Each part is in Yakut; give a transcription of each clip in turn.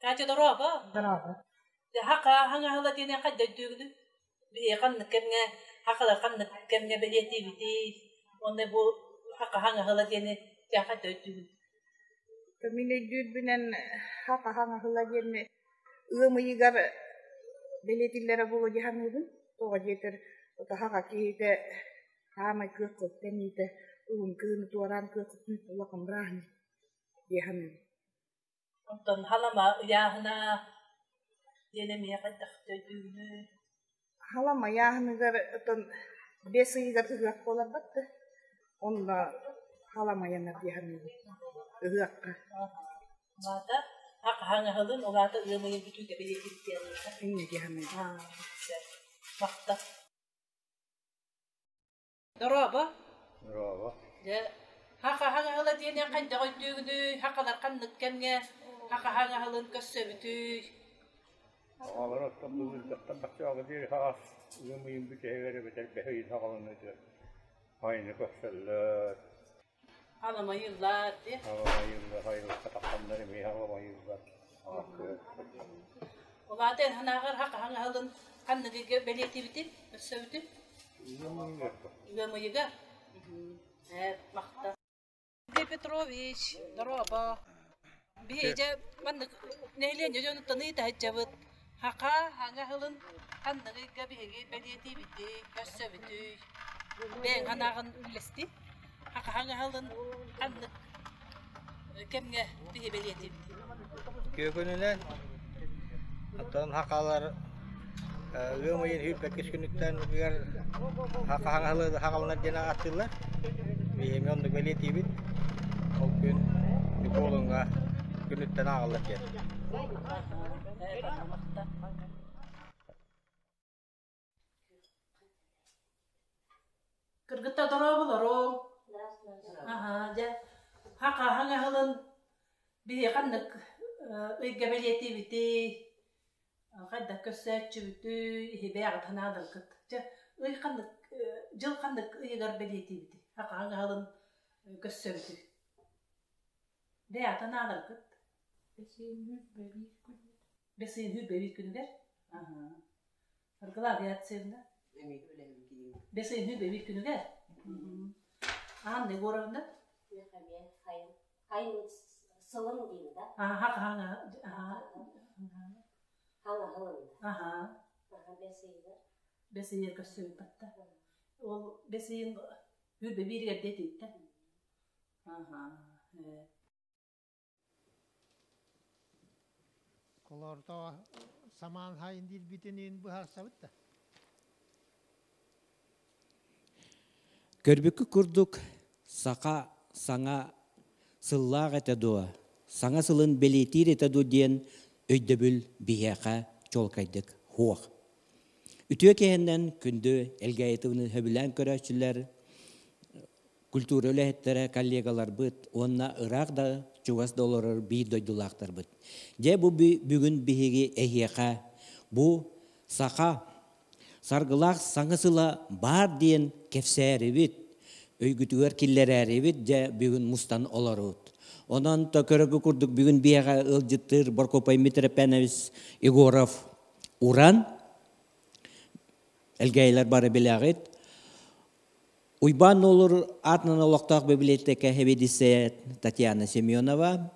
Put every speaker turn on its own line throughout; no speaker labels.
Катя, дорообо.
Дорообо.
Хака хаҥаһыла диэн хайда өйдүүгүнүй? Биһиги ханнык кэмҥэ хахалар ханнык кэмҥэ бэлиэтиибитий? Уонна бу хака хаҥаһыла диэни хайда өйдүүгүн?
Мин өйдүүрбүнэн хака хаҥаһыла диэн ыам ыйыгар бэлиэтиллэрэ буолуо дии саныыбын. Тоҕо диэтэр хака киһитэ хаамай күөх көттөн иитэ уһун кыһыны туораан күөх улахан бырааһынньык дии саныыбын.
Онтон халама ыйааһына диэн эмиэ хайдах өйдүүгүнүй?
Халама ыйааһыныгар оттон бэс ыйыгар ыһыах буоларбат да, онно халамайанар дии саныыбын ыһыахха.
Улаата хаһаҥаһылын улаата ыам ыйын бүтүүтэ бэлиэтиир диэн
Инньэ дии саныыбын.
Махта. Дорообо.
Дорообо.
Дьэ, хахаһаҥаһыла диэн хайдах өйдүүгүнүй? Хахалар ханнык кэмҥэ хахаһаҥаһылын көрсөбүтүй?
Оҕолор оттон былыргыттан баччааҕы диэри хаҕас ыам ыйын бүтэһигэр эбэтэр бэһ ыйын саҕаланыытыгар хайыны көрсөллөр.
Халамайыыллар дии.
Халамайыыллар, хайылыкка тахсаннар эмиэ халамайыыллар.
Улаата эн санааҕар хахаһаҥаһылын ханныгыга бэлиэтиибитий, көрсөбүтүй? Ыам ыйыгар. Махта. Сергей Петрович, дорообо. Биһиги дьэ маннык нэһилиэнньэ дьонуттан ыйыта сылдьабыт. Хаха хаҥа сылын ханнык ыйга биһиги бэлиэтиибитий, көрсөбүтүй? Бэйэҥ санааҕын үллэстий. Хаха хаҥа сылын ханнык кэмҥэ биһи бэлиэтиибит?
Күөкүнүнэн оттон хахалар ыам ыйын сүүрбэккис күнүттэн ыгар хаҥаланар диэн ааттыыллар. Биһиги оннук бэлиэтиибит. Ол күн Ньукуолуҥҥа күнүттэн ааҕыллар диэн.
Кыргыттар дорооболоруҥ. Аһаа, дьэ, хаха хаҥаһылын биһи ханнык ыйга бэлиэтиибитий, хайдах көрсөөччүбүтүй, иһибээҕит санааларгыт. Дьэ, ый ханнык, дьыл ханнык ыйыгар бэлиэтиибитий, хаха хаҥаһылын көрсөбүтүй? Бэйэҕит санааларгыт. Бэс ыйын сүүрбэ биир күнүгэр. Аһаа. Аргыла авиациянна. Бэс ыйын биир күнүгэр. Анна Егоровна.
Хайын сылын диин да?
Аха, аха,
Хаҥаһылын.
Аха.
Аха, бэс ыйыгар.
Бэс ыйыгар көрсөбүт батта. Ол бэс ыйын хүрбэ бииригэр диэтиттэ. Аха.
Колорто самаан хайын диирбитин быһаарсабыт да.
Көрбүккүт курдук, саха саҥа сыллаах этэ дуо, саҥа сылын бэлиэтиир этэ дуо диэн өйдөбүл биһиэхэ чуолкайдык суох. Үтүө киһинэн күндү Элгээйитовны сөбүлээн көрөөччүлэр, культура үлэһиттэрэ, коллегаларбыт уонна ыраах да чугас да олорор биир дойдулаахтарбыт. Дьэ бу бүгүн биһиги эһиэхэ бу саха саргылаах саҥа сыла баар диэн кэпсээрибит, өйгүтүгэр киллэрээрибит дьэ бүгүн мустан олорут. Онон то көрөгү курдук бүгүн биэҕэ ыалдьыттыыр Боркопай Митропенович Егоров Уран Элгээйилэр бары билэҕит. Уйбаан Нуолур аатынан олохтоох библиотека сэбиэдиссэйэ Татьяна Семенова,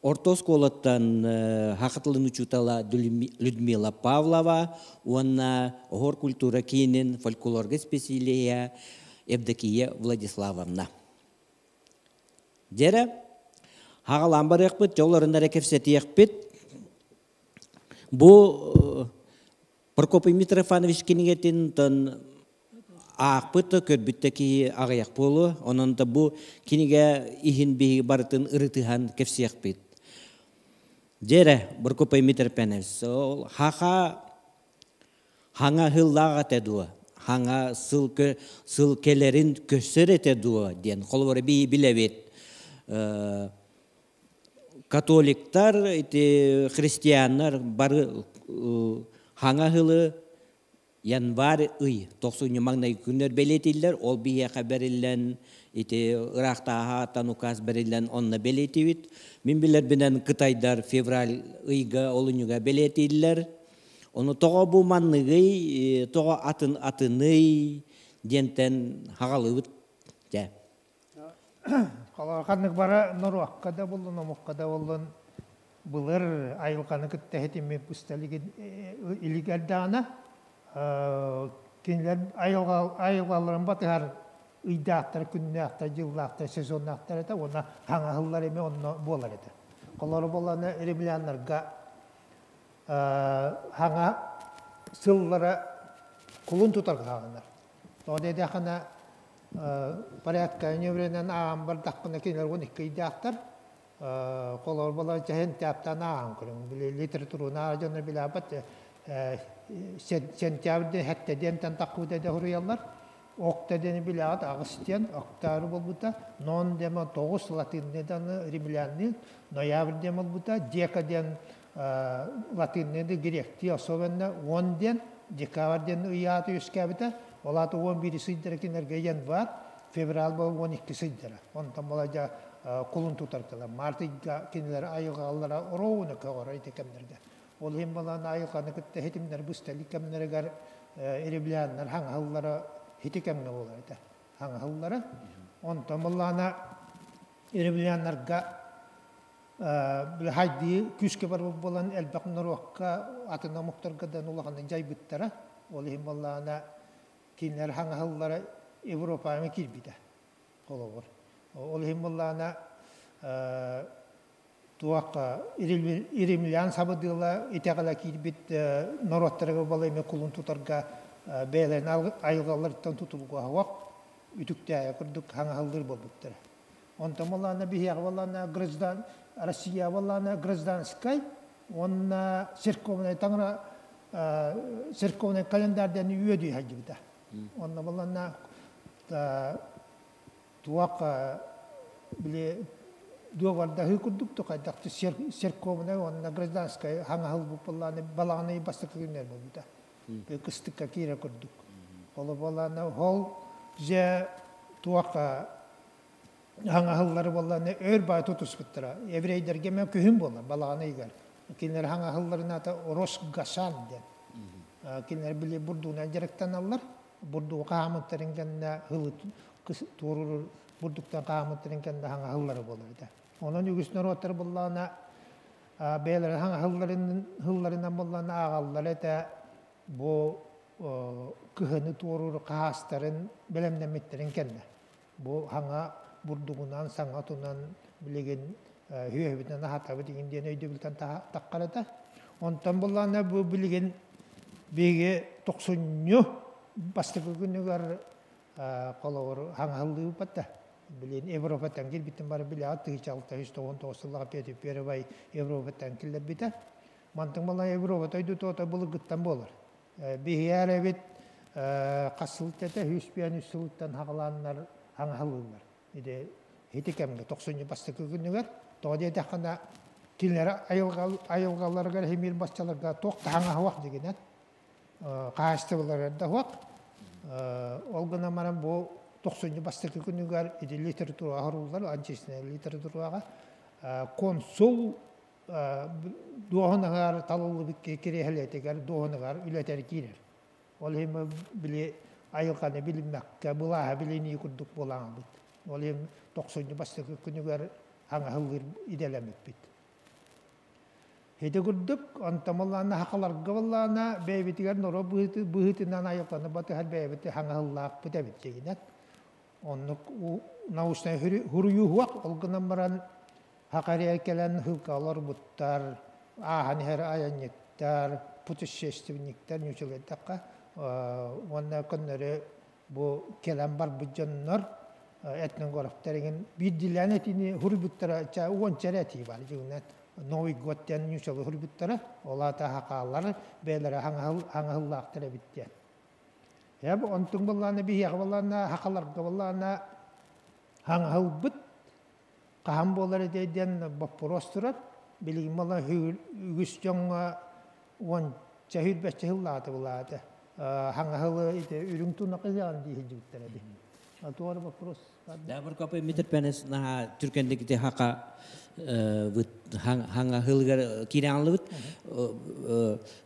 орто оскуолаттан саха тылын учуутала Людмила Павлова уонна Оһуор культура киинин фольклорга исписэлииһэ Евдокия Владиславовна. Дьэрэ, хаҕалаан барыахпыт, дьоллорун эрэ кэпсэтиэхпит. Бу Прокопий Митрофанович кинигэтин аахпыт да көрбүт да киһи аҕыйах буолуо. Онон да бу кинигэ иһин биһиги барытын ырытыһан кэпсиэхпит. Дьэрэ, Прокопий Митрофанович, ол хаха хаҥа сыллаах этэ дуо? Хаҥа сыл, сыл кэлэрин көссөр этэ дуо диэн холобура биһи билэбит. Католиктар, ити христианнар бары хаҥа сылы. Январь ый тохсунньу маҥнайгы күннэр бэлиэтииллэр. Ол биһиэхэ бэриллэн, ити ыраахтааһааттан указ бэриллэн онно бэлиэтиибит. Мин билэрбинэн кытайдар февраль ыйга олунньуга бэлиэтииллэр. Ону тоҕо бу манныгый, тоҕо атын атыный диэнтэн хаҕалыыбыт дьэ.
Ханнык бара норуокка да буллун, омукка да буллун былыр айылҕаны кытта иһитиммит бысталигин илик эрдэҕинэ кинилэр айылҕаларын батыһар ыйдаахтар, күннээхтэр, дьыллаахтар, сезоннаахтар этэ уонна хаҥаһыллар эмиэ онно буолар этэ. Холоро буоллаҕына римляннарга хаҥа сыллара кулун тутарга хааланар. Тоҕо диэтэххинэ порядка ньүбүрэнэн ааҕан бардахпына кинилэр 12 ыйдаахтар. Холобур буолар чэһин тяптан ааҕан көрүҥ. Били литератураны ааҕар дьоннор билээбэт сентябрь хэттэ диэнтэн таххыбыта да суруйаллар. Окта диэни билээҕит аҕыс диэн октябрь буолбута. Нон диэн тоҕус латынный даны римлянный ноябрь диэн буолбута. Дека диэн латынныды гректии особенно уон диэн декабрь диэн ыйааты үөскээбитэ. Ол аата 11 сыйдара кинилэргэ январь, февраль буолан 12 сыйдара. Онтон була кулун тутар кыла. Март ыйга кинилэр айылҕалара ровно көҕөрөр ити кэмнэргэ. Ол иһин балан айылҕаны кытта хитимнэр быстали кэмнэригэр римляннар хаҥаһыллара хити кэмҥэ буолар этэ. Хаҥаһыллара. Онтон буллаана римляннарга хайдыы күүскэ барбыт буолан элбэх норуокка атын омуктарга да улаханнык дьайбыттара. Ол иһин буоллаҕына кинилэр хаҥаһыллара Европаҕа киирбитэ холобур. Ол иһин буоллаҕына туох римлян сабыдыала итэҕэлэ киирбит норуоттарыгар буола эмиэ кулун тутарга бэйэлэрин айылҕаларыттан тутулуга үтүктээйэ курдук хаҥаһыллыр буолбуттара. Онтон буоллаҕына биһиэхэ буоллаҕына граждан Россия буоллаҕына гражданскай уонна церковнай таҥара церковнай календарь диэн үөдүй сылдьыбыта. Онно буоллаҕына туох били дуогабардаһыы курдук хайдах церковнай уонна гражданскай хаҥаһыл буоллаҕына балаҕан бастакы күннэр буолбута. Кыстыкка киирэ курдук. Ол буоллаҕына ол дьэ туох хаҥаһыллары буоллаҕына өр баай тутуспуттара. Еврейдэргэ эмиэ күһүн буолар балаҕан ыйыгар. Кинилэр хаҥаһылларын аата Росгасан диэн. Кинилэр били бурдугунан дьарыктаналлар. Бурдугу хаамыттарын кэннэ һылы туоруур бурдуктан хаамыттарын кэннэ хаҥаһыллара буолар этэ. Онон үгүс норуоттар буоллаҕына бэйэлэрэ хаҥаһылларын һылларынан буоллаҕына ааҕаллар этэ. Бу кыһыны туоруур хаһаастарын бэлэмнэммиттэрин кэннэ. Бу хаҥа бурдугунан, саҥа отунан билигин үөһүбүтүнэн аһатабыт игин диэн өйдөбүлтэн таххарата. Онтон буллаҕына бу билигин биһиги тохсунньу бастакы күнүгэр холобур хаҥаһыллыыбыт да. Билин Европаттан кэлбиттин бары билэҕит 1699 сыллаҕа Петр Первый Европаттан киллэрбитэ. Мантан буолла Европа дойдутуота былыргыттан буолар. Биһиэр эбит хас сыл этэ 153 сылыттан хаҕалааннар хаҥаһылыыллар. Ити ити кэмҥэ тохсунньу бастакы күнүгэр тоҕо диэтэххинэ кинилэр айылҕаларыгар химиир баччаларга туох да хаҥаһуох дигинэн хаһаайыстыбаларыгар да суох. Ол гынан баран бу тохсунньу бастакы күнүгэр ити литератураҕа хорууллар, античнай литератураҕа консул дуоһунаһыгар талыллыбыт кириэһилэтигэр дуоһунаһыгар үлэтэр киирэр. Ол иһин били айылҕаны билиммэккэ былааһы билинии курдук буолаҥабыт. Ол иһин тохсунньу бастакы күнүгэр хаҥаһыллыыр идэлэммиппит. Ити курдук, онтон буоллаҕына сахаларга буоллаҕына бэйэбитигэр норуот быһыытынан айылҕаны батыһар бэйэбит хаҥаһыллаахпыт эбит дьиҥинэн. Оннук научнай суруйуу суох, ол гынан баран Хакария кэлэн һыылка олорбуттар, ааһан иһэр айанньыттар, путешественниктэр ньучулуйдахха уонна көннөрү бу кэлэн барбыт дьоннор этнографтар игин биирдиилээн этиини суруйбуттара уонча эрэ этии бар дьиҥинэн Новый год диэн ньучалы суруйбуттара ол аата хакаалар бэйэлэрэ хаҥаһыллаахтар эбит диэн. Ээ онтуҥ буоллаҕына биһиэхэ буоллаҕына хакаларга буоллаҕына хаҥаһылбыт хаһан буолар этэй диэн боппуруос турар. Билигин буолла үгүс дьоҥҥо уонча сүүрбэччэ сыллаата булаата. Хаҥаһылы ити үрүҥ тунах ыһыаҕын дии сылдьыбыттара дии. Туора вопрос.
Да, бір копы метр пәнес наха түркендик ити хака хаҥа хылыгар киирэн алыбыт.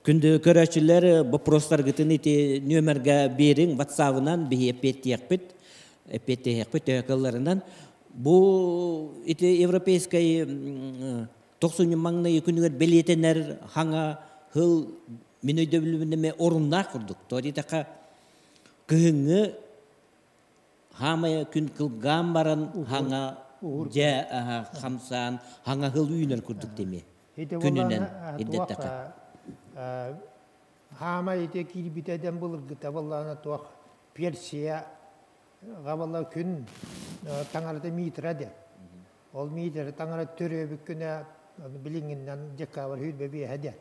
Күндү көрөөччүлэр вопростаргытын ити нүөмэргэ биэриҥ ватсабынан биһи эппиэттиэхпит, эппиэттиэхпит төһө кылларынан. Бу ити европейскай тохсунньу маҥнайы күнүгэр бэлиэтэнэр хаҥа хыл мин өйдөбүлүбүн эмэ оруннаах курдук. То диэтэххэ кыһыҥҥы хаамайа күн кылгаан баран хаҥа дьэ хамсаан хаҥа хыл үүнэр курдук деми күнүнэн ирдэттэххэ.
Хаамай ити киирбитэ дэн былыргыта буоллаҕына туох Персия Габала күн таҥарата Митра диэн. Ол Митра таҥара төрүөбүт күнэ билиҥҥиннэн декабрь сүүрбэ биэһэ диэн.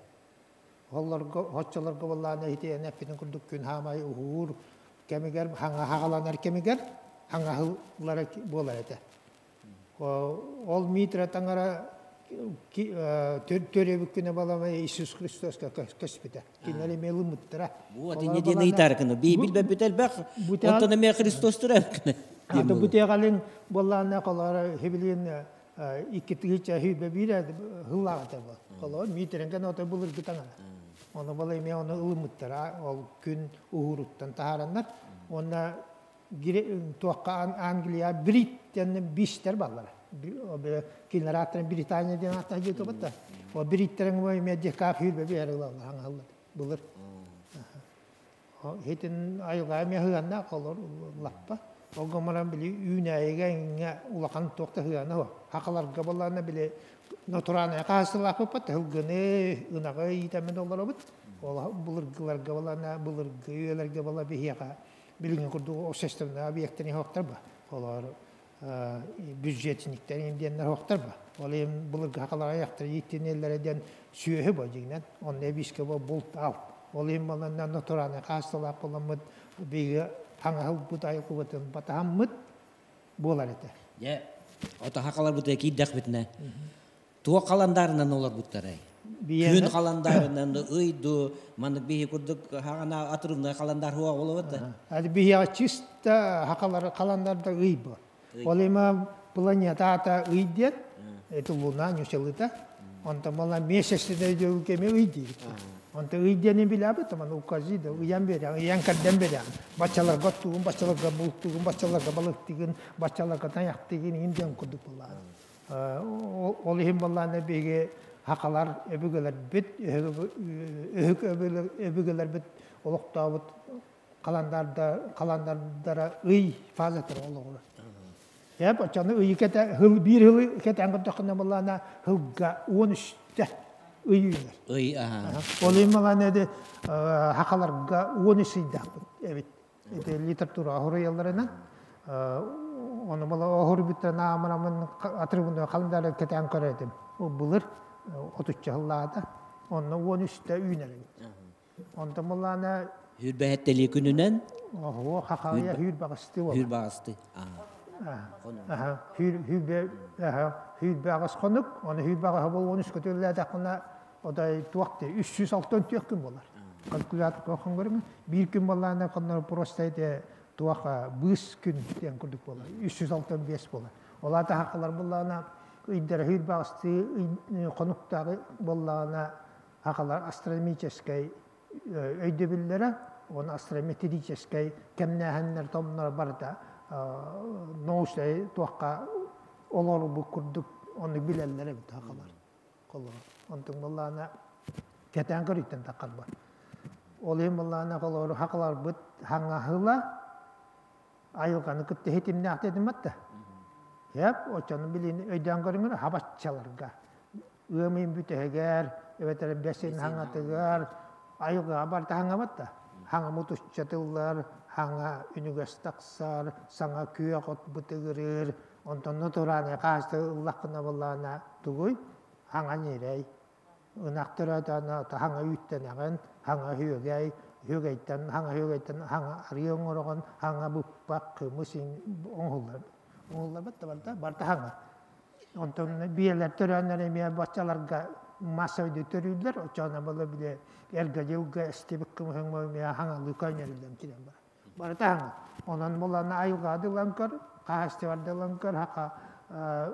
Оллорго оччолорго буоллаҕына ити эппитин курдук күн хаамай уһуур кэмигэр хаҥа хаҕаланар кэмигэр хаҥаһыллара буолар этэ. Ол Митра таҥара төрүөбүт күнэ баламай Иисус Христоска көспүтэ. Кинилэр эмиэ ылыммыттара.
Вот инне диэн ыйытаарыкыны. Билбэппит элбэх. Онтон эмиэ Христос турар.
Ата бу тегалин боллаана колора хебилин икки тыһыынча сүүрбэ биир хыллаах этэ бу. Холор Митренген ото былыргы таҥара. Оны бала эмиэ оны ылыммыттара. Ол күн уһууруттан таһаараннар. Уонна туохха Англия Брит диэн бистер баллара. Кинилэр ааттарын Британия диэн ааттаах диэтэ да. О Бриттерин эмиэ декабрь сүүрбэ биир ылаллар хаҥаһыллар былыр. Хитин айылҕа эмиэ сыһыаннаах олор лаппа. Ол гынан били үүнээйигэ иҥҥэ улахан туох да сыһыана суох. Хахаларга буоллаҕына били натуральнай хаһаайыстыбалаахпыт сылгыны, ынаҕы иитэммит олоробут. Ол былыргыларга буоллаҕына былыргы үйэлэргэ буолла биһиэхэ билиҥҥи курдук общественнай объектары суохтар ба. Олор бюджетниктэр диэннэр суохтар ба. Ол иһин былыргы хахалар айахтара ииттинэллэрэ диэн сүөһү бо дьиҥинэн. Онно эбиискэ бо булт алт. Ол иһин баланна натуральнай хаасталаах буоламмыт биһиги хаҥаһылбыт айылҕабытын батаһаммыт буолар этэ.
Дьэ, ото хахаларбытыгар киирдэхпитинэ туох халандаарынан олорбуттарай? Күн халандаарынан ый ду маннык биһи курдук хаҕана отрывной халандар хуа болобут да.
Adi биһиэхэ чисто хахалар халандарда ый бу. Ол има планета ата ый диэн, это луна ньучалыта. Онтон мала месяцте кеме ый диир. Онтон ый диэни билэбит, маны укази да ыйан берен, ыйан кэрдэн берен. Баччаларга оттугун, баччаларга бултугун, баччаларга балыктыгын, баччаларга тайахтыгын иин диэн курдук буоллаҕа. Ол иһин буоллаҕына биһиги хахалар өбүгэлэрбит, өһүк өбүгэлэрбит олохтообут халандардара ый фазатара олоҕура. Эп оччону ыйы кэтэ хыл биир хылы кэтээн көрдөххүнэ буоллаҕына хылга уон үстэ ый үүнэр.
Ый аха.
Ол иһин буоллаҕына ити хахаларга уон үс ыйдаахпыт эбит. Ити литература хоруйалларынан ону була оһорбуттан аамарамын атрыбын халандары кэтээн көрөр этим. Ол былыр отучча сыллаата. Онно уон үстэ үүнэр эбит. Онтон буллаана
Хүрбэһэттэлии күнүнэн
Оһо хахая хүүр багысты
Хүүр багысты.
Аха хүүр хүүрбэ аха хүүрбэ агыс хонук, оны хүүрбэ аҕаһа бол он үс көтөллөөтөххүнэ одай туох те 364 күн болар. Калькулятор кохон көрүҥ. Биир күн боллаана коннор просто эти туох быыс күн диэн курдук болар. 365 болар. Ол ата хакалар боллаана ыйдара хүүр багысты хонуктагы боллаана хакалар астрономическай өйдөбүллэрэ уонна астрометрическай кэмнээһиннэр томноро барыта научнай туохха олорбут курдук ону билэллэр эбит хакалар. Холобур. Онтон буоллаҕына кэтээн көрүттэн таххарбат. Ол иһин буоллаҕына холобур хакаларбыт хаҥаһыла айылҕаны кытта ситимнээх дэтиммэт да. Эп оччону билин өйдөөн көрүҥүн хабаччаларга ыам ыйын бүтэһигэр эбэтэр бэсин хаҥатыгар айылҕаҕа барыта хаҥабат да хаҥа мутуччатыллар хаҥа үнүгэс тахсар саҥа күөх от бытыгырыыр онтон натуральнай хаачыстыба ыллаххына буоллаҕына тугуй хаҥа ньирэй ынах төрөөтөҕүнэ хаҥа үүттэнэҕин хаҥа үөгэй үөгэйтэн хаҥа үөгэйтэн хаҥа арыы оҥороҕун хаҥа быппах кымыс оҥоһуллар оҥоһулларбат да барыта барыта хаҥа Онтон биэлэр төрөөннөр эмиэ баччаларга массовый төрүүллэр, оччоҕуна буолла били эргэ дьылга эстибит кымыһыҥ миэ хаҥалыы көөнньөрүллэн киирэн барар. Барыта хаҥа. Онон булана айылҕа дылан көр, хаһаайыстыбар дылан көр, хака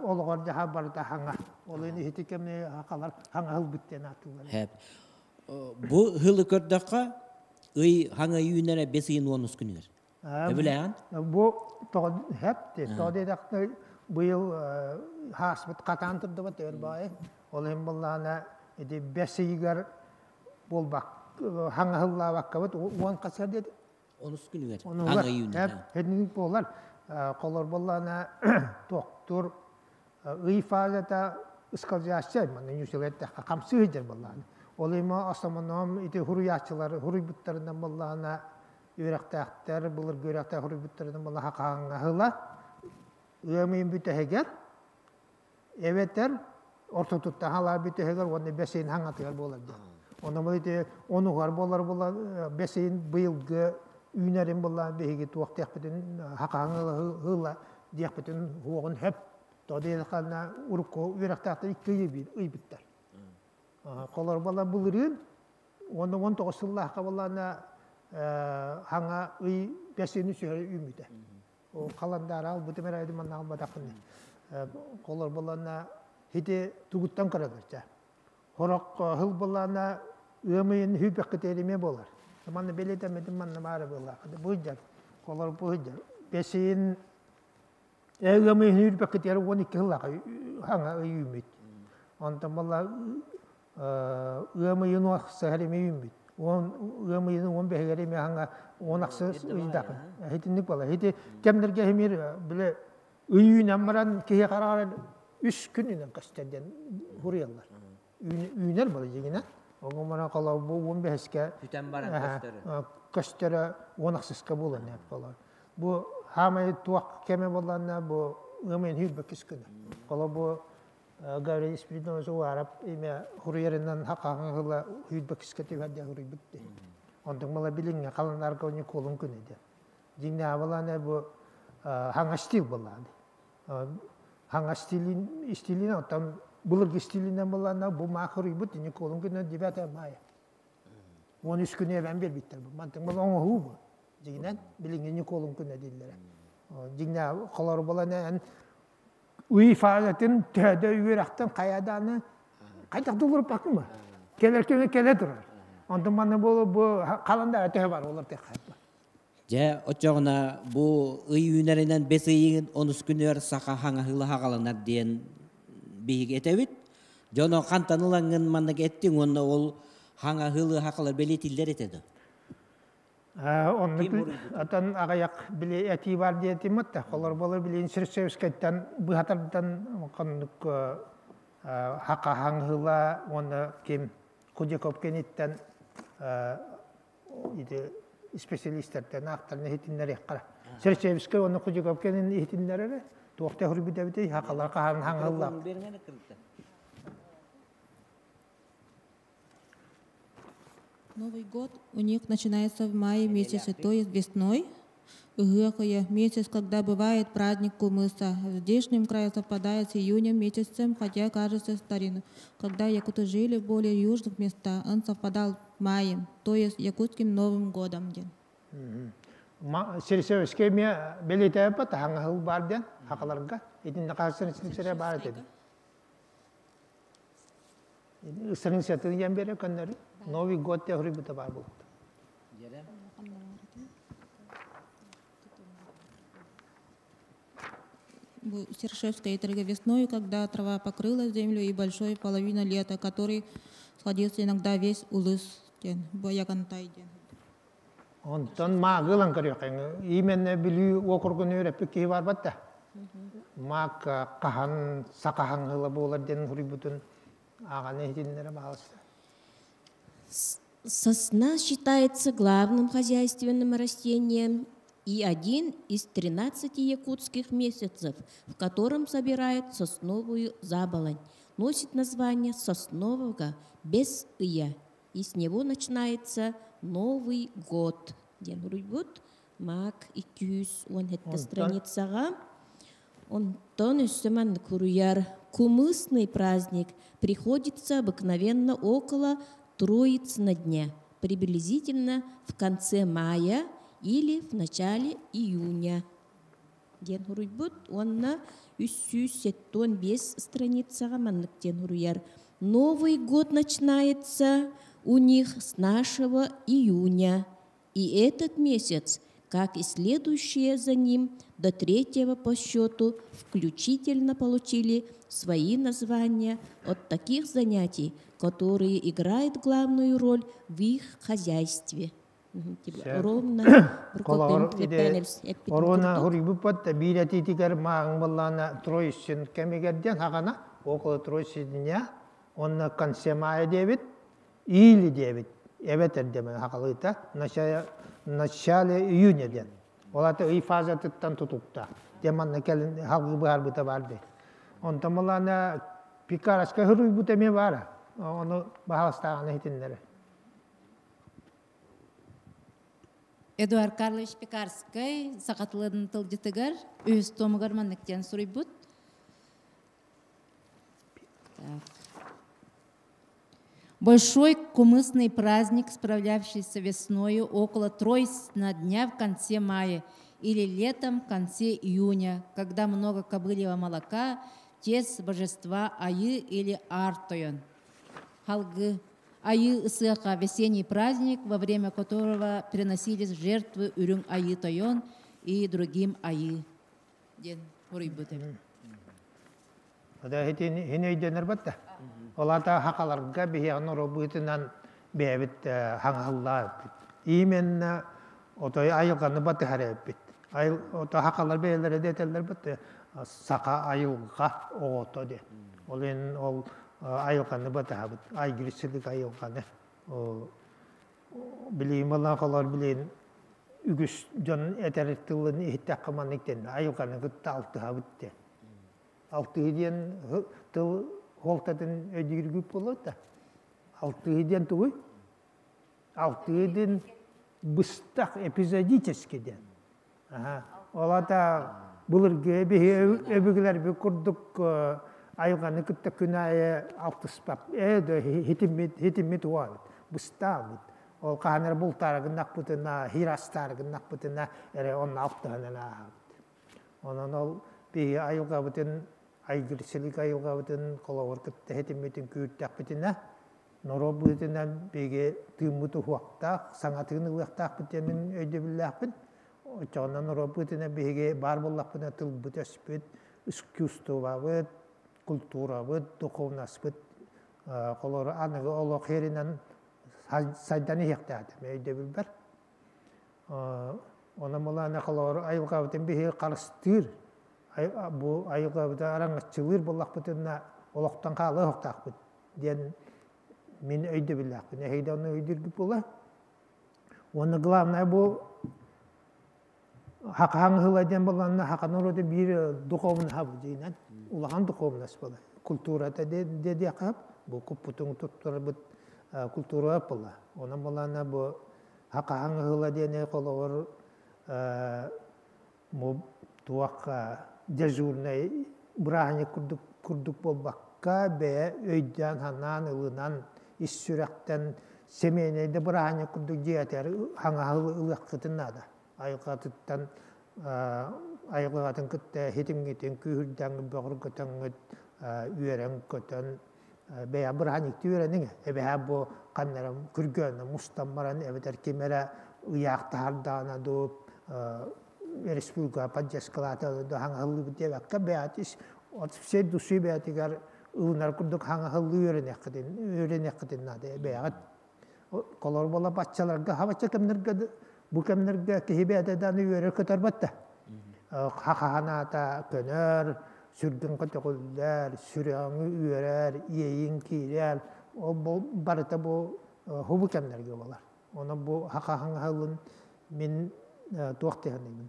олоҕор дьаһа барыта хаҥа. Ол иһин иһити кэми хакалар хаҥа ылбыт диэн ааттыыллар.
Хэп. Бу хылы көрдөххө, ый хаҥа үүнэрэ бес ыйын уонус күнүгэр. Эбилээн?
Бу тоҕо хэп тоҕо диэтэхтэ быйыл хааспыт хатаан турдубат өр баайы. Ол иһин буллаана ити бэс ыйыгар буолбак хаҥаһыллаабаккабыт уон хасыа диэти.
Онус күнүгэр. Хаҥа үүнэр.
Хэдиник буолар. Холор буоллаана туохтур ый фазата ыскалдьааччы манна ньүүсэлэрдэххэ хамсыы сылдьар буоллаана. Ол има основном ити хуруйааччылар хуруйбуттарынан буоллаана үөрэхтээхтэр былыргы үөрэхтээх хуруйбуттарынан буоллаха хаһаҥаһыла ыам ыйын бүтэһигэр эбэтэр ортотуттан халаа бүтэһигэр уонна бэс ыйын хаҥатыгар буолар диэн. Онон бу ити онугар буолар буолла бэс ыйын быйылгы үүнэрин буолла биһиги туох диэхпитин хахаҥыла диэхпитин уоҕун хөп. То диэххэ урукку үөрэхтээхтэр икки ыйы ыйбыттар. Холор буолла былырыын уонна 19 сыллаахха буоллаана хаҥа ый бэс ыйын үсүһэ үүммүтэ. Ол халандаара албытым эрээди манна албатахпын. Холор буоллаана хити тугуттан көрөлөр Хорох хыл буоллаана ыам ыйын хүүпэккэ буолар. Манна билетэммитим манна баара буоллаах. Бу ыйдар. Холор бу ыйдар. Бэс ыйын ыам ыйын хүүпэккэ 12 сыллаах хаҥа ый үүммүт. Онтон буолла ыам ыйын уохсаһар эми үүммүт. Уон ыам ыйын уон бэһигэр эми хаҥа уон ахсы ыйдах. Хитинник буолла. Хити кэмнэргэ химир биле ый үүнэн баран киһи хараҕар үс күнүнэн көстөр диэн хуруйаллар. Үүнэр буола дьигинэ. Оҕоморо холоо бу уон бэһискэ
Бүтэн баран көстөрө.
Көстөрө уон ахсыска буолан болар. Бу хаамай туох кеме болланна бу ыамын хүрбэкис күнэ. Холоо бу Гаврил Спиридонович Уарап име хуруйарынан хақаҕын хүрбэкискэ түһэрдэ хуруйбут дии. Онтон мала билиҥҥэ халанарга оньу колун күнэ диэн. Дьиҥнээҕэ бу хаҥа стил буоллаҕа Хаҥа стилин стилин оттон былыргы стилинэн буоллаҕына бу маахыруйбут Николун күнэ 9 мая. 13 күнү эбэн биэрбиттэр бу. Мантан бұл оҥоһуу бу. Дьиҥинэн билиҥҥи Николун күнэ дииллэрэ. Дьиҥнээх холор буолан эн уй фазатын төһөдө үөрэхтэн хайадааны хайдах дулуруппаккын ба? Келер күнү келе турар. Онтон манна бу бу халанда төһө бар олар тек
Дьэ, оччоҕуна бу ый үүнэринэн бэс ыйын онус күнүгэр саха хаҥаһыыла хаҕаланар диэн биһиги этэбит. Дьоно хантан ылаҥҥын маннык эттиҥ уонна ол хаҥаһыылы хахалар бэлиэтииллэр этэ да?
Оннук атын аҕыйах били этии бар диэтиммит да холор болор билин Сирсевскайтан быһатардан хоннук хакаһаҥыла уонна ким Худяков кениттен ити специалистэртэн аахтарын иһитиннэриэххэ. Сирсевскэй уонна Худяков кенин иһитиннэрэрэ туохта хурбүтэбити хакалар хаһан хаҥылла.
Новый год у них начинается в мае месяце, то есть весной. Ыһыах месяц, когда бывает праздник кумыса. В здешнем крае совпадает с июнем месяцем, хотя кажется старину. Когда якуты жили в более южных местах, он совпадал маем, то есть якутским Новым годом.
Сирсевскэй ме белите тахаңа бар ден хакаларга итинне касын сире бар деди. Ысырын сәтін ен бере көннәре. Новый год те хурибута бар булды.
Сершевская итальга весной, когда трава покрыла землю и большой половина лета, который сходился иногда весь улыс ден, боягантай ден.
Онтон маагылан көрүөккэ. Именно билүү округун үйрәппик киһи бар батта. Мак кахан сакахан хыла буолар ден хурибутун аганы хитиннере баалыста.
Сосна считается главным хозяйственным растением и один из 13 якутских месяцев, в котором собирают сосновую заболонь. Носит название соснового без ия. И с него начинается Новый год. Ден руйбут, мак 217 страницаға. Онтон өссө маннык хуруйар. Кумысный праздник приходится обыкновенно около Троицына дня, приблизительно в конце мая или в начале июня. Диэн суруйбут уонна 375 страницаҕа маннык диэн суруйар. Новый год начинается у них с нашего июня, и этот месяц, как и следующие за ним, до третьего по счету включительно получили свои названия от таких занятий, которые играют главную роль в их хозяйстве. Ровно
Оруна хуруйбуппат биир этиитигэр мааҕын буоллаҕына Троицын кэмигэр диэн хаҕана около Троицы дня онно конце мая диэбит или диэбит эбэтэр диэбит хахалыыта начале июня диэн ол ата ый фазатыттан тутуктаах диэн манна кэлин халгыы быһаарбыта баар дии онтон буоллаҕына Пикараска хуруйбут эмиэ баара ону баһаалыстааҕына иһитиннэрэ.
Эдуард Карлович Пекарскай саха тылын тылдьытыгар үһүс томугар маннык диэн суруйбут. Так. Большой кумысный праздник, справлявшийся весною около Троицына дня в конце мая или летом в конце июня, когда много кобыльего молока, тес божества Айы или Артойон. Халгы Айы Ысыаха – весенний праздник, во время которого приносились жертвы Үрүҥ Айыы Тойон и другим Айыы. Диэн суруйбут эбит.
Ода хитин хин өйдөнөр батта. Олата хакаларга биһиэхин оробуутунан бэйэбит хаҥаһыллаабыт. Именно отой айылҕаны батыһар эбиппит. Айыл ото хакалар бэйэлэрэ дэтэллэр батта саха айылҕа оҕото диэн. Ол иһин ол айылҕаны батыһабыт. Айгырсылык айылҕаны. Билигин балаан холор билигин үгүс дьон этэр тылын иһиттэххэ маннык диэн айылҕаны кытта алтыһабыт диэн. Алтыһы диэн тыл суолтатын өйдүүргүт буолуо да. Алтыһы диэн тугуй? Алтыһы диэн быстах эпизодически диэн. Ол аата былыргы биһи өбүгэлэрбит курдук айылҕаны кытта күн аайы алтыспат ээ да хитиммит хитиммит уоабыт быстаабыт ол хаһан эрэ бултаары гыннахпытына хир астаары гыннахпытына эрэ онно алтыһан ааһабыт онон ол биһи айылҕабытын айгырсылык айылҕабытын холобур кытта хитиммитин күүртэхпитинэ норуот быһыытынан биһиги тыыммыт уһуохтаах саҥатыын ылыахтаахпыт диэн мин өйдөбүллээхпин. Оччоҕуна норуот быһыытынан биһиги баар буоллахпытына тылбыт өспүт, искусствобыт, культурабыт, духовнаспыт холобур аныгы олох иһэринэн сайдан иһиэхтээх этэ өйдөбүлбэр. Онон мулаана холобур айылҕабытын биһиги харыстыыр, бу айылҕабытын араҥаччылыыр буоллахпытына олохтон хаалыахтаахпыт диэн мин өйдөбүллээхпин. Эһиги онно өйдүүргүт буолла. Уонна главное бу хакаһаҥ ыһыла диэн буолланна хака норуота биир духовнаһа бу диинэн улахан духовность буолар. Культурата диэххэ бу куппутун туттарбыт культура буолла. Онон буолланна бу хакаһаҥ ыһыла диэни холобур бу туох дежурнай бырааһынньык курдук курдук буолбакка бэйэ өйдөөн санаан ылынан ис сүрэхтэн семейнэй да бырааһынньык курдук дьиэтигэр хаҥаһы ылыаххытын наада айылҕатыттан айылҕатын кытта хитимҥитин күүһүрдэҥ бөҕөргөтөҥҥүт үөрэн көтөн бэйэ бырааһынньыктыы үөрэниҥ эбэһээ бу ханна эрэ күргүөннэ мустан баран эбэтэр ким эрэ ыйаах таһаардаҕына дуу республика поддержкалаата да хаҥаһыллыбыт диэбэккэ бэйэт ис от всей души бэйэтигэр ылынар курдук хаҥаһыллыы үөрэниэххитин үөрэниэххитин наада бэйэҕит колор буола баччаларга хабачча кэмнэргэ бу кэмнэргэ киһи бэйэтэ дааны үөрэр көтөрбөт да хаханаата көнөр сүргүн көтөҕүллэр сүрэҕиҥ үөрэр иэйиҥ киирэр ол бу барыта бу хубу кэмнэргэ буолар онон бу хахаһаҥаһылын мин туох диэхинийбин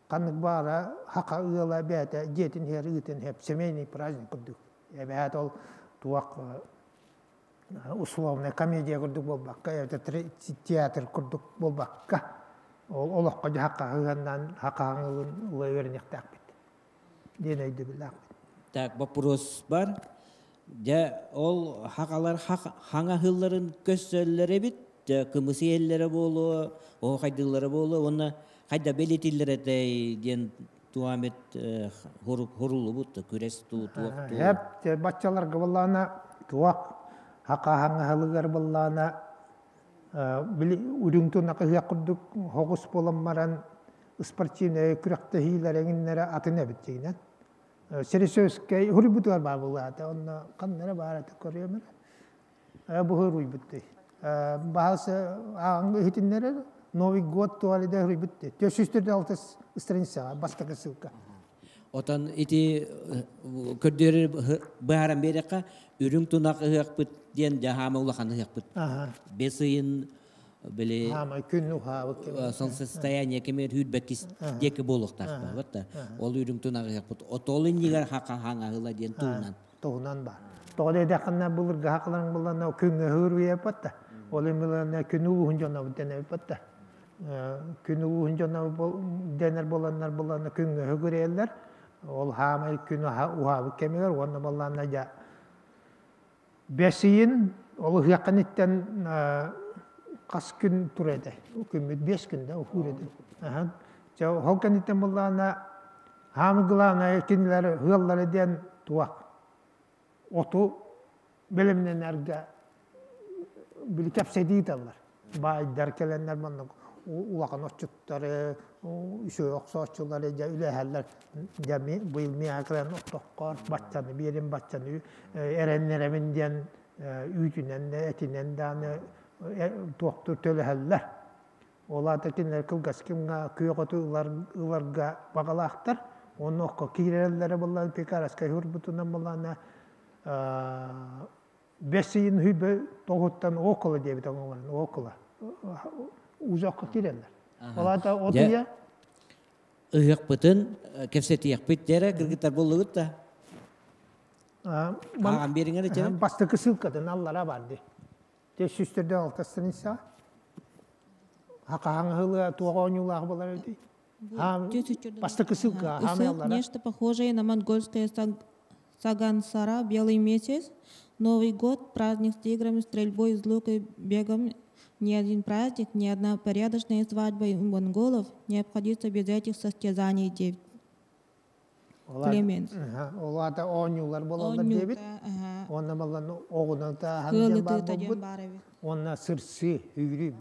ханнык баара хаха ыала бэйэтэ дьиэтин иһэр ыытын иһэр семейный праздник курдук эбээт ол туох условная комедия курдук буолбакка эбэтэр театр курдук буолбакка ол олоххо дьаһахха сыһыаннаан хахаһаҥылын ыла үөрэниэхтээхпит диэн өйдөбүллээхпит.
Так, вопрос бар. Дьэ, ол хахалар хаҥаһылларын көссөллөр эбит, кымысы иһэллэрэ буолуо, оһохайдыыллара буолуо, уонна хайда бэлитиллэр этэй диэн туамет хуруллубут күрэс туу туох туу.
Хэп баччаларга буллаана туох хакаһаҥаһылыгар буллаана били үрүҥ тунака ыһыах курдук хоҕус буолан баран спортивнай күрэхтэһиилэр эҥиннэрэ атын эбит дьиҥинэн. Сересөскэй хуруйбутугар баар буолаата, онно ханна эрэ баар этэ көрүөм эрэ. Бу хуруйбут Баһас ааҥҥы иһитиннэрэр Новый год туаледа хуруйбут 446 страницаҕа бастакы ссылка.
Отон ити көрдөрөр быһааран биэрэххэ үрүҥ тунах ыһыахпыт диэн дьаһаама улахан ыһыахпыт. Бес ыйын били
Хаамай күн уһаабыт
солнцестояние кэмигэр үүрбэккис диэки буолуохтаах да. Ол үрүҥ тунах ыһыахпыт. Отол иннигэр хаҥаһыла диэн туһунан.
Туһунан бар. Тоҕо диэтэххинэ былыргы хакаларын буллана күҥҥэ ыһыыр да. Ол имилана күн улууһун дьоно дэнэбит да. Күн улууһун дьоно дэнэр буоланнар буллана күҥҥэ ыһыгырыйаллар. Ол хаамай күн уһаабыт кэмигэр уонна боллаанна дьа бэсийин ол ыһыахханиттэн хас күн тур этэ. Күммүт 5 күн да ухуур этэ. Чэ ол кэнниттэн буллаана хаамы главное кинилэр ыаллара диэн туох оту бэлэмнэнэргэ били кэпсэтии ыыталлар. Баайдар кэлэннэр маннык улахан отчуттары, үчүгэй охсооччулары дьэ үлэһэллэр. Дьэ быйыл миэхэ кэлэн оттоххор баччаны биэрин, баччаны эрэннэрэбин диэн үүтүнэн да, этинэн даҕаны туохтуур төлөһөллөр. Ол аата кинилэр кылгас кэмҥэ күөх оту ыларга баҕалаахтар. Онно окко киирэллэрэ буоллаҕына Пекарскай урбутунан буоллаҕына бэс ыйын хүбэ тоҕуттан около диэбит оҥорон около узокко киирэллэр. Ол аата от ыйа
Ыһыахпытын кэпсэтиэхпит дэрэ кыргыттар буллугут да. Ааҕан биэриҥэр ичэрин.
Бастакы ссылкатын аллара бар ди. Те сүүстэрдэн алта страница. Хахаһаҥаһылыа туох оонньуулаах буолар эбитий? Бастакы ссылка
Ысыах нечто похожее на монгольское сагансара, белый месяц, Новый год, праздник с играми, стрельбой из лука и бегом. Ни один праздник, ни одна порядочная свадьба у монголов не обходится без этих состязаний. Девять. Клеменс.
Ол аата оонньуулар буолаллар диэбит. Уонна баллан оҕунан тааһан диэн баар буолбут. Уонна сырсыы, үүрүү,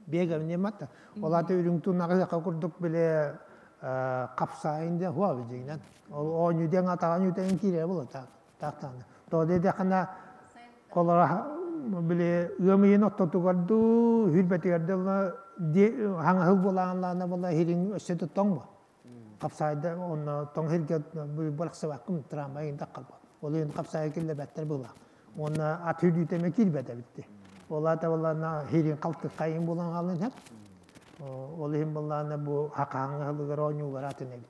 бега немата. Ол аата үрүҥ тунаҕы курдук биле хапсаайын диэн хуа дьиҥинэн. Ол оонньуу диэн атаҕын үтэн киирэр буола таахтаана. Тоҕо диэтэххинэ колора били ыам ыйын ортотугар дуу, хүрбэтигэр да хаҥаһыл буолаанлаана буола иһириҥ өссө да тоҥ Хапсаайда онно тоҥ сиргэ бырахсыбаккын трамвай даххалба. Ол иһин хапсаайы киллэрбэттэр быһыылаах. Уонна ат үрдүүтэ эмэ киирбэт эбитти. Ол аата буоллаана хирин халты хайын булан хаалын һэп. Ол иһин буоллаана бу хакааҥҥа ылыгар оонньуулар атын эбит.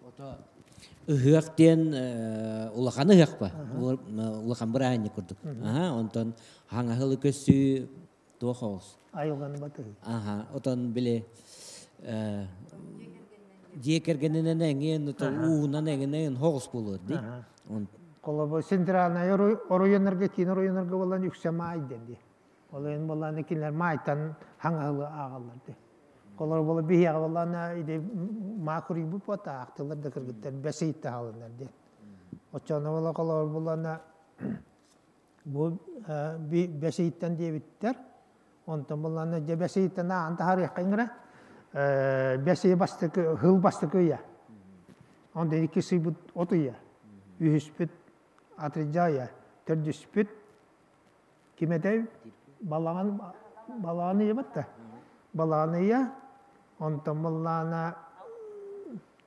Ото ыһыах диэн улахан ыһыах ба. Улахан бырааһынньык курдук. Аха, онтон хаҥаһылы көссүү туох оҕус.
Айылҕаны батыһыы.
Аха, отон били дьиэ кэргэнинэн эҥин, уунан эҥинэн хоҕус буолуор дии.
Холобур, центральнай оройуоннарга, киин оройуоннарга буолан үксэ маай диэн дии. Ол иһин буоллаана кинилэр маайтан хаҥаһылы ааҕаллар дии. Холобур, буола биһиэхэ буоллаана иди маа куруйбут буота аахтылар да кыргыттар бэс ыйтта хаалыннар дии. Оччоҕуна буола холобур буоллаана бу бэс ыйыттан диэбиттэр. Онтон буллаана дьэ бэс ыйыттан ааҕан таһаарыахха ыҥыра. Бэс ыйа бастакы, сыл бастакы ыйа. Онтон иккис ыйбыт от ыйа. Үһүспүт атырдьах ыйа. Төрдүспүт ким этэй? Балаҕан балаҕан ыйа батта. Балаҕан ыйа. Онтон буллаана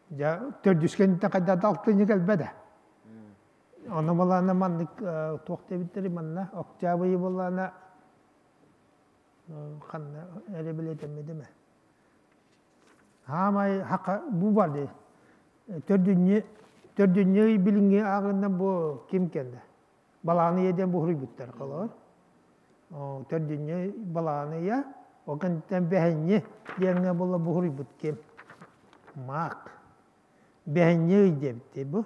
дьэ төрдүс кэнниттэн хайдах да алтынньы кэлбэтэ. Ону балаана маннык туох диэбиттэрий манна октябрь балаана ханна эрэ билэтэммитим ээ. Хаамай хака бу бар дии. Төрдүнньү төрдүнньү ый билиҥҥи ааҕынна бу ким кэллэ? Балааны ийэ диэн буһуруйбуттар холоор. Төрдүнньү балааны ийэ, ол кэнниттэн бэһинньи диэҥҥэ була буһуруйбут ким? Маак. Бэһинньи ый диэбиттии бу.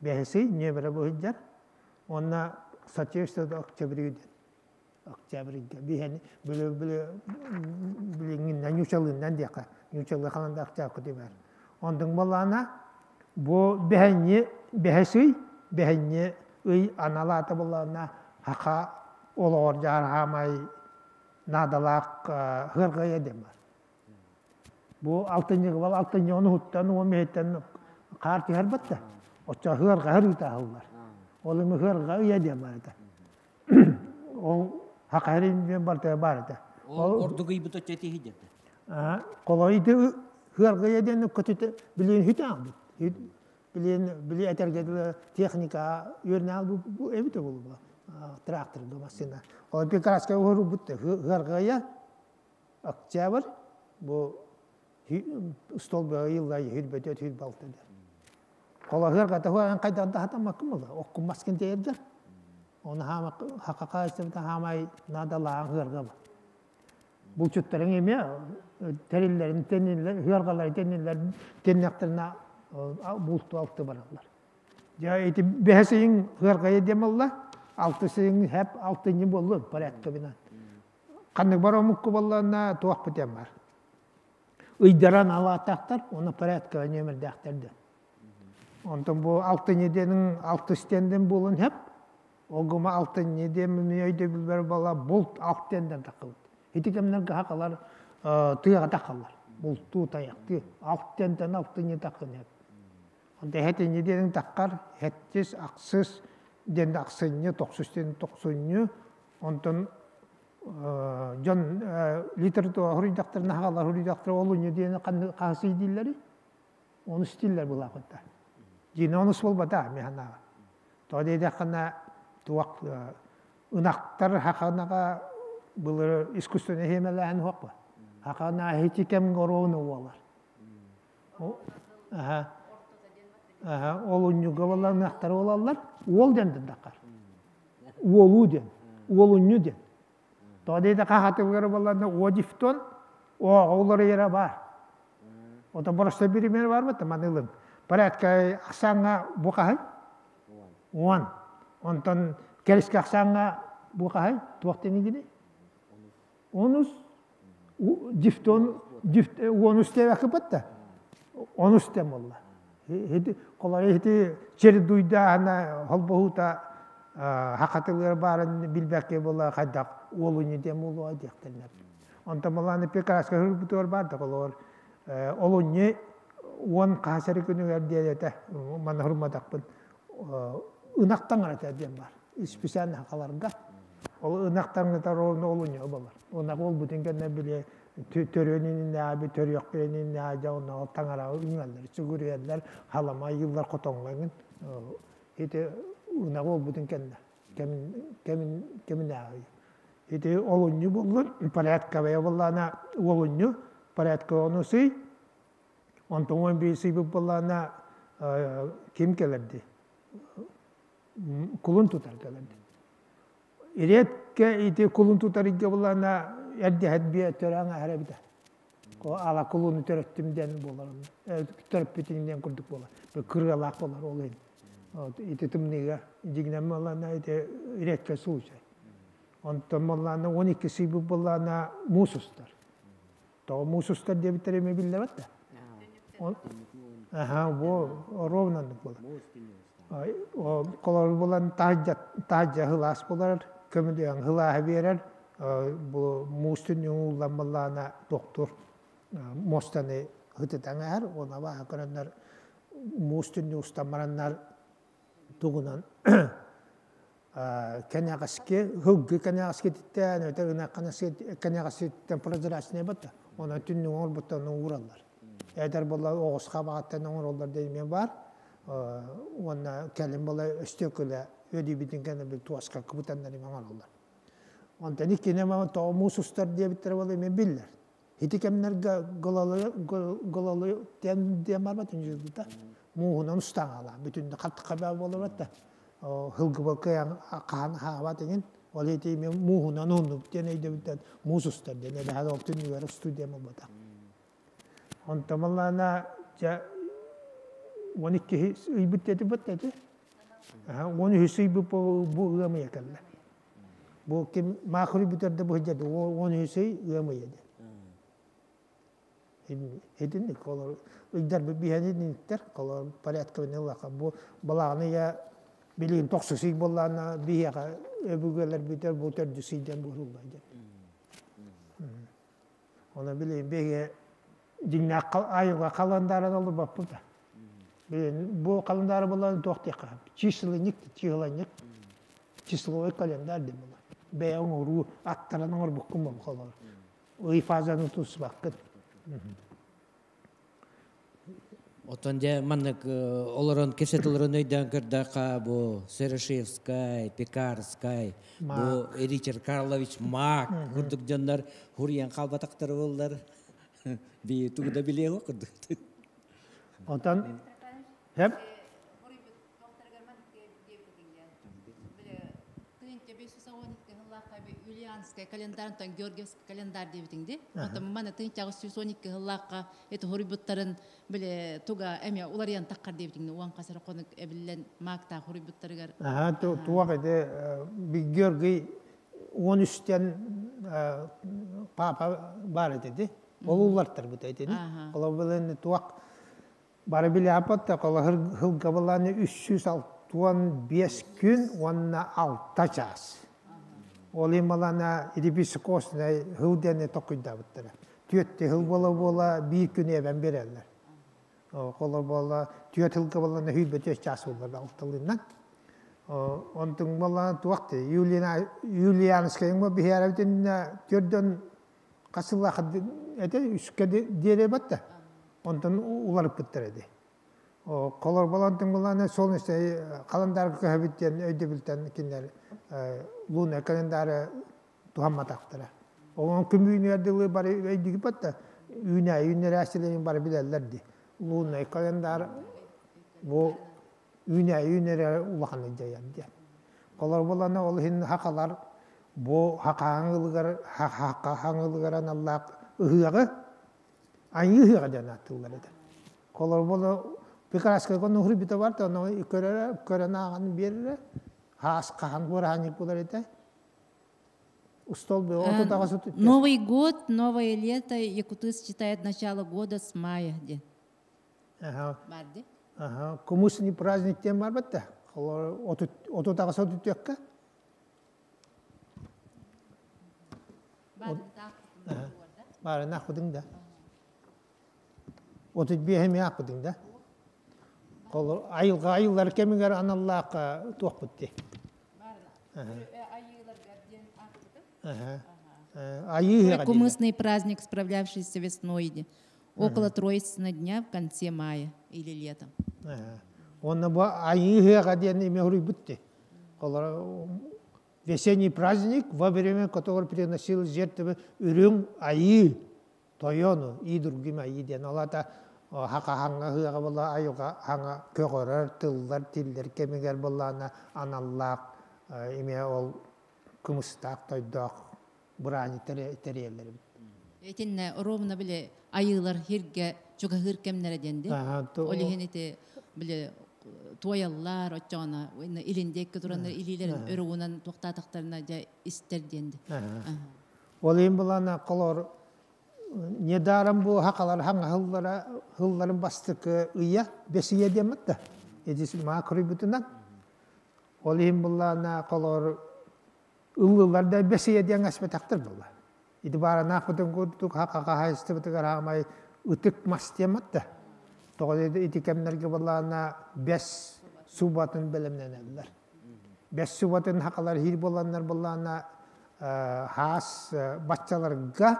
Бэһис ый нүөмэрэ бу сылдьар. Уонна соответственно октябрю диэн. Октябрьга биһэн били били билиҥҥиннэн ньуучалыыннан диэххэ ньуучалыы халанда октябрь дибэр. Онтуҥ буоллаҕына бу бэһэнньи бэһис ый бэһэнньи ый анал аата буоллаҕына хаха олоҕор дьаһар хаамай наадалаах ыарҕайа диэн бар. Бу алтынньыга бол алтынньы онуһуттан уон биһиттэн хаар түһэр батта. Оччо ыарҕа ыһырыыта аһыллар. Ол эми ыарҕа ыйа диэн бар этэ. Ол хахайрын диэн барта бар этэ.
Ол ордук ыйбыт оччо тиһи диэтэ.
Колойды ыарҕа диэн көтүтэ билин хүтэ албыт. Билин били этэргэ техника үөрнээл бу эбитэ буолуба. Тракторга массыына. Ол прекраска уһурбут ыарҕая октябрь бу столбыга ыйылла хүрбөтөт хүрбалта дэр. Холоһыар гата хайдах да хатаммаккын була. Оккун маскын тиэрдэр. Оны хакака хаамай надалаан хыарга бар. Булчуттарың эме териллерин тенниллер, хыаргалары тенниллер, теннектерина булту алты бараллар. Я эти бэһэсийин хыаргая демалла, алтысыйын хэп алтынньы боллун порядка бинан. Ханнык бар омукку болланна туох бутен бар. Ыйдаран алаатаахтар, оны порядка нөмірдәхтерді. Онтон бу алтынньы денин алты стенден болун хэп, огума алтынньы деmin өйдөбүл бар бала булт алт тенден такылды. Ити кемнерге хакалар тыга такалар. Булту таякты алт тенден алтынньы такын хэп. Онта хетинньы денин таккар, хеттис, аксыс, ден аксынньы, токсус ден токсунньы, онтон дьон литература хуруйдахтарына хагалар хуруйдахтар олунньу диэни хаасы дииллери оны стиллер булаахытта дьине онус болбата механага то диэдэххана туак ынахтар хаханага былыр искусственный хемелээн хуакпа хахана хити кем гороуну уолар аха аха олунньуга болар ынахтар болаллар уол дендин дакар уолу ден уолунню ден То дейде хахатылгары болларына одифтон оҕолор yere бар. Ота просто биример бар бата манылым. Порядка ахсаңа бу кахай? Уан. Онтон келиске ахсаңа бу кахай? Туактен игини? Онус дифтон дифт онус тебе кыпатта. Онус тем болла. Хеди колар хеди чередуйда ана холбохута хакатылар барын билбекке бола хайдак уолуни дем улуа диэхтэрнэр. Онтон боллааны прекраска хырбутугар бар да колор олунни уон хаасары күнүгэр диэдэтэ манна хурматакпын ынактан арата диэн бар. Специально хакаларга. Ол ынактан олунни болар. Онак ол бутун кэннэ биле төрөнүн аби төрүөкпенин ажа онна таңара үңаллар, сүгүрүеллер, халама йыллар котоңлагын. Ити ынак ол бутун кэннэ. Кемин кемин кемин аби. Ити олунню боллун, порядка боллана олунню, порядка онусы. Онтон он биси боллана ким келерди? Кулун тутар келерди. Иретке ити кулун тутар иге боллана эрди хәдбие төраңа хәрәбитә. Ко ала кулуну төрөттүм ден болар. Төрөп битиңден курдук болар. Бу кыргалак болар ол ин. Ити тымныга дигнем боллана ити иретке случай. Онтон боллана 12 сыйбы боллана мусустар. То мусустар деп битереме биллебет да. Аха, бу ровно болар. Колор болан тажа тажа хылас болар, көмүдөн хылаһы берер. Бу мустун юңулан боллана доктор мостаны хытытаңар, она баха көрөннөр мустун устамараннар тугунан кэнэҕэски хылгы кэнэҕэски титтэн өтө гына кэнэҕэски прозрачный батта она түннү оҥорбуттан уураллар эдэр буолла оҕусха баҕаттан оҥороллор деймен бар уонна кэлин буола өстөкүлэ өдүйбүтүн кэнэ бил туаска кыбытаннар оҥороллор онтон иккине тоҕо муус устар диэбиттэр буола мен биллэр ити кэмнэргэ голалы голалы тен диэн барбатын жүзбүтэ мууһунан устаҥала бүтүннэ хаттыка буолар хылгыбакы хаан хаабат деген ол эти мен мууһунан уннук диэн өйдөбүттэн муус устар диэн эбэһэ ол түннүгэр студия болбата онтон маллаана жа 12 ыйбыт дети бут дети 13 ый бу ыам ыйа кэллэ. Бу ким маахыры бүтэрдэ бу сылдьар 13 ый ыам ыйа диэн. Итинник олор ыйдар биһэн итинниктэр олор порядковый ыллаха бу балаҕан ыйа билигин тохсус ый буоллаҕына биһиэхэ өбүгэлэр бүтэр бу төрдүс ый диэн буолулла диэн. Оны билигин биһиги дьиҥнээх айылҕа халандаарынан олорбоппут да. Билигин бу халандаары булан туох диэххэ численник, числоник, числовой календарь диэн буолар. Бэйэ оҥоруу аттаран оҥорбуккун буолар. Ый фазаны тутуспаккын.
Оттон дьэ маннык олорон кэпсэтэ олорон өйдөөн көрдөххө бу Серошевскай, Пекарскай, бу Ричард Карлович Мак курдук дьоннор хуруйан хаалбатахтара буоллар би тугу да билиэ курдук.
Онтон хеп
Юлианскай календарьтан Георгиевский календарь диэбитиҥ дии. Оттон маны 1812 сыллаахха ити хоруйбуттарын били туга эмиэ уларыйан таххар диэбитиҥ уон хас эрэ хонук эбиллэн маактаах хоруйбуттарыгар.
Аха туох ити Георгий 13-тэн папа баар этэ ди. Ол уллартарбыта итини. Ол билэн туох бары билээппат да хылга былааны 365 күн уонна 6 чаас. Ол ималана ити хыл диэни токуйдаабыттара. Түөтти хыл буола-буола биир күн эбэн береллер. Холор буола түөт хылга буолана хүйбэ түөт чаас буолар алталыннан. Онтун буолана туакты Юлианскайыңма биһиэрабитин түрдөн қасыллаах эте үскэ диэре батта. Онтон уларыппыттар эди. Колор болонтун булана солнечный календарь көһөбүттен өйдөбүлтен кинилер лунный календары тухамматахтара. Оон күн бары өйдүгү батта үүнэ үүнэрээсилерин бары билеллер ди. Лунный календарь бу үүнэ үүнэрэ улахан жаян ди. Колор болана ол хин хакалар бу хакааңылыгар хакааңылыгар аналлаак ыһыагы айы ыһыага диэн аттылар эти. Колор боло Пекарскай кон ухри бите бар та но көрөрө көрөн аган берре хас кахан бураник булар эте.
Новый год, новое лето, якуты считают начало года с мая. Где?
Ага. Ага. Кумусный праздник тем бар батта. Оту тагасы оту төккө. Бар нахудың да. Оту бихеми акудың да. Колор айылга айыллар кемигер аналлаак туох бутти.
Кумысный праздник, справлявшийся весной, около Троицына дня в конце мая или летом.
Онна бу айыыга диэн име бутти. Весенний праздник, во время которого приносил жертвы үрүң айы, тойону и другим айы диэн. Олата хака хаңа хыга була айыга хаңа көгөрөр тыллар тиллер кемигер буллана аналлаак име ол кымыстаак тойдоок бурани териэллер.
Этинне ровно биле айылар хирге чугахыр кемнере денди. Олихин ити биле туояллар очоона илиндекке тураннар илилерин өрүгүнан туктаатактарына жа истер денди.
Ол эми булана колор недаром бу хакалар хаңа хыллара хылларын бастыкы ыя бесие демет да. Эдис ма көрүбүтүнан. Ол эми булана колор ыллылар да бесие диэн аспетактыр була. Иди бара нахутун курдук хакака хайстыбытыгар хамай ытык мас демет да. Тоҕо ити кемнерге булана бес субатын белемненеллер. Бес субатын хакалар хир боланнар булана хас баччаларга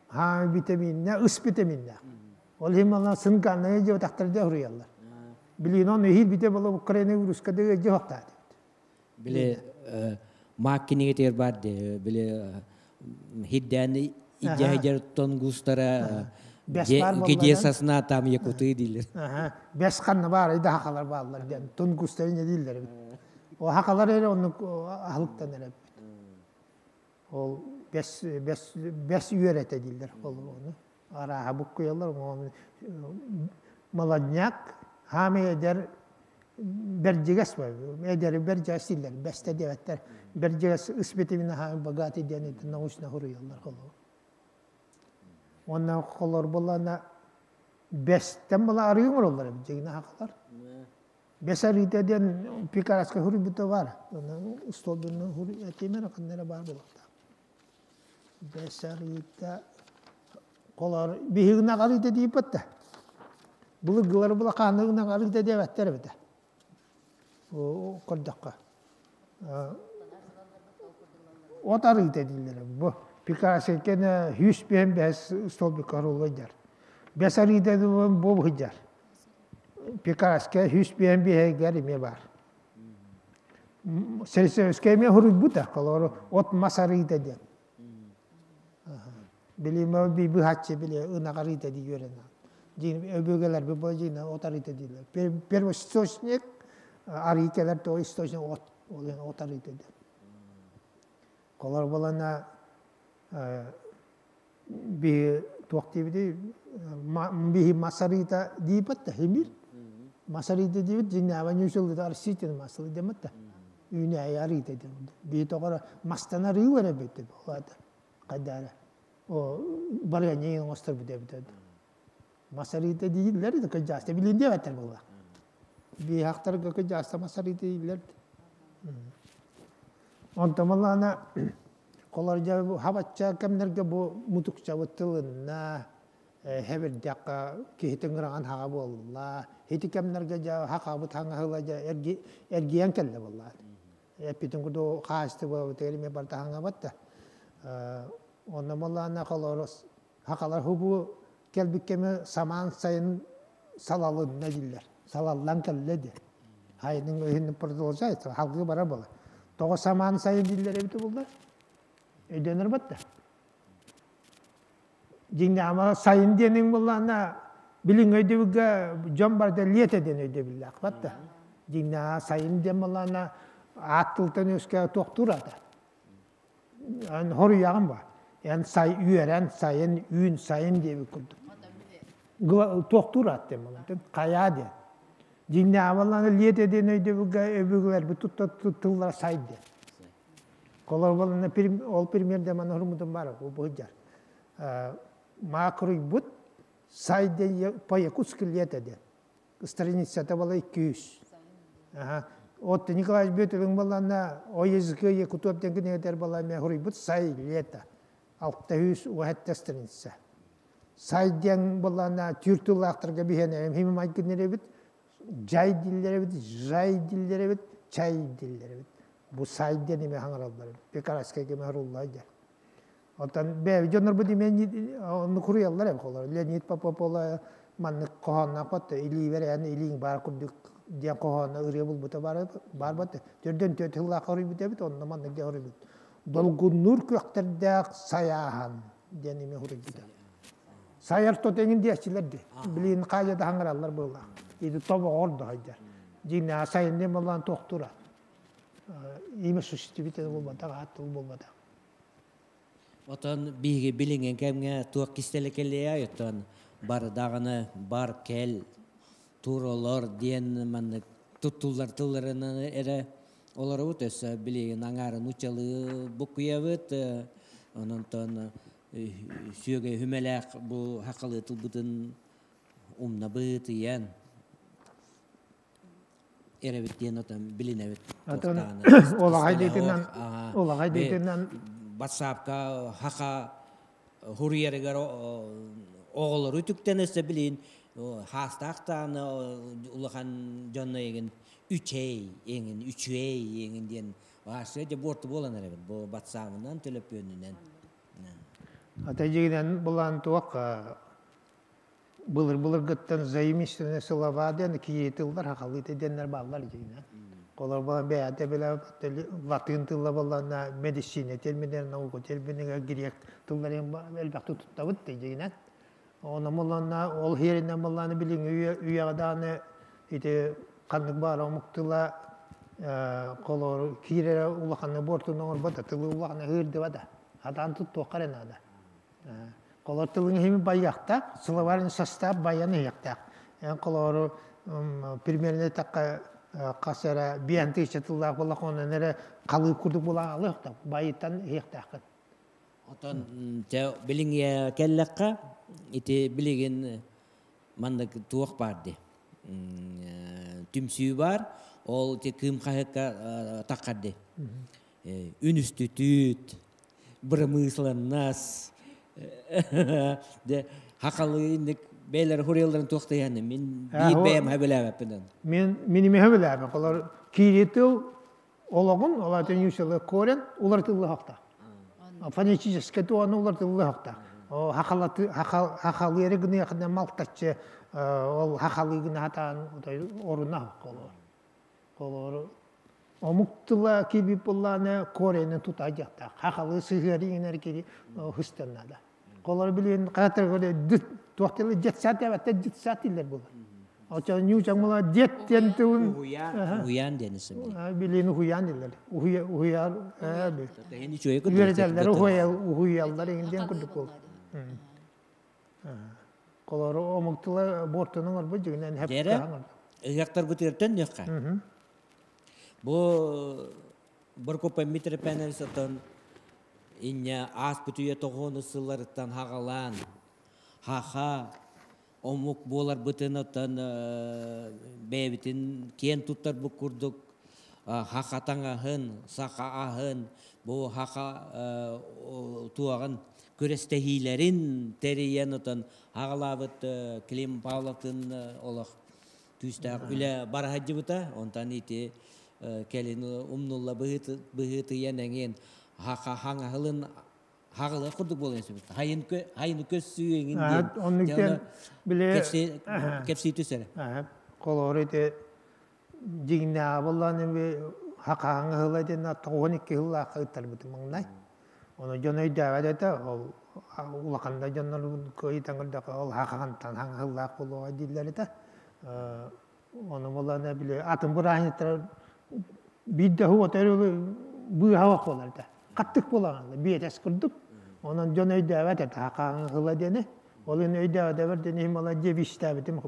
ха витаминне, ыс витаминне. Ол хим алла сынканны же тактырда хуруяллар. Билин он хир бите боло Украина руска деге же хакта.
Биле мак киниге бар де биле хиддәни иджахижер тонгустара где сосна там якуты дилер.
Бес канны бар, иде хакалар баалар ден. Тонгустара не дилер. О хакалар эре оны ахылыктан эре. Ол бес бес бес үйрете дилер ол оны. Ара буккуялар молодняк хаме эдер Бэрдьигэс эдэр бэрдьигэс дииллэр, бэстэ диэбэттэр. Бэрдьигэс ыс битимин богатый диэн научно хуруйаллар холобур. Уонна холор булана бэстэн була арыы оҥороллор эбит дьигинэ хахалар. Бэс арыыта диэн Пикараска хуруйбута бар. Столбун хуруй этимер ханнара бар буолуохтаах. Бэс арыыта холор биһигинэ арыыта дииппэт да. Былыргылар була хаанныгынан арыыта диэбэттэр эбитэ. Көрдөххө. От арыыта дииллэр. Бу Пикараскайканы 155 столбик арыллайдар. Бэс арыыта бу быһыдьар. Пикараска 155 эмиэ бар. Сельсоветскай эмиэ хуруйбута, холору от мас арыыта диэн. Били би быһаччы били ынах арыыта дии үөрэнэ. Дин өбүгэлэр би бу дин от арыыта дииллэр. Первоисточник арыы кэлэр то источник от, ол от арыыта диэн. Колор болана би туох диибити биһи мас арыыта диипэт да химир. Мас арыыта диибит дьиҥнээҕэ ньүүсүллүтэ арситин масылы демет да. Үүнээйи арыыта диэн. Би тоҕоро мастан арыы эрэ бит буолаата. Хайдаара. О барыанньа оҥостор бит эбит. Мас арыыта дииллэр да кыдьааста билин диэбэттэр буолла. Биһахтарга кыдьааста мас арыыта дииллэр. Онтон малаана холор хабачча кэмнэргэ бу мутукчабыт тылынна хэбирдякка киһитин ыраган хаға буолла. Хити кэмнэргэ жа хақабыт хаңаһыла жа эргиэн кэллэ буолла. Эппитин куду хаасты буолбут эми барта хаңабат да. Онно малаана холор хақалар хубу келбиккеме самаан сайын салалынна диллер. Салаллан кэллэ де. Хайның өһүн продолжается. Халгы бара бола. Тоҕо самаан сайын диллер эбити булла. Өйдөнөр батта. Дьиҥнэ ама сайын диэниҥ буллаана билиҥ өйдөбүлгэ дьон барда лето диэн өйдөбүллээх батта. Дьиҥнэ сайын диэн буллаана аат тылтан өскө туохтуур ата. Эн хоруйаҕын ба. Эн сай үөрэн сайын үүн сайын диэбит курдук. Туохтуур аат диэн буллаан. Хайаа диэн. Дьиҥнэ амаллаана лето диэн өйдөбүлгэ өбүгэлэр бу тутта тыллара сай диэн. Колор болана ол примерде мана хурмутум бар бу быһыдьар. Макруйбут сай диэн по-якутски лето диэн. Страницата была 200. Ага. От Николай Бетовин балана о языке якутов диэн кинигэтэр бала ме хуруйбут сай лето. 600 уһатта страница. Сай диэн балана түүр тыллаахтарга биһиэнэ хими майгыннар эбит, жай диллер эбит, жай диллер эбит, чай диллер эбит. Бу сай диэн эме хаҥараллар. Пекарскай кеме харуллай дьэ. Оттон бэйэ дьоннор бу димен онну куруйаллар эбит холор. Леонид Попов маннык хоһооннаах батта илиибэр эн илииҥ баар курдук диэн хоһоонно ырыа булбута бар бар батта. Төрдөн төрт сыллаах хоруйбут эбит, онно маннык диэн хоруйбут. Долгуннуур күөхтэрдээх сайааһан диэн эме хоруйбута. Сайар тотеңин диэччилэр ди. Билин хаайа да хаҥараллар буоллаах. Иди тобоҕор да хайдар. Дьиҥнээх сайын диэн буоллаан туохтуура. Имя существительное буолбатах, аат тыл буолбатах.
Отон биһиги билиҥҥи кэмҥэ туох кистэлэ кэлиэ оттон бардаҕына бар кэл тур диэн маннык туттуллар тылларынан эрэ олоробут өссө билигин аҥаарын учалыы буккуйабыт ононтон сүөгэ хүмэлээх бу хақалы тылбытын умнабыт ыйан эрэбит диэн отон билинэбит.
Отон олаҕай дейтинэн олаҕай дейтинэн
WhatsAppка хака хуруйарыгар оҕолору түктен өссө билин хаастаахтааны улахан дьонно эгин үчэй эҥин үчүэй эҥин диэн аасы де буорту буолан эрэбит бу WhatsApp'ынан төлөпүөнүнэн.
Ата дьигинэн булан туох былыр былыргыттан заимствованные слова диэн кии тыллар хахалыыта диэннэр бааллар дьигинэн. Колор буолан бэйэтэ билэ латын тылла боллана медицина терминер, наука терминигэр грек тылларын элбэхтик туттабыт дьигинэн. Оны моллана ол хиэринэн болланы билиҥ үйэҕэ ити ханнык баар омук тыла колор киирэрэ улаханны буортун оҥорбото тылы улаханы ыырдыбата. Хатаан туттуохха наада. Колор тылын хими байяхта, словарный состав баян ыйахтаах. Эн колору примерно такка Хас эрэ биэн тыһыынча тыллаах буоллахха, онон эрэ халыып курдук буолан аҕалыахтаах, байыттан иһиэхтээххин.
Отон дьэ билиҥҥэ кэллэххэ, ити билигин маннык туох баар дии түмсүү баар, ол ити кыым хаһыакка таххар дии. Үнүстүтүүт, бырамыысыланнас, дьэ хахалы инник бэйэлэр хуруйалларын туох да мин биир бэйэм хэбэлээбэппин.
Мен миниме хэбэлээбэп. Олар киири тыл олоҕун, ол атын юсалы корен уларытыллыахтаах. Фонетически туону уларытыллыахтаах. Хахалыары гыныахына малтаччы ол хахалыы гына хатаан оруна холоор. Холоор омук тыла киирбит буоллаана коренин тута дьахтаах. Хахалыы сыһыары иҥнэр кири хыстаннада. Холор билин хатыр туох тылы детсад эбэтэ детсад диллер буолар. Очо ньуучаҥ була дет диэн тылын
Уһуйаан диэн исэмди.
Билин уһуйаан диллер. Уһуя уһуяр үөрэтэллэр уһуйаллар иҥин диэн курдук буол. Колору омук тыла буортунун орбут дьигинэн
хэп Ыһыахтарбытыгар төннүөххэ. Бу Боркопа Митрепеневич отон инньэ ааспыт үйэ тоҕуону сылларыттан хаҕалаан хаха омук буоларбытын оттон бэйэбитин киэн туттарбыт курдук хаха таҥаһын, саха аһын, бу хаха туоҕын күрэстэһиилэрин тэрийэн отон аҕалаабыт Клим Павловтын олох күүстээх үлэ бара сылдьыбыта. Онтон ити кэлин умнулла быһыытыйан эҥин хаҥаһылын хаҕылыах курдук буолан сөбүт. Хайын көссүү эҥин диэн.
Оннуктан биле
кэпсии түсэрэ.
Холоор ити дьиҥнээҕи буоллаҕына хахааҥҥа ыла диэн 92 сыллаахха ыттарбытым маҥнай. Ону дьон өйдөөбөт этэ, ол улахан да дьоннор кыайытан көрдөххө ол хахаантан хаҥаһыллаах буолуоҕа дииллэр этэ. Ону буоллаҕына били атын бырааһынньыктар биирдэ уот быыһа буолар этэ. Хаттык буолаҕын биэтэс курдук. Онон дьон өйдөөбөт этэ хахааҥҥа диэни. Ол иһин өйдөөбөтөбөр диэн иһин буола дьиэ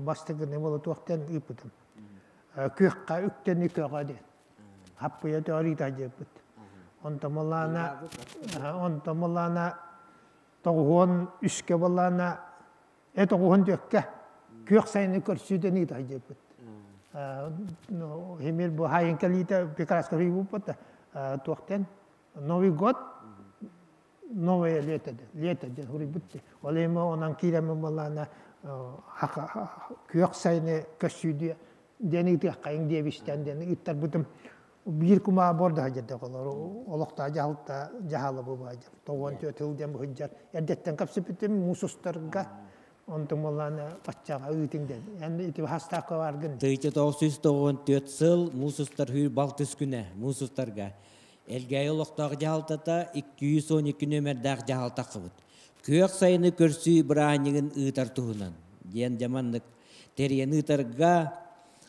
бастакыны буола туохтан ыыппытым. Күөххэ үктэни көҕө диэн. Хаппыйа төөрүүтэ дьиэппит. Онтон буоллаана онтон буоллаана тоҕуһуон үскэ буоллаана э тоҕуһун түөккэ күөх сайыны көрсүүтэн ыыта дьиэппит. Химир бу хайын кэлиитэ прекрасно буппут туохтен Новый год новое лето лето диэн суруйбут ол эми онон киирэммин буоллаана күөх сайыны көссүүдүө диэн ыытыаххайыҥ диэбистэн диэн ыыттарбытым биир кумаа борда сылдьар олор олохтоох дьаһалта дьаһала бу баайдар тоҕуон түөрт сыл диэн быһыдьар эрдэттэн кэпсэппитим муус устарга онтум буоллаана баччаҕа ыытыҥ диэн эн ити хастаахха бааргын
1994 сыл муус устар хүүр балтыс күнэ муус устарга Элгээйи олохтоох дьаһалтата 212 нүөмэрдээх дьаһалта тахсыбыт. Күөх сайыны көрсүү бырааһынньыгын ыытар туһунан диэн дьэ маннык тэрийэн ыытарга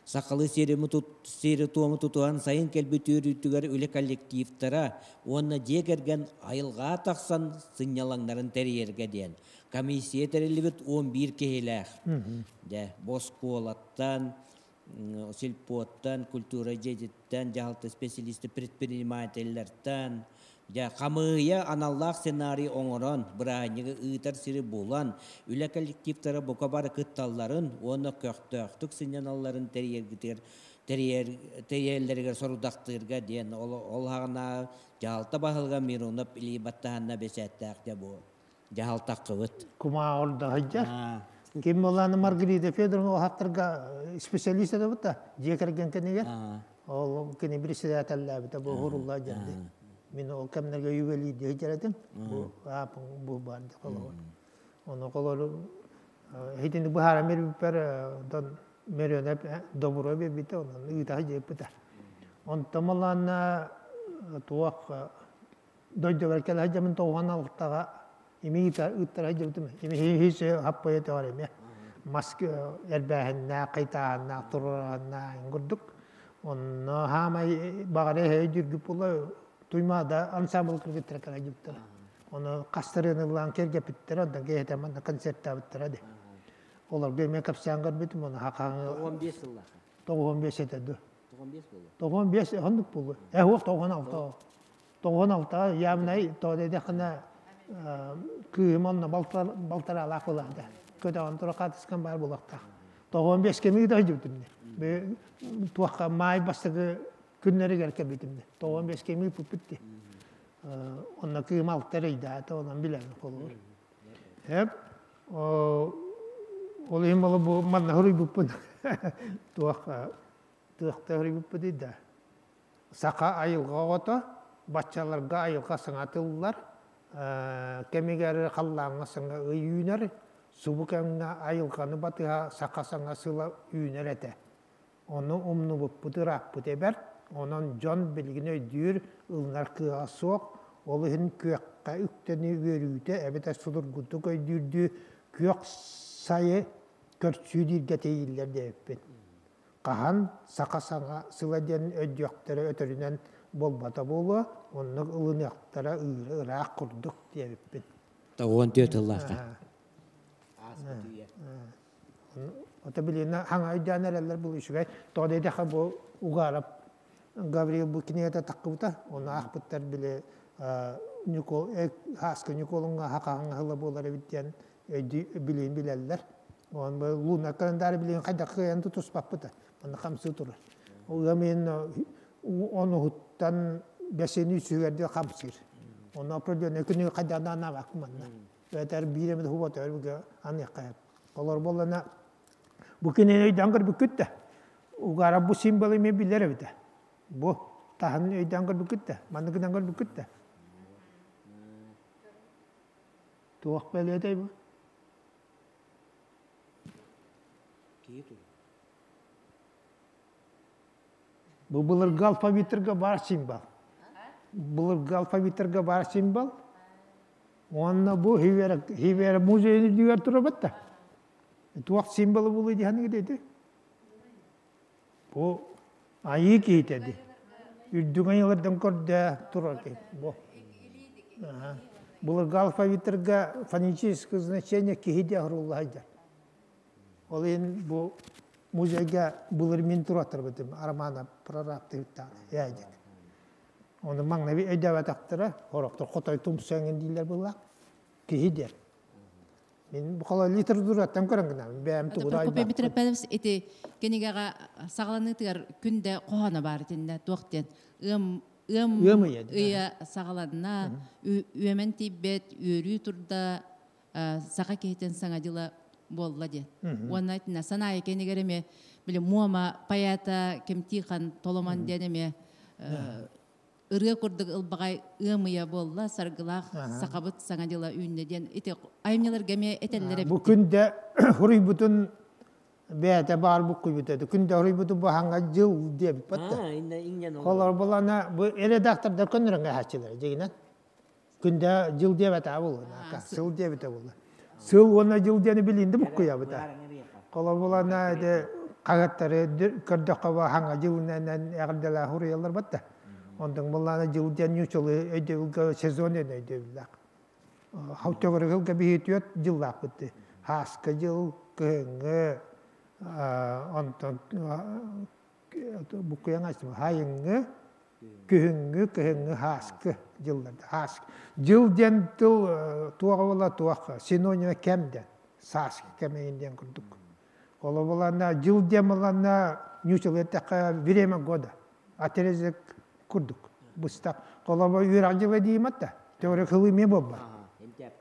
сахалыы сиэри-туому тутуһан сайын кэлбит үөрүүтүгэр үлэ коллективтара уонна дьиэ кэргэн айылҕаҕа тахсан сынньалаҥнарын тэрийэргэ диэн комиссия тэриллибит 11 киһилээх. Дьэ, бу оскуолаттан, сельпоттан, культура дьиэтиттэн, дьаһалта специалисты предпринимателлэртэн, дьэ, хамыыһыйа аналлаах сценарий оҥорон, бырааһынньыгы ыытар сири булан, үлэ коллективтара бука бары кытталларын уонна көхтөөхтүк сынньаналларын тэрийэргитигэр тэрийэллэригэр сорудахтыырга диэн ол ол хаҕына дьаһалта баһылыга Миронов илии баттаһанна бэчээттээх дьэ бу дьаһалтаккыбыт.
Кумааҕы да сылдьар. Ким буолааны Маргарита Федоровна оһаттарга специалист этэ да дьиэ кэргэн кэнигэр. Ол кини председателлээбитэ бу хурулла дьэнди. Мин ол кэмнэргэ ювелирдии сылдьар этим. Бу бу баар холобур. Ону холору хитини быһааран бербиппэр онтон мөрөнөп добуро бербитэ онон ыыта сылдьыппыта. Онтон малаанна туох дойдубар кэлэ сылдьабын тоҕуһан алтаҕа ими ыыттара сылдьыбытым ими хиһис хаппайа төҕөр эмиэ мас эрбээһиннээх хайтааһыннаах туруораһыннаах курдук онно хаамай баҕара эһэ дьүргүп була туймаада ансамбл кыргыттара кэлэ сылдьыбыттара ону хастарыан ыллаан кэргэппиттэрэ онтон киэһэтэ манна концерттаабыттара де олорго эмиэ кэпсээн көрбүтүм ону хахаҥы
15 сыллаах
95 этэ ду. 95 оннук буолуо. Э уох 96. 96 явнай то дэдэххинэ кыыһым онно балтараалаах буолаада. Көтөҕөн тура хаатыскан баар буолуохтаах. 95 кэмигит өйдүбүтүм. Туохха маай бастакы күннэригэр кэлбитим. 95 кэмигит пуппут. Онно кыым алта эрейдаата, онон билэбин холобур. Эп ол иһин боло бу манна хоруйбуппун туох туохта хоруйбуппутуй да саха айылҕа оҕото баччаларга айылҕа саҥа тыллар кэмигэр халлааҥҥа саҥа ый үүнэр субу кэмҥэ айылҕаны батыһа саха саҥа сыла үүнэр этэ ону умнубуппут ырааппыт эбэр онон дьон билигин өйдүүр ылынар кыаҕа суох ол иһин күөххэ үктэнии үөрүүтэ эбэтэр судургутук өйдүүрдүү күөх сайы көрсүү дииргэ тиийиллэр диэбиппин хаһан саха саҥа сыла диэн өйдүөхтэрэ өтөрүнэн буолбата буолуо оннук ылыныахтара ыыра ыраах курдук диэбиппин
94 тыллаахха
Ото билиэнэ хаҥа өйдөөн эрэллэр бу үчүгэй. Тоҕо диэтэххэ бу Угаров Гаврил бу кинигэтэ таххыбыта. Ону аахпыттар били Ньукол Хааска Ньуколуҥҥа хахаҥҥа сыла буолар эбит диэн өйдүү билиин билэллэр. Онон бу луна календарь билиин хайдах кыайан тутуспаппыта. Манна хамсыы турар. Ыам ыйын онуһуттан бэсини үсүгэр диэри хамсыыр. Онно определенный күнү хайдах да анаабаккын манна. Этэр биир эмит хубат өрүгэ аныахха Олор буоллана бу кинини өйдөөн көрбүккүт да угара бу символ эмиэ билэр эбитэ. Бу таһын өйдөөн көрбүккүт да маннык гынан көрбүккүт да туох бэлиэтэй бу? Бу былыргы алфавиттарга баар символ. Былыргы алфавиттарга баар символ. Уонна бу Хивера музейын үрдүгэр турабыт да. Туох символы булуй диһаныгы деди. Бу айыы киһитэ ди. Үрдүк айылардан көрдө турар киһи. Бу. Былыргы алфавиттарга фонетическое значение киһи де ахруллаһайдар. Ол иһин бу музейга былыр мин туруоттарбытым Романа прорабтыһыттаан ээдик. Ону маҥнай өйдөөбөтөхтөрө, сорохтор хотой тумсуоҥ дииллэр буоллаах. Киһи диэн. Мин бу холо литератураттан көрөн гынабын, бэйэм тугу да
Прокопий Петропавлович ити кинигэҕэ саҕаланыытыгар күндэ хоһооно баар итиннэ туох диэн ыам ыам ыйа саҕаланна үөмэн тиийбэт үөрүү турда саха киһитин саҥа дьыла буолла диэн. Уонна итиннэ Санаайа кэнигэр эмиэ били Муома поэта Кемтихан Толоман диэн эмиэ ырыа курдук ылбаҕай ыам ыйа буолла, саргылаах сахабыт саҥа дьыла үүннэ диэн ити айымньыларга эмиэ этэллэр эбит.
Бу күндэ хуруйбутун бэйэтэ баар буккуйбут этэ. Күндэ хуруйбутун бу хаҥа дьыл диэбит батта. Холор булана бу редактордар көннөрөнгө хааччылар дьигинэн. Күндэ дьыл диэбэтэ буолла, сыл диэбитэ буолла. Сыл уонна дьыл диэни билинди буккуйабыта. Холобулана ити хаһыаттары көрдөххө хаҥа дьылынан эҕэрдэлээх уруйаллар батта. Онтон буллаана дьыл диэн ньуучалы өйдөбүлгэ сезон диэн өйдөбүллээх. Халтөгөрүгүлгэ биһи түөрт дьыллаахпыт. Хааска дьыл, кыһыҥҥы, онтон буккуйан астым хайыҥҥы, күһүҥҥү, кыһыҥҥы, һааскы дьылларда. Һааскы. Дьыл диэн тыл туох буола туох синонима кэм диэн. Сааскы кэм диэн курдук. Холобуланна дьыл диэн буланна ньуучалыы эттэххэ время года. Отрезок курдук. Быстах. Холобур үөрэх дьыла диимэт да. Теория кылыы эмиэ буолбат.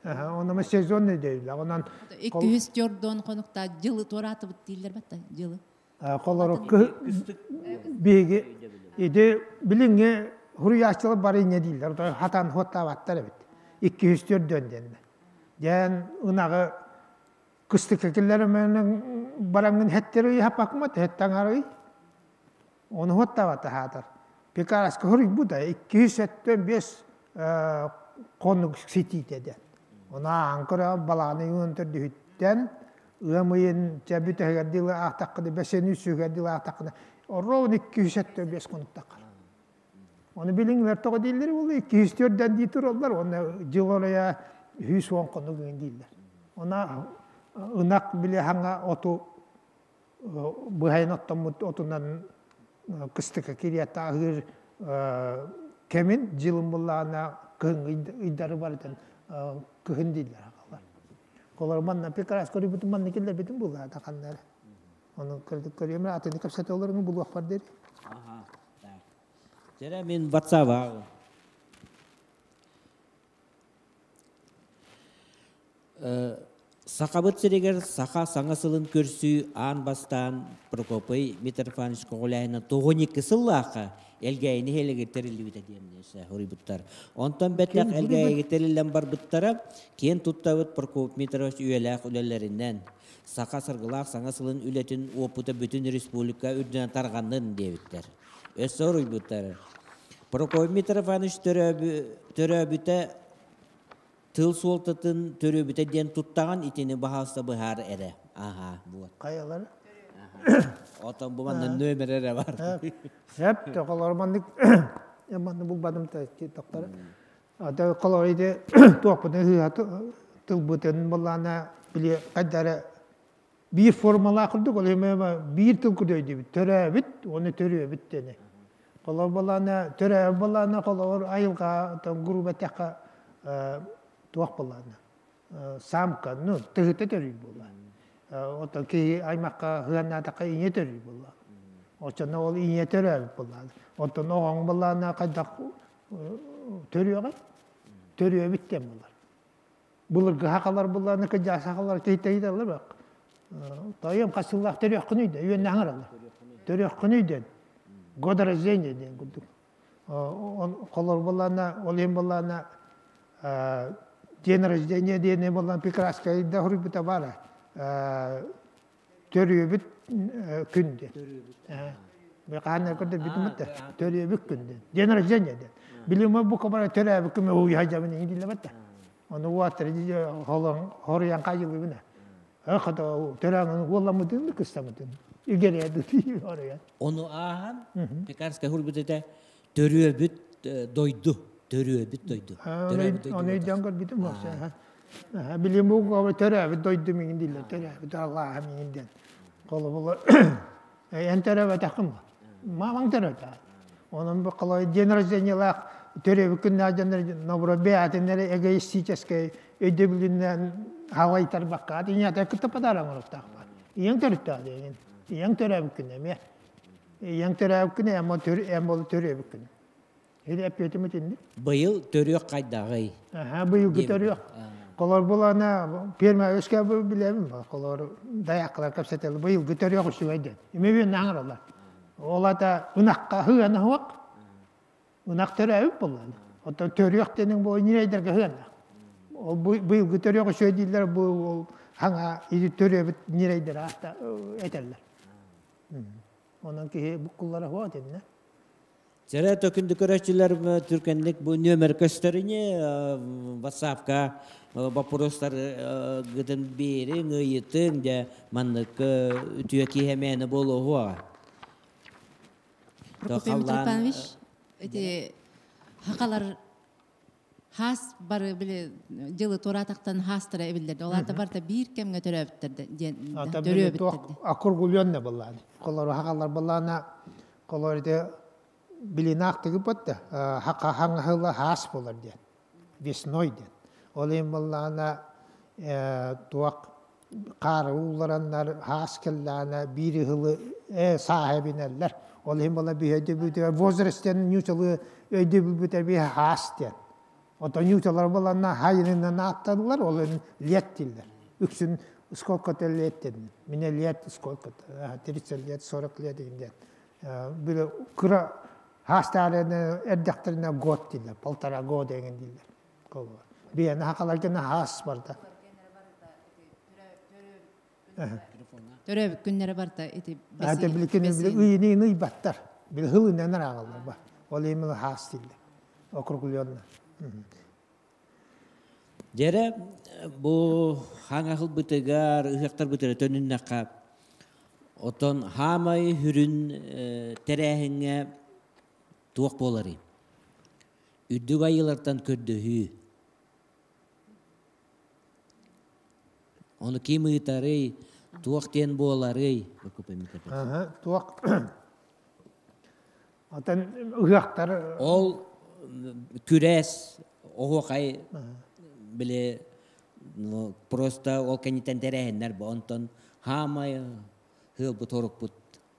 Онно сезонный дейилэр. Онон
Икки дьордон хонукта дьылы туораатыбыт дииллэр батта дьылы.
Холоро биһиги ити билиҥҥи хуруйааччылар бары инньэ дииллэр хатан хуоттаабаттар эбит 204 диэннэ дьээн ынаҕы кыстыкка киллэримэнэн бараҥҥын хэттэр ый хаппакмат хэттаҥарый ону хуоттаабата хаатар Пекарска хоруйбута 275 хонук ситиитэ диэн Она аҥкыра балаҕаны юун төрдүһүттэн ыам ыйын чэ бүтэһигэр дылы аахтаххына бэсиэн үсүгэр дылы аахтаххына ровно 275 хонуктаххар. Оны билиҥилэр тоҕо дииллэр буолла 204 дии тураллар уонна дьыл оройа 110 хонук дииллэр. Она ынах били хаҥа оту быһайын оттоммут отунан Кыстыка кириэт аһыыр кэмин дьылын буллаҕына кыһыҥҥы ыйдары барытын кыһын дииллэр аҕалар. Олор манна прекрас көрүбүтүм манна киллэрбитим буллаата ханна эрэ. Ону көрүөм атыны кэпсэтэ олорун булуохпар диэри.
Ага, так. Дьэрэ мин WhatsApp Сахабыт сиригэр саха саҥа сылын көрсүү аан бастаан Прокопий Митрофанович көҕүлээһинэ 92 сыллаахха Элгээйини иһэлигэр тэриллибитэ диэн суруйбуттар. Онтон бэттэх Элгээйигэ тэриллэн барбыттара киэн туттабыт Прокопий Митрофанович үйэлээх үлэлэринэн саха саргылаах саҥа сылын үлэтин уопута бүтүн республика үрдүнэн тарҕаннын диэбиттэр. Өссө уруйбуттар. Прокопий Митрофанович төрөөбүтэ тыл суолтатын төрөөбүтэ диэн туттаҕын итини баһаалыста быһаар эрэ. Аха, вот.
Хайалар?
Отон бу манна нөмер эрэ бар.
Сөп, тоқолор маннык манны булбадым тоқтар. Ата колор иди туохпутун ыһыа тылбытын буллаана били кайдара биир формалаах курдук ол эми биир тыл курдук өйдүүбүт төрөөбүт уонна төрүөбүт диэни холобур балаана төрөөбүт балаана холобур айылҕа грубо эттэххэ туох балаана самка ну тыһыта төрүүр буолла оттон киһи аймахха сыһыаннаатахха ийэ төрүүр буолла оччоно ол ийэ төрөөбүт буолла оттон оҕоҥ балаана хайдах төрүөҕэй төрүөбүт диэн буолар Былыргы сахалар буллааны кыдьаа сахалар киһитэ бак. Тойом хас сыллаах төрүөххүнүй да үөннэ аҥаралар. Төрүөххүнүй диэн. Год рождения диэн курдук. Холор буллаана, ол иһин буллаана день рождения диэн буллаан Пекраскай да хуруйбута баара. Төрүөбүт күн диэн. Хааннар көрдө бүтүмүт да төрүөбүт күн диэн. День рождения диэн. Билима бу кабара төрөөбүт күн уйхажабын иҥин диллэбэт да. Ону уаттары холон хоруйан хайылыбына. Хото төрөөҥүн уолламмытын кыстамытын. Игереди хоруйан.
Ону ааһан Пекарская хурбутete төрүөбүт дойду, төрүөбүт дойду.
Оны өйдөн көрбүтүм болса. Билим бу төрөөбүт дойду миҥин дииллэр, төрөөбүт Аллаһа миҥин диэн. Холобула эн төрөөбөтөххүн бу. Мамаң төрөөтө. Онон бу қалай день рождениялаах төрөөбүт күннээх дьоннор нобура бэйэтиннэри эгоистическай өйдөбүлүнэн халайтарбакка ийэтэ кытта подарок оҥоруохтаахпат. Ийэҥ төрүттээх диэн. Ийэҥ төрөөбүт күнэ эмиэ. Ийэҥ төрөөбүт күнэ эм ол төрөөбүт күнэ. Или эппиэтим итинник.
Быйыл төрүөх хайдаҕый?
Аха, быйылгы төрүөх. Колор булана первый өскө билэбин ба. Колор даяккалар кэпсэтел быйылгы төрүөх үчүгэй диэн. Эме бен аңыралар. Ол ата ынакка хыана хуак. Ынак төрөөбүт буллан. Оттон төрүөх дениң бу нирейдерге хыана. Ол быйылгы төрүөх үчүгэй дииллер бу ол хаңа иди төрөөбүт нирейдер аата этеллер. Онон киһи буккуллара хуа динне.
Сэрэ төкүндү көрөөччүлэр түркэнник бу нүөмэр көстөрүнэ WhatsApp-ка боппуруостар гытын биэриҥ, ыйытыҥ дьэ маннык үтүө киһи мээнэ буолуоҕа.
Прокопий Митрофанович, эти хакалар хаас бары били дьылы туораатахтан хаастара эбиллэрди. Ол аата барыта биир кэмҥэ төрөөбүттэр диэн төрөөбүттэр.
Аккургулённа былаан. Колор хакалар былаана колор ити билинаах тыгыппат да хака хаңаһыла хаас болар диэн. Весной диэн. Ол иһин былаана туох хаары ууллараннар хаас кэллэҕинэ биир ыһылы сааһа эбинэллэр. Ол иһин була биһи өйдөбүтүгэр возраст диэн ньуучалыы өйдөбүлбүтэ биһи хаас диэн. Оттон ньуучалар буланна хайынынан ааттанылар, ол иһин лет дииллэр. Үксүн сколько-то лет диэн. Мне лет сколько-то, 30 лет, 40 лет деген диэн. Били кыра хаастаарыны эрдэхтэринэ год дииллэр, полтора года деген дииллэр. Биэни хакаларгына хаас барда.
Төрөөбүт күннэрэ барта ити
Ата биликини ыйыны ыйбаттар. Бил хылынан арагаллар ба. Ол именно хаас дииллэр. Округленно.
Дьэрэ бу хаҥахыл бытыгар, ыһыахтар бытыгар төнүннэххэ, отон хаамай хүрүн тэрээһиҥҥэ туох буоларый? Үрдүк айыылартан көрдөһүү. Ону ким ыытарый, туох диэн буоларый?
Туох Отон ыһыахтар
Ол күрэс оһуохай били просто ол кэнниттэн тэрээһиннэр бу онтон хаамай ыһыалбыт хорукпут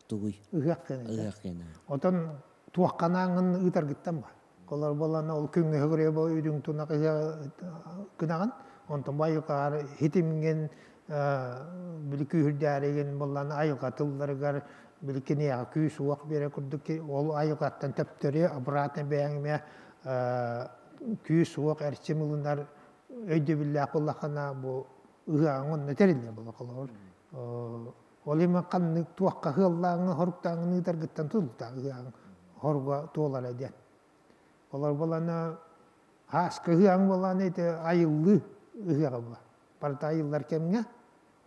тугуй?
Ыһыах кэнэ.
Ыһыах кэнэ.
Отон туохханааңын ыытаргыттан ба. Колор болан ол күҥҥэ хөгүрэ бу үрүҥ тунах гынаҕын, онтон бу айылҕаҕар хитимҥин били күүһүрдээригин боллан айылҕа тылларыгар били киниэхэ күүс уох биэрэ курдук ол айылҕаттан төптөрү обратно бэйэҥ күүс уох эрчим ылынар өйдөбүллээх буоллаххына бу ыһыаҕыҥ онно тэриллэр буолар холобур ол иһин ханнык туохха ыаллааҥҥа хоруктааҥҥын ыытаргыттан тутулуктаах ыһыаҕыҥ хоруга туолара диэн олор буолана ааска ыһыаҕыҥ буоллаҕына ити айыллыы ыһыаҕа буолар барыта айыллар кэмҥэ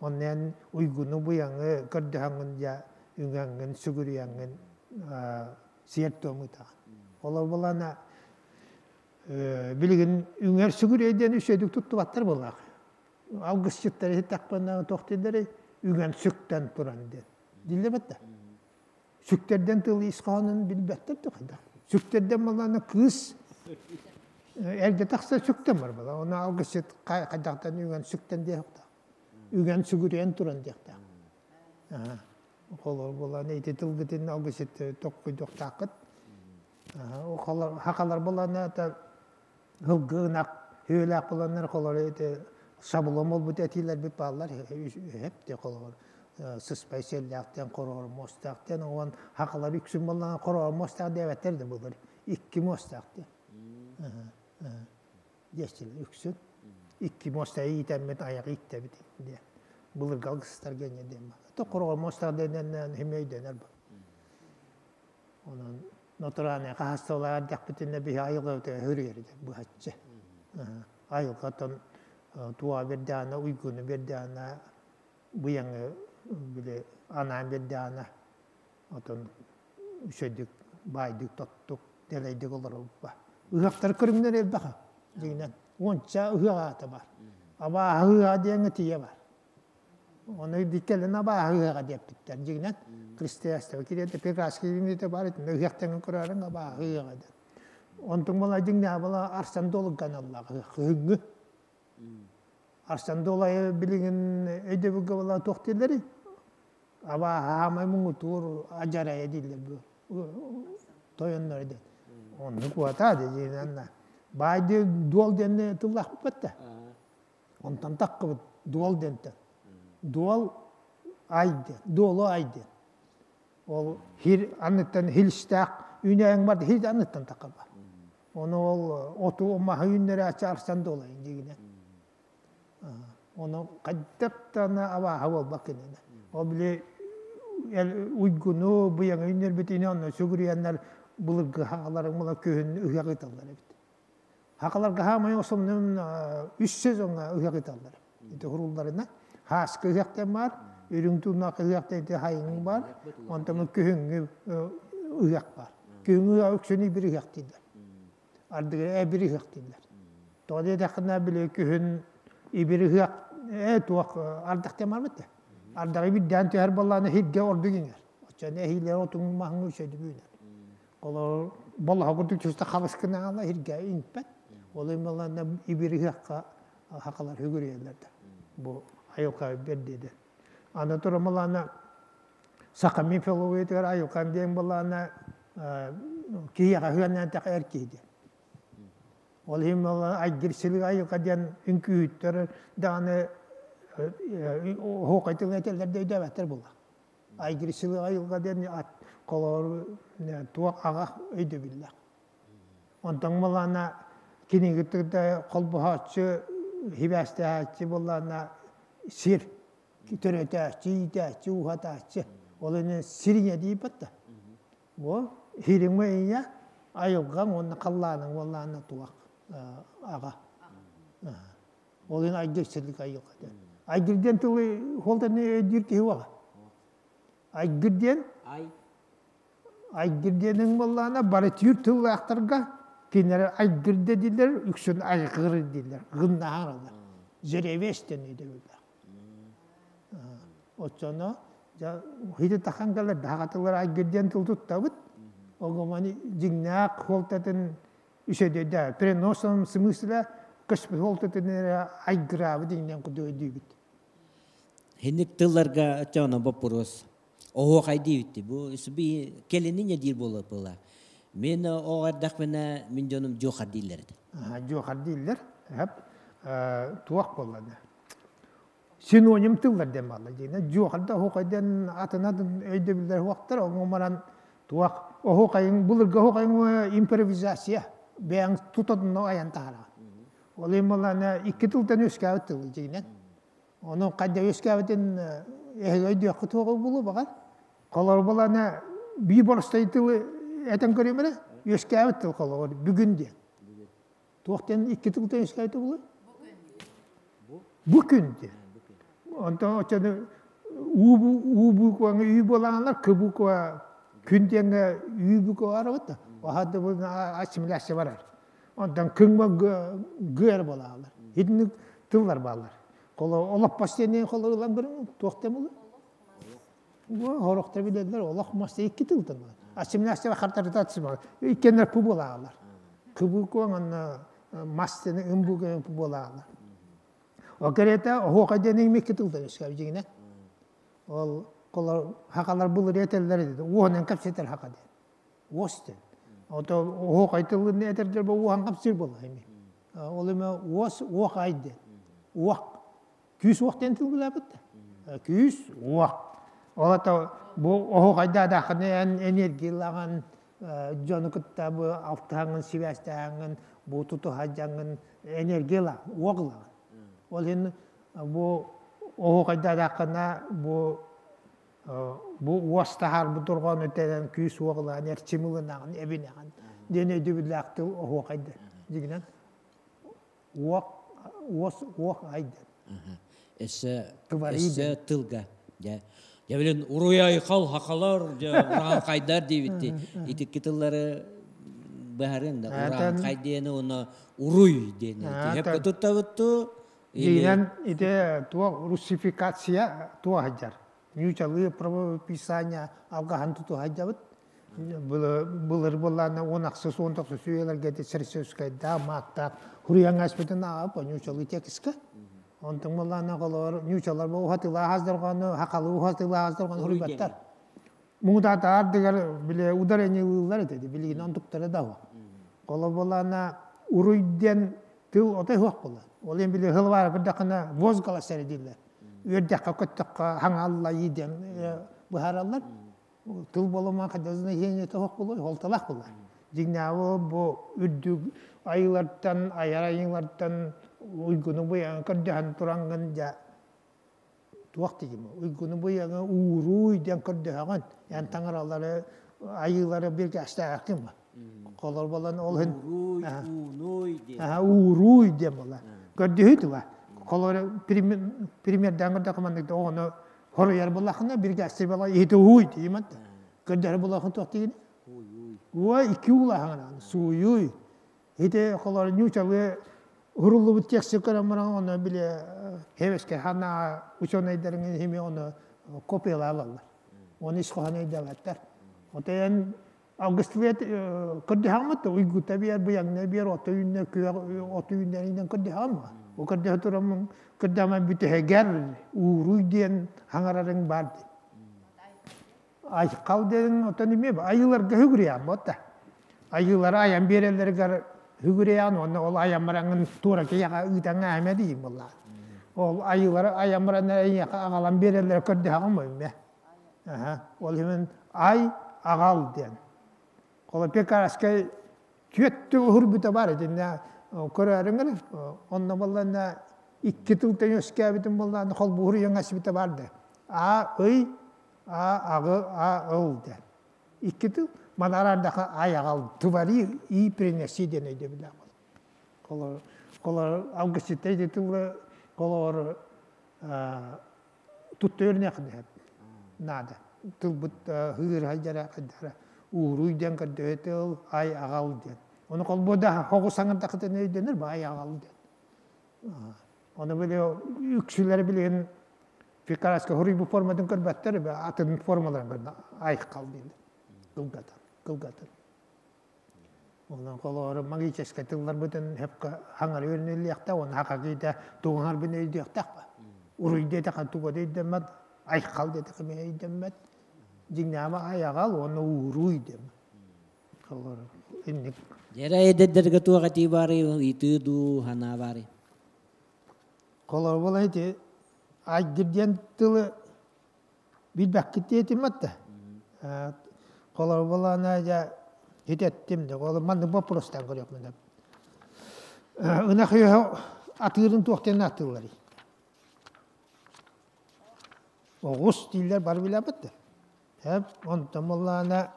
онно эн уйгуну быйаҥы көрдөһөҥҥүн дьэ үҥэҥҥин сүгүрүйэҥҥин сиэр-туом ыытаҕын олор буоллаҕына билигин үҥэр сүгүрүйэ диэн үчүгэйдик туттубаттар буоллаах алгысчыттар иһиттэхпинэ туох дииллэрий үгэн сүктэн туран диэн диллибэт да сүктэрдэн тыл ис хоһоонун билбэттэр да хайдах сүктэрдэн буоллаҕына кыыс эргэ тахса сүктэн бар буолла оны алгысчыт хайдахтан үгэн сүктэн диэхтээх үгэн сүгүрүйэн туран диэхтээх холор буолан ити тылгытын алгысчыт токкуйдуохтааххыт хахалар буоллаҕына это Һылгы ынах үөлээх буоланнар холор ити шаблон буолбут этиилэрбит бааллар эһэп де холоор сыспай сиэллээхтэн хороор муостаахтан уон хахалар үксүн буоллаҕына хороор муостаах диэбэттэр да буолар икки муостаах диэн диэччилэр үксүн икки муоста иитэммит айах ииттэбит диэн былыргы алгыстарга инньэ диэн баар хороҕор муостаах диэннэн хим өйдөнөр Онон натуральнай хаһаастыбалаах эрдэхпитинэ биһи айылҕабытыгар хөрүйэрдэ быһаччы. Айылҕаттан туоҕа биэрдэҕинэ, уйгуну биэрдэҕинэ, быйаҥы били анаан биэрдэҕинэ, отон үчүгэйдик, баайдык, тоттук, дэлэйдик олоробут. Ыһыахтар көрүҥнэрэ элбэх дьиҥинэн. Уонча ыһыах аата баар. Абааһы ыһыаҕа диэҥҥэ тиийэ баар. Оны диккэлин абааһы ыһыаҕа диэппиттэр. Дьиҥинэн христианство кириэтэ прекраский кириэтэ баар итиннэ ыһыахтаҥын көрөөрүҥ абааһы ыһыаҕа диэн. Онтуҥ була дьиҥнээх була Арсан Долган аллаах ыһыах кыһыҥҥы. Арсан Долайы билигин өйдөбүлгэ була туох дииллэрий? Абааһы хаамай муҥутуур адьарайа дииллэр бу. Тойоннор диэн. Оннук уотаа дьиҥинэн баай дуол диэн тыллаахпыт да. Онтон таххыбыт дуол диэнтэн. Дуол ай диэн, дуолу ай диэн. Ол хир анныттан хилстээх үүнээйиҥ бар хир анныттан таххар бар. Ону ол оту маһы үүннэрээччи арсан дуолайын дьигинэн. Ону хайдах даҕаны абааһы буолбат кинини. Ол били уйгуну быйаҥы үүннэрбит ини онно сүгүрүйэннэр былыргы хааларын мула күһүн ыһыах ыыталлар эбит. Хакаларга хаамай осомнун үс сезоҥҥа ыһыах ыыталлар. Ити хурулларына хааскы ыһыах диэн баар, үрүҥ тууннаах ыһыах диэн ити хайыҥ баар, онтон күһүҥҥү ыһыах баар. Күһүҥҥү ыһыах үксүн бир ыһыах дииллэр. Ардыгар эбир ыһыах дииллэр. Тоҕо диэтэххинэ били күһүн ибир ыһыах ээ туох ардах диэн барбыт да. Ардаҕы бирдээн түһэр буоллаҕына сиргэ ордук иҥэр. Оччону эһиилэр отуҥ маһыҥ үчүгэйдик үүнэр. Олор болоһо курдук түстэ халыс гынаала иһиргэ иҥпэт. Ол ималана ибириһиэххэ хакалар хүгүрүйэллэр да. Бу айылҕа бэрдиэдэ. Аны турамалаана саха мифологиятыгар айылҕан диэн буоллаана киһиэхэ хыаннантах эр киһи диэн. Ол иһин айгыр силик айылҕа диэн үҥкүүһүттэр даҕаны оһуохай тылын этэллэр да өйдөөбөттөр буолла. Айгырсылык айылҕа диэн ат холоор туох аҕа өйдөбүллээх. Онтон буоллаҕына кинигитэ холбоһооччу, хибээстэһээччи буоллаҕына сир төрөтөөччү, иитээччи, ууһатааччы. Ол иһин сир ийэ диибэт да. Бу хириҥ ийэ айылҕаҥ уонна халлааныҥ буоллаҕына туох аҕа. Ол иһин айгырсылык айылҕа диэн. Айгыр диэн тылы холтаны өйдүүр киһи уоҕа. Айгыр диэн
Ай.
Айгыр диэниҥ буоллаҕына бары түүр тыллаахтарга кинилэр айгыр дииллэр, үксүн айгыр дииллэр, гыннаһараллар. Жеребец диэн өйдөбүллээх. Оччоно дьэ хити тахан кэлэр даҕатылар айгыр диэн тыл туттабыт. Огомани дьиҥнээх суолтатын үсөдөйдө. Переносом смысла көспүт суолтатын эрэ айгыраабы диҥнэн курдук өйдүүбүт.
Хинник тылларга оччоҕуна боппуруос. Оһуохай диэбитти. Бу би келини не диир буолар буола. Мен оҕо эрдэхпинэ мин дьонум дьуохар дииллэр этэ.
Дьуохар дииллэр. Туох буолла да. Синоним тыллар диэн бааллар диэн. Дьуохар да оһуохай диэн атын атын өйдөбүллэр уохтар. Оҥо баран туох оһуохайын былыргы оһуохайын импровизация бэйэҥ тутатына айан таһараҕын. Ол иһин буоллаҕына икки тылтан үөскээбит тыл дьиҥинэн. Ону хайда үөскээбитин эһиги өйдүөххүт суоҕа буолуо баҕар. Холобур буоллаҕына биир боростой тылы этэн көрүөм эрэ, үөскээбит тыл холобур бүгүн диэн. Туох диэн икки тылтан үөскээбитэ буолуой? Бу күн диэн. Онтон оччону уу уу букваҥа үү буолааннар к буква күн диэҥҥэ үү буква барабыт да. Оһа да ассимиляция барар. Онтон күҥҥэ гы эрэ буолаалар. Итинник тыллар бааллар. Холо олоппос диэн холо ылан көрүҥ туох диэн буолуой? Хорохтор билэллэр олох мас икки тылтан бар. Ассимиляция хартарытация иккеннер пу буолаалар. Кыбыкуоҥ анна мас диэн ымбуга пу буолаалар. Ол кэриэтэ оһуоха диэн икки тылтан үскәб дьиҥинэ. Ол колор хакалар былыр этэллэр этэ. Уонан кэпсэтэр хака диэн. Уос диэн. Ото оһуохай тылын этэрдэр бу уохан кэпсиир буолла эми. Ол эме уос уохай диэн. Уох күүс уох диэн тыл билэбит да. Күүс уох. Ол ата бу оһуохайдаатаххына эн энергиялаҕын дьону кытта бу алтыһаҥҥын сибээстэһэҥҥин бу тутуһадьаҥҥын энергиялаах уох ылаҕын. Ол иһин бу оһуохайдаатаххына бу бу уос таһаарбыт дорҕоону тэнэн күүс уох ылаан эрчим ылынаҕын эбинэҕин диэн өйдөбүллээх тыл оһуохайда дьиҥинэн уох уос уох ай диэн
Өссө өссө тылга дьэ дьэ билин уруй-айхал хахалар дьэ урааҥхайдар диэбитти итикки тыллары быһарын да урааҥхай диэни уонна уруй диэни тиһэпкэ туттабытту
Дьиҥинэн ити туох русификация туох сылдьар. Ньуучалыы правописание алгаһан тутуһа сылдьабыт. Былыр буоллаҕына уон ахсыс уон тохсус үйэлэргэ ити Сарсевскайдаах, Маактаах хуруйаҥҥа аспытын ааҕап ньуучалыы текскэ. Онтон буоллаҕына холобур ньуучалар бу уһатыылаах ас хахалыы уһатыылаах ас хуруйбаттар. Муҥутаата ардыгар били ударение ылыыллар этэ билигин онтуктара да суох. Холобур буоллаҕына уруй диэн тыл отой суох буолла. Ол иһин били сылбаара көрдөххүнэ возглас эрэ дииллэр. Үөрдэххэ көттөххө хаҥаллайыы диэн быһаараллар. Тыл буолуман хайда значениета суох буолуой, суолталаах буолар. Дьиҥнээҕи бу үрдүк айыылартан, айар айыылартан уйгуну быйаҥы көрдөһөн тураҥҥын дьэ туох диигин уйгуну быйаҥы ууруй диэн көрдөһөҕүн. Эн таҥаралары айыылары биргээстээххин ба. Холор болан ол иһин
Ууруй, уунуй диэн.
Ууруй диэн буолар. Көрдөһүү тыла. Холор примердаан көрдөххө маннык оҕону хоруйар буллаххына биргээстир була иһити ууй диимэн. Көрдөһөр буллаххын туох диигин? Уой икки уулаһаҥын сууйуй. Ити холор ньуучалыы уруллубут текси көрөн баран оны били хевеске хана ученыйдарын хими оны копиялаалаллар. Оны ис хоһоону өйдөөбөттөр. Отойон Алгыстылыат көрдөһөммүт уйгута биэр быйаҥна биэр ото үүннэ күөх ото үүннэринэн көрдөһөм. Ол көрдөһө тураммын көрдөһөмөн бүтэһигэр ууруй диэн хаҥарарыҥ баар дии. Айхал диэн отон эмиэ айыыларга үгүрүйээн буолта. Айыылары айан биэрэллэригэр үгүрүйээн уонна ол айан бараҥҥын туора киһиэхэ ыытаҥҥа эмэ диин буоллаҕа. Ол айыылары айан баран эйиэхэ аҕалан биэрэллэрэ көрдөһөҕүн эмиэ. Ол иһин ай аҕал диэн. Холопекарскай түөрт тыл уһурбута бар итиннэ көрөөрүҥ онно буоллаҕына икки тылтан үөскээбитим буоллаҕына холбуур ыйаҥасыбыта бар да а ый а аҕы а ыл диэн икки тыл манараардаха ай аҕал твори и принеси диэн өйдөбүллээх буолар холор алгысчыттар ити тылы холоор тутта үөрэнэххин наада. Тылбыт ыыр хайдара хайдара ууруй диэн көрдөһө тыл ай аҕал диэн. Ону холбуода хоҕус саҥардахытын өйдөнөр бу ай аҕал диэн. Ону били үксүлэри билигин Пикараска хоруйбут форматын көрбөттөр, атын формаларын көрбө айхал диэн. Кылгатан. Кылгатын. Онон холоору магическай тылларбытын хөпкө хаҥар үөрэниллиэхтэ, уонна хака киитэ тугуҥарбын өйдүөхтэх ба. Уруй диэтэхэ туга да өйдөммөт, айхал диэтэхэ эмиэ өйдөммөт. Дьиҥнээҕи айаҕал уонна ууруй диэн. Холоору инник.
Дьэрэ эдэрдэргэ туох этии баарый, ыйытыы дуу, санаа баарый?
Холоору була ити айгыр диэн тылы билбэккит диэтим да. Холоору буолаана дьэ хитеттим да. Ол маннык боппуруостан көрүөхмүн. Ынах үөһэ атыырын туох диэн ааттыылларый? Оҕус дииллэр бары билэбит да. Эп онтон буоллаҕына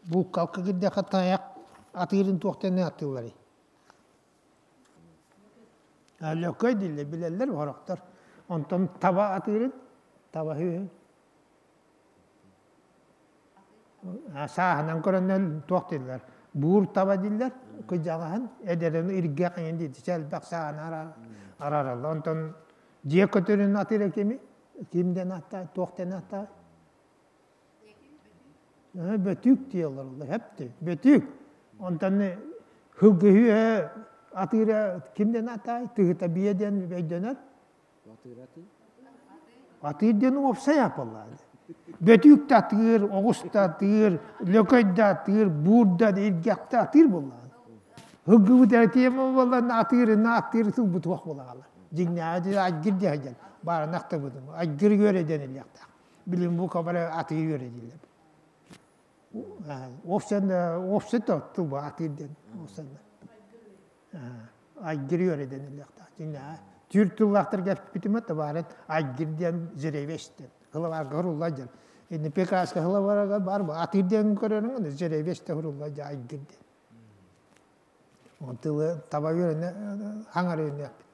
бууккалка кирдэххэ тайах атыырын туох диэн ааттыылларый? Лөкөй дииллэр, билэллэр сорохтор. Онтон таба атыырын, таба үһү. Сааһынан көрөннөр туох дииллэр, буур таба дииллэр, кыдьаҕаһын, эдэрин иргэ эҥин диэти элбэх сааһын араараллар. Онтон дьиэ көтөрүн атыыра кими? Ким диэн ааттаах, туох диэн ааттаах? Бөтүүк диэллэр олор, хэпти, бөтүүк. Онтон хылгыһыы атыыра ким диэн ааттаах? Тыһыта биэ диэн өйдөнөр. Атыыр диэн уопсай аапаллаах. Бөтүүк да атыыр, оҕус да атыыр, лөкөй да атыыр, буур да, иргэх да атыыр буоллаҕа. Хылгыбыт эрэ тиэмэ буоллаҕына атыырына атыыр тылбыт туох буолаҕала. Дьиҥнээҕи айгыр диэ сылдьан баарына ахтыбытым. Айгыр үөрэ диэн иллэхтээх. Билин бу кабара атыыр үөрэ дииллэр. Уопсан уопсай тыл атыыр диэн уопсан айгыр үөрэ дэниллиэхтээх. Дьиҥнээҕи түүр тыллаахтарга эппитим табаарын айгыр диэн жеребец диэн. Хылабарга хурулла дьон. Инни пекаска хылабарга бар бу атыыр диэн көрөрүҥ жеребец те хурулла дьэ айгыр диэн. Он тылы таба үөрэнэ хаҥар үөрэнэппит.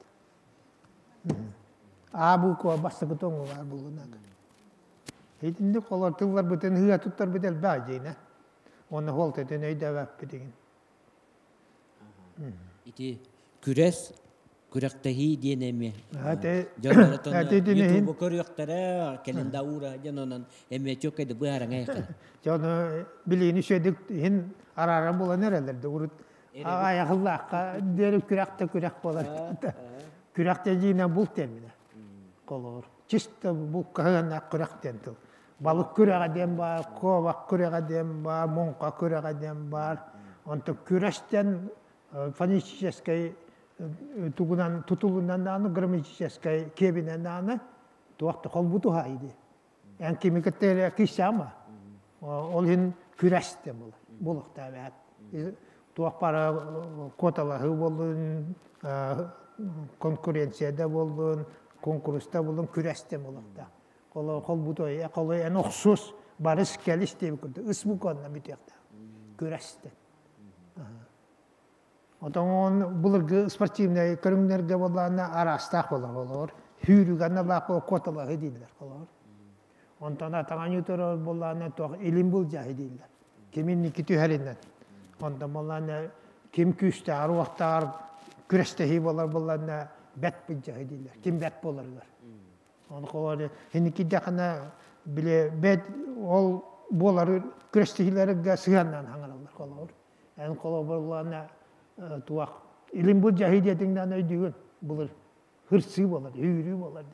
А буква бастакы тоҥу бар булгунак. Итинник олор тылларбытын ыа туттарбыт элбэх дьиэнэ. Уонна хуолтатын өйдөөбөппүт
Ити күрэс, күрэхтэһии диэн эмиэ дьоннор ютубу көрүөхтэрэ, кэлин да уура дьон онон эмиэ чөккөйдө быһаарыҥа айхал.
Дьону билиини үчүгэйдик иһин араара булан эрэллэр да урут аҕайахыллаахха диэри күрэх да күрэх буолар. Күрэх да дьиинэ булт диэн Холобур, чисто булка сыһыаннаах күрэх диэн тыл. Балык күрэҕэ диэн баар, куобах күрэҕэ диэн баар, муҥха күрэҕэ диэн баар. Онтон күрэс диэн фонетическай тугунан тутулунан даҕаны, грамматическай киэбинэн даҕаны туох да холбутуһаай дии. Эн кими кытта эрэ кыйсаама. Ол иһин күрэс диэн буолар. Буолуохтаах эбээт. Туох бара куоталаһыы буоллун, конкуренция да буоллун, куонкурус да буоллун, күрэс диэн буолуохтаах. Холо холбутой, холой эн охсус, барыс кэлис диэбит курдук ыс букванна бүтүөхтээх. Күрэс диэн. Отон былыргы спортивнай көрүҥнэргэ буоллаҕына араастаах буолар олор. Сүүрүүгэ аналлаах куоталаһыы дииллэр олор. Онтон атаҕан утарар буоллаҕына туох илин былдьаһыы дииллэр. Ким инники түһэринэн. Онтон буоллаҕына ким күүстээҕэр уохтааҕар күрэстэһии буолар буоллаҕына бэт былдьаһыы дииллэр. Ким бэт буоларыгар. Ону холоору инники дэххэнэ били бэт ол буолары күрэстэһиилэргэ сыһыаннаан хаҥараллар холобур. Эн холобурлаана туох илин былдьаһыы диэтиҥнээн өйдүүгүн былыр хырсыы буолар, үүрүү буолар.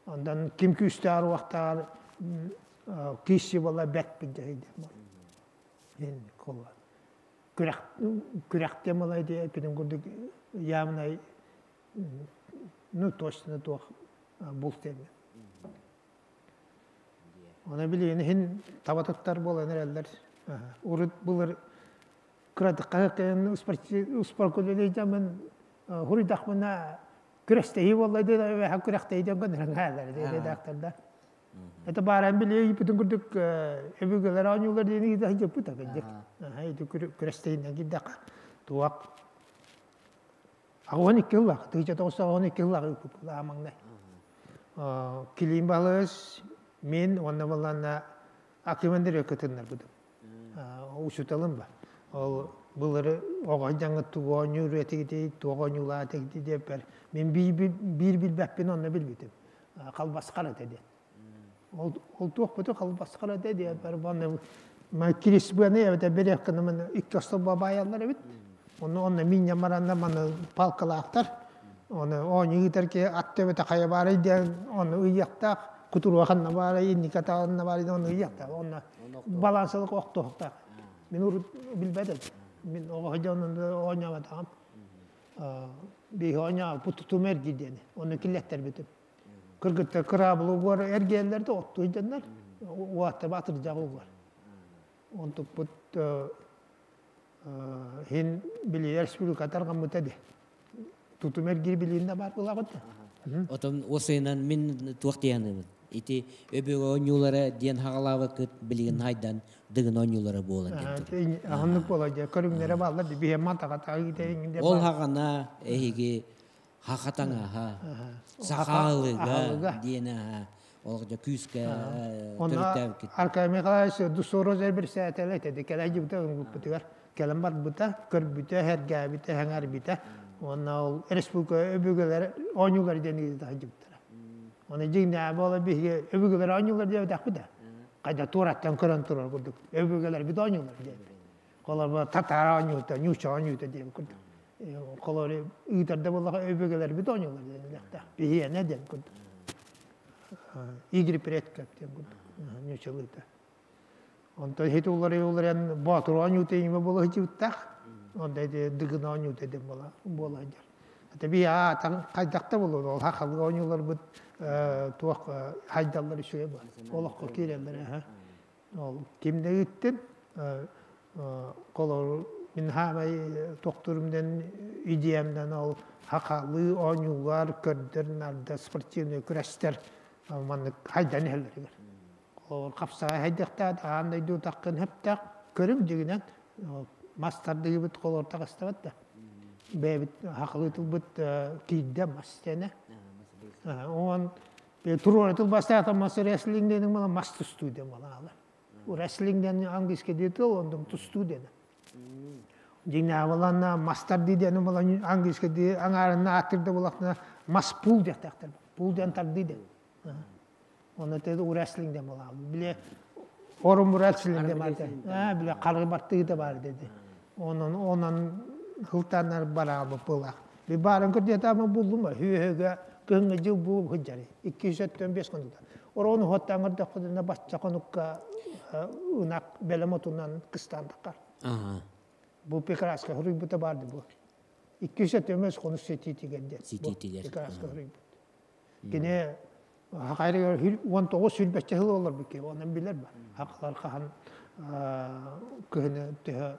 Онтон ким күүстээҕэр уохтааҕар киирсии буолар бэт былдьаһыы диэн буолар. Ин холобур. Күрэх күрэх диэн буолар диэппитин курдук явно ну точно туох булт диэн. Оны билигин иһин таба туттар буолан эрэллэр. Урут былыр кыратыкка кэлэн спорт үлэлейдэммин хуруйдахпына күрэстэһии буолла диэн күрэхтэһии диэн көннөрөн хаалар редактордар. Это бааран билиэ бүтүн курдук өбүгэлэр оонньуулар диэн ыйыта сылдьыппыт кырдьык. Ити күрэстэһиинэн киирдэххэ туох 12 ыллах, 1912 ыллах ыыппыт маҥнай. Килиим балыс, мин уонна баланна Акимандыр кытыннарбытым. Учуталым ба. Ол былыры оҕо дьаҥы тугу оонньуур этигитий, туох оонньуулаах этигитий диэппэр, мин биир билбэппин онно билбитим. Халбасхар этэ диэн. Ол, ол туох буту халбасхар этэ диэппэр, манна Кирис быаны эбэтэ беревканы маны икки остолбо баайаллар эбит. Онно онно минньэ маранна маны палкалаахтар. Оны оонньуу ыытар ки ат төбөтө хайа баарай диэн оны ыйыахтаах, кутуруга ханна баарай, инники атаҕынна баарай оны ыйыахтаах. Онно балансылык охтуохтаах. Мин урут билбэт этим. Мин оҕо дьонун оонньообатаҕым. Биһи оонньообут тутум эрги диэни. Оны киллэттэрбитим. Кыргыттар кыраабыл угар эргиэллэр да оттуу дьоннор уоттар батырдьах угар. Онтукпут хин били республика тарҕаммыта ди. Тутум эргиир билииннэ баар буолаҕыт да.
Отон осыйынан мин туох диэханыбын. Ити өбүгэ оонньуулара диэн хаҕалаабыккыт билигин хайдан дыгын оонньуулара буолан диэн.
Ахыннык буола дьэ көрүҥнэрэ бааллар ди биһиэн мантаҕа
Ол хаҕана эһиги хаха таҥаһа, сахаалыга диэн ол дьэ күүскэ төрүттээбиккит.
Аркадий Михайлович Дусуроз бирсээтэлэ этэ кэлэ дьыбыта ылбыппытыгар кэлэн барбыта, көрбүтэ, сэргээбитэ, сэҥээрбитэ. Уонна ол республика өбүгэлэр оонньуулар диэн ыыта сылдьыбыттара. Оны дьиҥнээҕи буола биһиги өбүгэлэр оонньуулар диэбэтэхпит да. Хайда туораттан көрөн турар курдук. Өбүгэлэрбит оонньуулар диэбит. Холобура татаар оонньуута, ньууча оонньуута диэн курдук. Холобура ыытар да буоллаха өбүгэлэрбит оонньуулар диэн үлэхтээх. Биһиэнэ диэн курдук. Игорь Предков диэн курдук ньуучалыыта. Онтон ити уларый-уларыйан Боотур оонньуута иҥмэ буола сылдьыбыттаах. Онто ити Дыгын оонньуута диэн буола буола сылдьар. Ата би аатан хайдах да буолуо, ол хахалыы оонньууларбыт туох хайдаллар үчүгэй буолар. Олоххо киирэллэр. Ол ким да ыыттын, холобур, мин хаамай тохтуурумдан идеямдан ол хахалыы оонньуулар, көрдөр нарда спортивный күрэстэр маннык хайдан иһэллэригэр. Холобур, хапсаҕай хайдахтаат, аан дойду утаххын хэптээх көрүм дьигинэн мас тардыыбыт холобур таҕыстабат да. Бэйэбит хахалыы тылбыт киирдэ мас диэнэ. Оон туруора тылбастаата мас рестлинг диэн мала мас тустуу диэн балаала. Рестлинг диэн английский дии тыл, онтон тустуу диэн. Дьиҥнээҕи мастар дии диэн була английский дии аҥаарынна ааттырда булахтына мас пул диэхтээхтэр. Пул диэн тардыы диэн. Оны те рестлинг диэн була. Биле орум рестлинг диэн бар. Аа биле каргы баттыы да бар деди. Онон онон хылтанар бараабы пылах. Би баарын көрдүөтаама буллум хүүһөгэ кыһыҥҥы дьыл бу сылдьары 275 хонукта. Орону хоттаҥырдаххытына бачча хонукка ынак бэлэм отунан кыстаан таххар. Бу Пекраска хоруйбута барды бу. 275 хонук сетиитигэр диэн.
Ситиитигэр.
Пекраска хоруйбут. Кини хакайрыгар 19 сүрбэччэ сыл олорбут киһи, онон билэр ба. Хакалар хаһан кыһыны төһө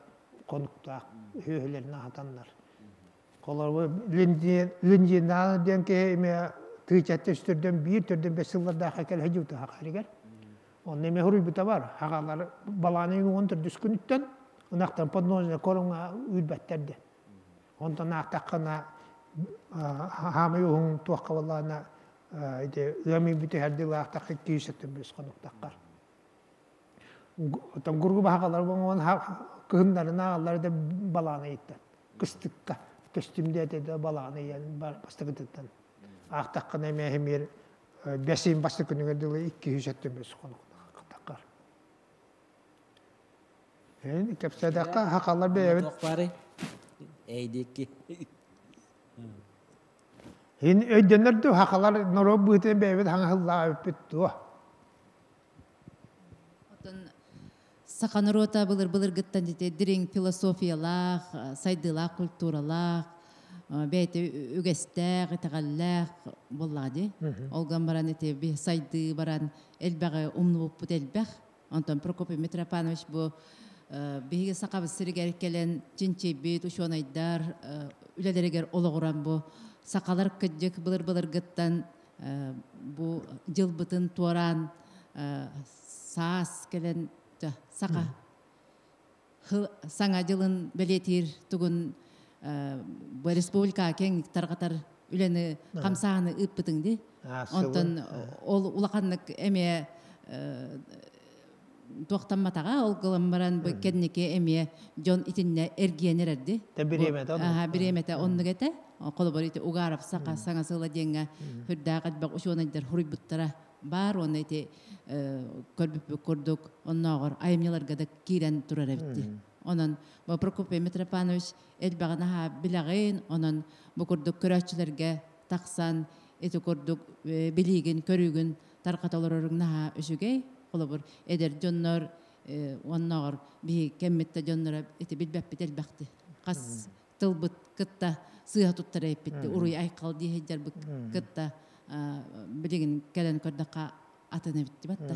хонуктаах үһүөлэрин аһатаннар. Холобур, Линдинаана диэн киһи эмиэ тыычатта үстөрдөн биир төрдөн бэс сыллардаах кэлэ сылдьыбыта хакарыгар. Онно эмиэ хоруйбута бар. Хагалар балааны уон төрдүс күнүттэн ынахтан подножная коруҥа үүрбэттэр диэн. Онтон аахтаххына хаамай уһун туохха буоллаҕына ити ыам үүбүтү һэрдилаахтахха 275 хонуктаххар. Оттон гургу баһагалар оҥон кыһыннарын ааҕаллар да балааны ыйыттан. Кыстыкка көстүм диэтэ да балааны ыйан бастакытыттан. Аахтаххына эмиэ эмиэр бэсин бастакы күнүгэр дылы 275 хонуктаххар. Эн кэпсээтэххэ хахалар бэйэбит.
Туох баарый? Эйдикки.
Ин өйдөнөр ду хахалар норуот быһыытынан бэйэбит хаҥаһыллаабыппыт дуо?
Оттон саха норуота былыр-былыргыттан дите дириҥ философиялаах, сайдыылаах культуралаах, бэйэтэ үгэстээх, итэҕэллээх буоллаҕа дии. Ол гынан баран ити сайдыы баран элбэҕи умнубуппут элбэх. Онтон Прокопий Митрофанович бу биһиги сахабыт сиригэр кэлэн чинчийбит учуонайдар үлэлэригэр олоҕуран бу сахалар кыдьык былыр-былыргыттан бу дьылбытын туораан саас кэлэн саха саҥа дьылын бэлиэтиир тугун бу республика киэҥ тарҕатар үлэни хамсааһыны ыыппытыҥ дии. Онтон ол улаханнык эмиэ туохтамматаҕа ол гынан баран бу кэнники эмиэ дьон итиннэ эргийэн эрэрди.
Бириэмэтэ
оннук. Бириэмэтэ оннук этэ. Холобур ити Угаров саха саҥа сыла диэҥҥэ хүрдээх элбэх учуонайдар хуруйбуттара. Бар онно ити көрбүппүт курдук оннооҕор айымньыларга да киирэн турар эбит. Онон бу Прокопий Митрофанович элбэҕин аһаа билэҕин, онон бу курдук көрөөччүлэргэ тахсан ити курдук билиигин, көрүүгүн тарҕата олороруҥ наһаа үчүгэй. Холобур, эдэр дьоннор оннооҕор биһи кэммит да дьонноро ити билбэппит элбэхти. Хас тылбыт кытта сыыһа туттара эппитти, уруй айхал дии сылдьарбыт кытта билигин кэлэн көрдөххө атын эбитти батта.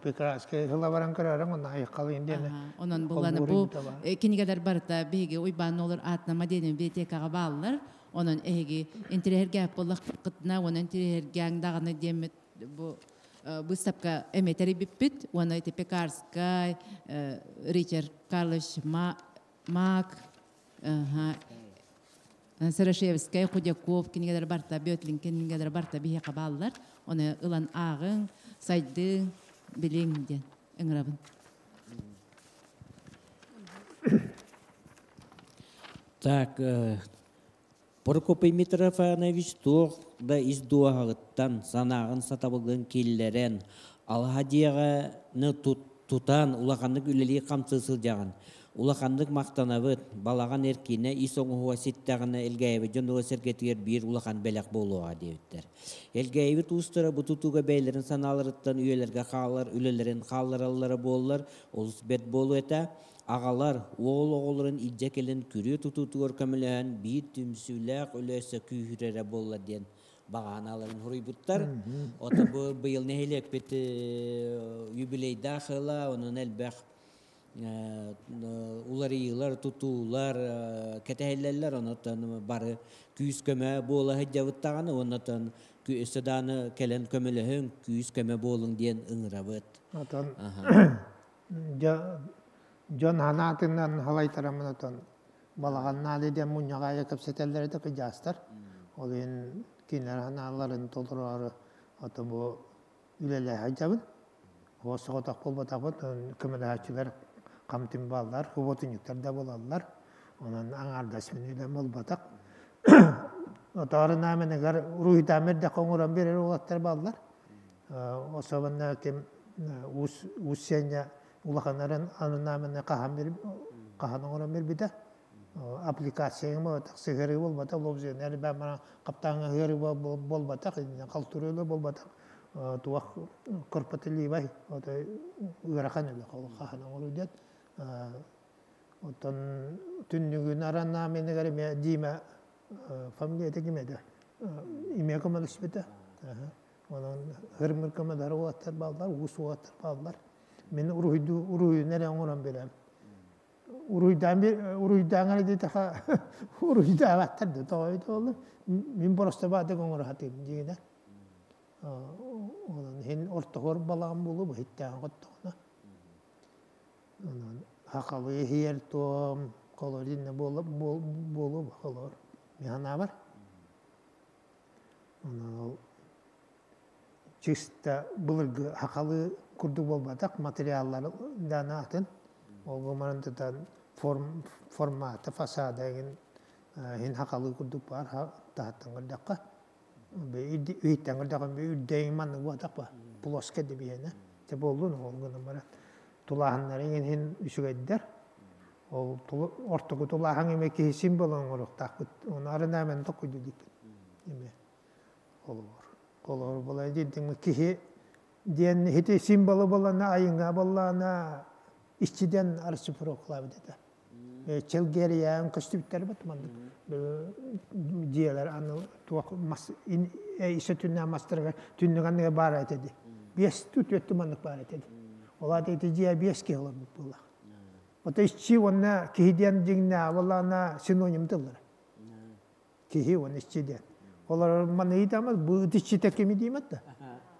Прекраскай ыла баран көрөрөҥ онно айхал диэн.
Онон буланы бу кинигэлэр барыта биһиги Уйбаан олор аатнама диэн библиотекаҕа бааллар. Онон эһиги интириэһиргээп буоллаххытына, онон интириэһиргээҥ даҕаны диэммит бу выставка эметери биппит. Уонна ити Пекарскай, Ричард Карлович Мак, Сарашевскай, Худяков кинигэлэр барта, Бетлин кинигэлэр барта биһиэхэ бааллар. Оны ылан ааҕыҥ, сайдыҥ, билиҥ диэн ыҥырабын.
Так, Прокопий Митрофанович туох да ис дуоһаҕыттан санааҕын сатабылгын киллэрэн, алаһа дьиэҕэ тутан улаханнык үлэлии хамсыы сылдьаҕын. Улаханнык махтанабыт, балаҕан эркинэ ис оҥоһуга ситтэҕинэ Элгээйибит дьонугар сэргэтигэр биир улахан бэлэх буолуоҕа диэбиттэр. Элгээйибит уустара бу тутууга бэйэлэрин санааларыттан үйэлэргэ хаалар үлэлэрин хааллараллара буоллар, олус бэрт буолуо этэ. Аҕалар уол оҕолорун илдьэ кэлэн күрүө тутуутугар көмөлөһөн биир түмсүүлээх үлэ өссө күүһүрэрэ буолла диэн баҕаналарын суруйбуттар. Ото бу быйыл нэһилиэкпит юбилейдаах ыла, онон элбэх уларыйыылар, тутуулар кэтэһиллэллэр. Онон бары күүс-көмө буола сылдьабыт даҕаны, оннотон өссө даҕаны кэлэн көмөлөһүҥ, күүс-көмө буолуҥ диэн ыҥырабыт.
Отон дьон ханаатынан халайтарамын отон балаҕаннаады диэн мунньаҕа кэпсэтэллэр этэ кыдьаастар. Ол иһин кинилэр ханааларын толороору ото бу үлэлэһэ дьабын. Соҕотох буолбатахпыт, көмөлөһөөччүлэр хамтым бааллар, хубуотунньуктар да буолаллар. Онон аҥаардас мин үлэм буолбатах. Отоорунаа менегар уруһуйдаан бердэх оҥорон берер уолаттар бааллар. Особенно ким уус сиэнньэ улаханнарын анынаамына хаһан хаһан оҥорон бербитэ. Аппликацияң буолбатах, сыһыарыы буолбатах, лобзионер баамара хаптааҥҥа ыһыарыы буолбатах, халтуруйла буолбатах, туох корпотелибай, ыарахан үлэ хаһан оҥоруу диэн. Оттон түннүгүн аранаамыныгар эмиэ Дима фамилията ким этэ? Имя көмөлөспүтэ. Онон хырмыр көмөлөр уолаттар бааллар, уус уолаттар бааллар. Мин уруһуйду уруһуйун эрэ оҥорон билэм. Уруйдаан уруйдаан эрэ диэтэхэ уруйдаабаттар да тоҕо буолла. Мин просто баатык оҥоро сатыым дьиҥинэ. Онон иһин ортоһуор балаҕан буолуо быһыттаан хоттоҕуна. Онон хахалы иһийэр туом колоринна буолуо холор. Миханаабар. Онон ол чисто былыргы хахалы курдук буолбатах материаллар даана атын. Ол гымарын тутан форм, формата, фасада эгин хин хахалы курдук бар таһаттан көрдөххө. Үһүттэн көрдөххө үрдэйин маннык буолбатах ба. Плоско дебиэне. Те боллун ол гынан баран. Тулааһыннары эгин хин үчүгэйдэр. Ол ортоку тулааһын эме киһи символ оҥоруохтаахпыт. Оны арынамен токуйду диппит. Эме холобур. Холобур була дидиҥ киһи диэн хити символу болана айыңа боллана иччиден расшифровкалаабыт этэ. Челгериян көстүбүттэр бат мандык дьиэлэр аны туох мас исе түннэ мастарга түннүгэн баар этеди. Бес тут өттү маннык баар этеди. Ола дети дьиэ бес киһи олорбут буолла. Ото иччи уонна киһи диэн дьиҥнэ боллана синоним тыллар. Киһи уонна иччи диэн. Олор маны ыйтамас бу ыт иччитэ кими диимэт да.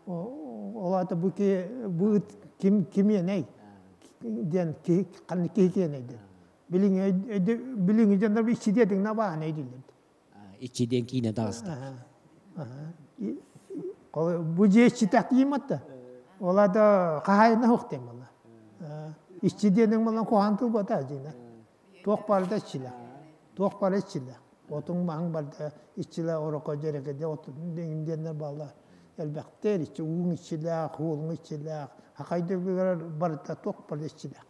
Олата бу ки бу ыт ким кимиэнэй диэн киһи ханнык киһи киэнэй диэн. Билиҥи билиҥи дьоннор иччи диэтиҥ набаан өйдүүллэр.
Иччи диэн киинэ таҕыста.
Бу дьиэ иччитэх диимэт да. Олата хаһаайына суох диэн буолла. Иччи диэниҥ буолан куһаҕан тыл буолта дьиҥэ. Туох барыта иччилээх. Туох бары иччилээх. Отуҥ маһыҥ барыта иччилээх ороко дьэрэкэдэ отун диэннэр бааллар. Элбэхтэр иччи, ууҥ иччилээх, хуолуҥ иччилээх, хахайда барыта туох бар иччилээх.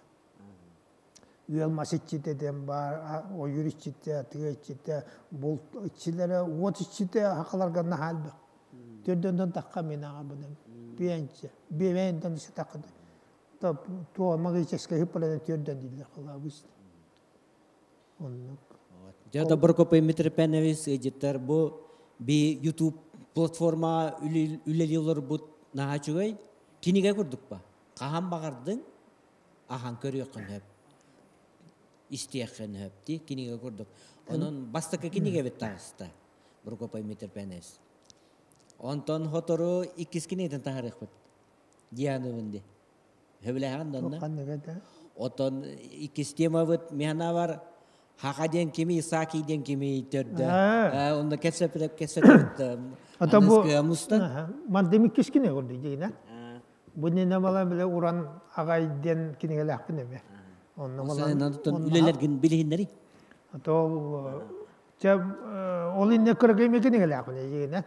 Үөл мас иччитэ диэн баар, ойуур иччитэ, тыа иччитэ, булт иччилэрэ, уот иччитэ хахаларга наһаа элбэх. Төрдөнтөн тахха мин аҕабынан. Биэнчэ, биэбэйинтэн сытахха туо магическай хыппаланан төрдөн дииллэр холобуст. Оннук.
Дьэ, Доброкопай Митропенович ыдьыттар бу би YouTube платформа үлэлии олорбут наһаа үчүгэй кинигэ курдук ба. Хаһан баҕардыҥ, ахан көрүөххүн сөп. Истиэххин сөп дии кинигэ курдук. Онон бастакы кинигэбит таҕыста Прокопий Митропенович. Онтон хотору иккис кинигэтин таһаарыахпыт. Дианыбын ди. Хөбүлэһэҕин донна. Отон иккис темабыт миһанавар Хаха диэн кими, Исаакий диэн кими төрдө. Онно кэпсэппит кэпсэппит
Ата бу мандым иккис кинигэ курдук дигинэ. Бу нина бала биле уран агай диэн кинигэлээхпин эме.
Онно үлэлэргин билиһиннэри.
Ата ол чэ ол инне кыргыйме кинигэлээхпин дигинэ.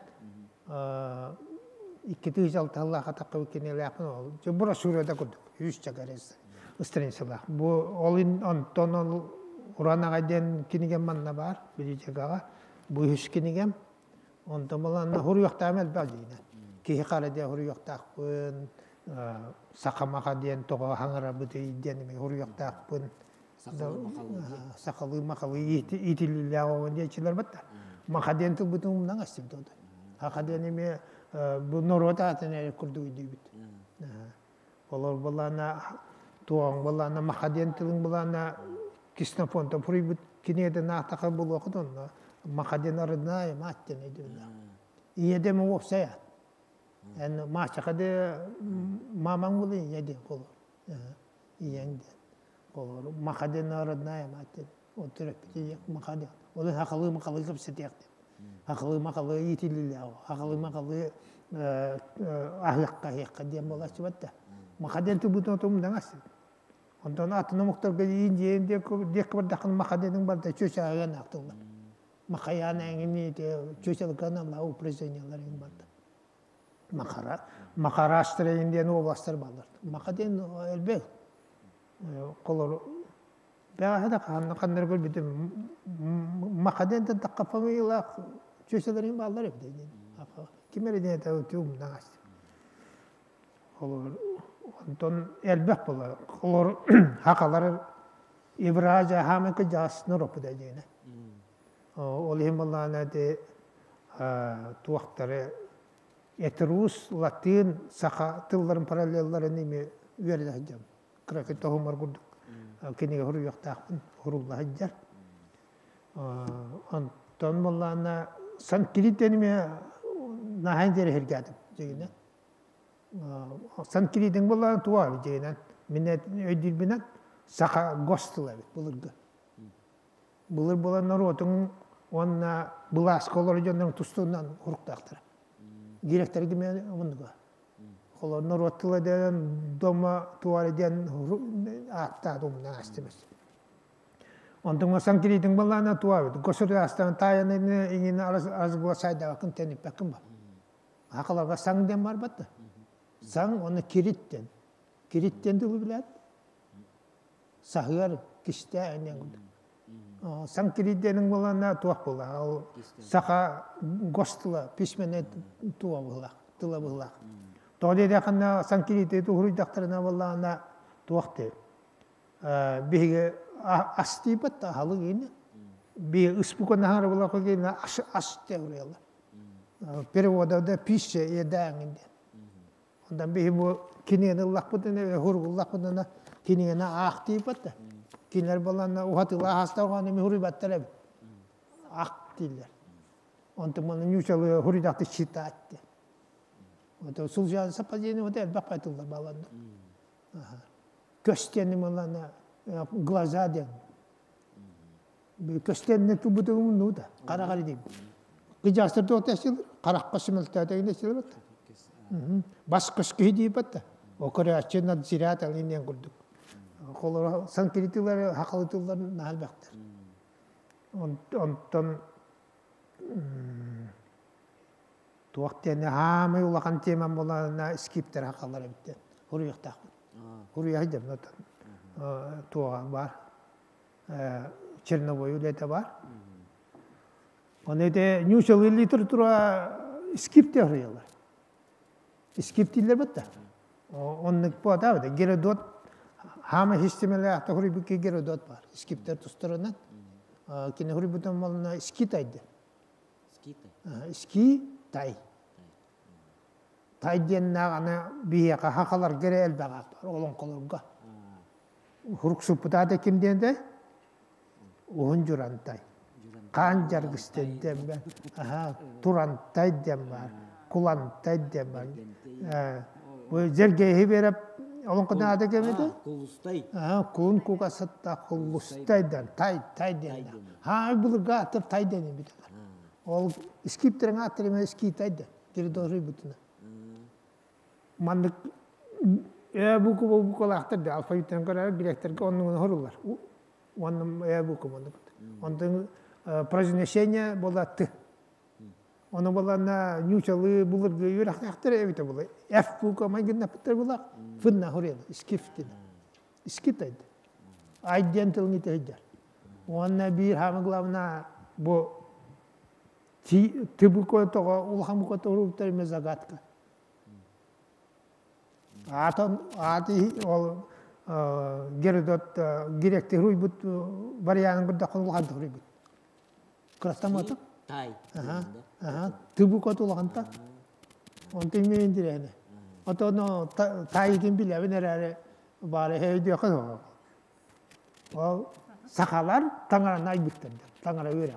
Икки тыһыынча алталаах атакка кинигэлээхпин ол. Чэ брошюрада курдук үс чагарес страницалаах. Бу ол онтон ол уран аҕай диэн кинигэм манна баар библиотекаҕа. Бу үһүс кинигэм. Онтон баланна хуруйуохтаам элбэх диинэ. Киһи хара диэн хуруйуохтаахпын, саха-маха диэн тоҕо хаҥарабытый диэн эмиэ хуруйуохтаахпын. Сахалыы махалыы иитиллиилээх оҕо диэччилэр батта. Маха диэн тылбытын умнаҥ астым тода. Хаха диэн эмиэ бу норуот аатын эрэ курдук өйдүүбүт. Олор балаана туоҕаҥ балаана маха диэн тылыҥ балаана Ксенофонтан фруйбут киниэтин аатаха булуохут онно маха диэн арынаай маат диэн өйдөбүллээх. Ийэдэм уопсай аат. Эн маачаха де мамаҥ була ийэ диэн холор. Ийэҥ диэн. Холор маха диэн родная мать диэн. Ол төрөппүт ийэ маха диэн. Ол хахалыы махалыы кэпсэтиэх диэн. Хахалыы махалыы иитиллилээх. Хахалыы махалыы аһыахха аһыахха диэн буолааччыбат да. Маха диэн тылбытын отумдаҥас. Онтон атын омуктарга иин диэки бардаххына маха диэниҥ барда чүөчээҕин ахтыллар. Махайаан эҥини чүөчэлган алла упреждениялар эҥин барда. Махара Махараштра эҥин диэн областар бааллар. Маха диэн элбэх. Холор бэҕэһээ да хаһан ханнары көрбүтүм маха диэнтэн тахха фамилиялаах чүөчэлэриҥ бааллар эбит диэн. Ким эрэ диэн этэ умнаҥас. Холобур, онтон элбэх буолар. Холобур, хахалар Евразия хааман кыдьаас нороппута диэнэ. Ол иһин буоллаҕына ити туохтары этрус, латыын, саха тылларын параллелларын ими үөрэнэ сылдьабын. Кыракый тоһумар курдук кинигэ суруйуохтаахпын сурулла сылдьар. Онтон буоллаҕына Санкирит диэн эмиэ наһаа интэриэһиргээтим дьиҥинэн. Санкиритиҥ буоллаҕына туох дьиҥинэн мин өйдүүрбүнэн саха гос тыла эбит былыргы. Былыр буолан норуотуҥ уонна былааска олорор дьонноруҥ тустуунан уруктаахтара. Директорга эмиэ оннуга. Холор норуот тыла диэн дома туора диэн ааттаат умнан астымас. Онтон санкиритиҥ буоллаҕына туох эбит. Государствоны таайан иҥин разглашайдаабаккын тэниппэккин ба. Хахаларга саҥ диэн барбат да. Саҥ уонна кирит диэн. Кирит диэн тылы билээт. Саһыар, кистээ диэн курдук. Саҥ кирит диэниҥ буоллаҕына туох буолла? Ол саха гос тыла, письменный тула быһылаах, тыла быһылаах. Тоҕо диэтэххинэ саҥ кириити туһуруйдахтарына буоллаҕына туох диир? Биһиги ас диэбэт да аһылык иини. Би ыспукан аһара буоллахха ас ас диэн Перевода да пища еда диэн. Онтон биһи бу кинигэни ыллахпытына, хуругуллахпытына кинигэни аах диэбэт да. Кинилэр буолланна уһатыла аһастаҕына эми хуруйбаттар эбит. Ах дииллэр. Онтон маны ньуучалыы хуруйдахты читать диэн. Вот сулжан сападени вот элбэх байтыллар баланна. Көстени мылана глаза диэн. Көстенне тубутугум ну да караҕар диим. Кыдьаастар туох тэсил харахха сүмэлтээтэгин эсилбэт. Бас көс киһи диибэт да. О көрөөччү надзиратель инниэн курдук. Холоро санкиритилер хакалытылар наһал бэхтэр. Онтон Туох диэн хаамай улахан темам буолана скиптер хахалар эбит Хуруйахтаахпын. Хуруйах дьэ туоға бар. Черновой үлэтэ бар. Оны эти ньуучалыы литература скипте хуруйалар. Скиптиллер бытта. Оннук буотаа Геродот хаама системелээх хуруйбукки Геродот бар. Скиптер тустарынан. Кини хуруйбутун малына скитайды. Ски тай. Тай диэннээх аны биһиэхэ хахаларга эрэ элбэх аат бар олоҥхолорго. Хуруксуппутаата ким диэн Уһун Дьурантай. Хаан Дьаргыстан диэн бар. Аха, Турантай диэн бар. Кулантай диэн бар. Бу Дьэргэйи биэрэп олоҥхотун аата кэмити?
Кулустай.
Аха, куун кугасатта Кулустай диэн, тай, тай диэн. Haa былыргы ааттар тай диэн эбит. Ол скиптерин ааттары ски тай диэн. Территория бутуна. Маннык э буква буквалаахтар да алфавиттан көрөр гректерге оннугун хорулар. Оннум э буква оннук. Онтон произношение була т. Ону булана ньуучалыы булыргы үөрэхтээхтэр эбитэ була. F буква майгыннаппыттар була. Фынна хорел скифтин. Скитайд. Ай диэн тылын итэ Уонна биир хаама главна бу ты буква тоҕо улахан буква тоҕо загадка. Аатын ааты ол Геродот гректи руйбут варианын көрдөххө улахан руйбут. Кырастаматы.
Тай.
Ага. Ага. Ты буква улаханта. Онтон мен дирэне. Отоно тайдын билебин эрэри бары хейдиэхэ Ол сахалар таҥараны айбыттар таҥара үөрэҕин.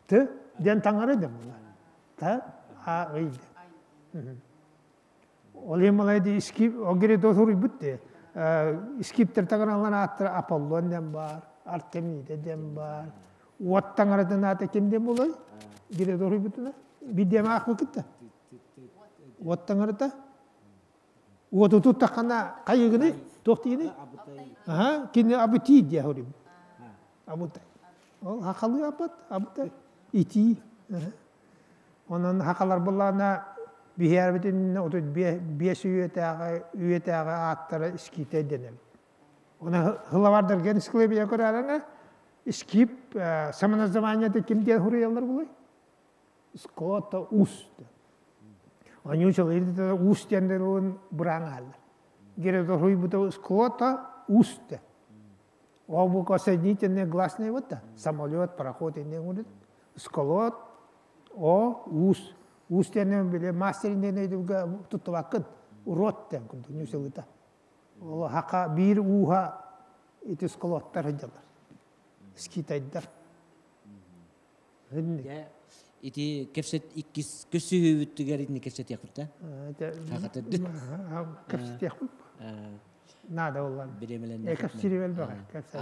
Ты диэн таҥара диэн буолар. Та а ый диэн. Ол иһин малайди скип огире суруйбут де. Скиптер таҥаралар ааттара Аполлон диэн бар, Артемида диэн бар. Уот таҥаратын аата ким диэн буолай? Гире суруйбутуна. Бидиэм аахпыкытта. Уот таҥарата. Уоту туттаххана хайыгыны туох тиини? Аха, кини абути диэ хоруйбут. Абутай. Ол хахалыы аппат, абутай. Итии. Онон хахалар буллаана биһиэрбитин отут биэс үйэтээҕи үйэтээҕи ааттара скитэй дэнэбит. Оны хылавардарген исклебия көрөрөҥө скип самоназваниета ким диэн хуруйаллар булай? Скота ус. Оньуучал ус диэн бураан ааллар. Геродот хуйбута скота ус де. Ол соединительные гласные вот самолет, пароход иннен говорит. Сколот, о, ус. Ус диэн биле мастер иннен туттубаккын. Урод диэн курдук ньуусалыта. Ол хака биир ууха ити сколоттар хыдьалар. Скитайдар.
Ити кепсет иккис көссүһүүбүттүгэр итини кепсетиэхпит Хахатырдыт.
Кепсетиэхпит. Надо улан.
Биремелен.
Кепсирибел бага. Кепсет.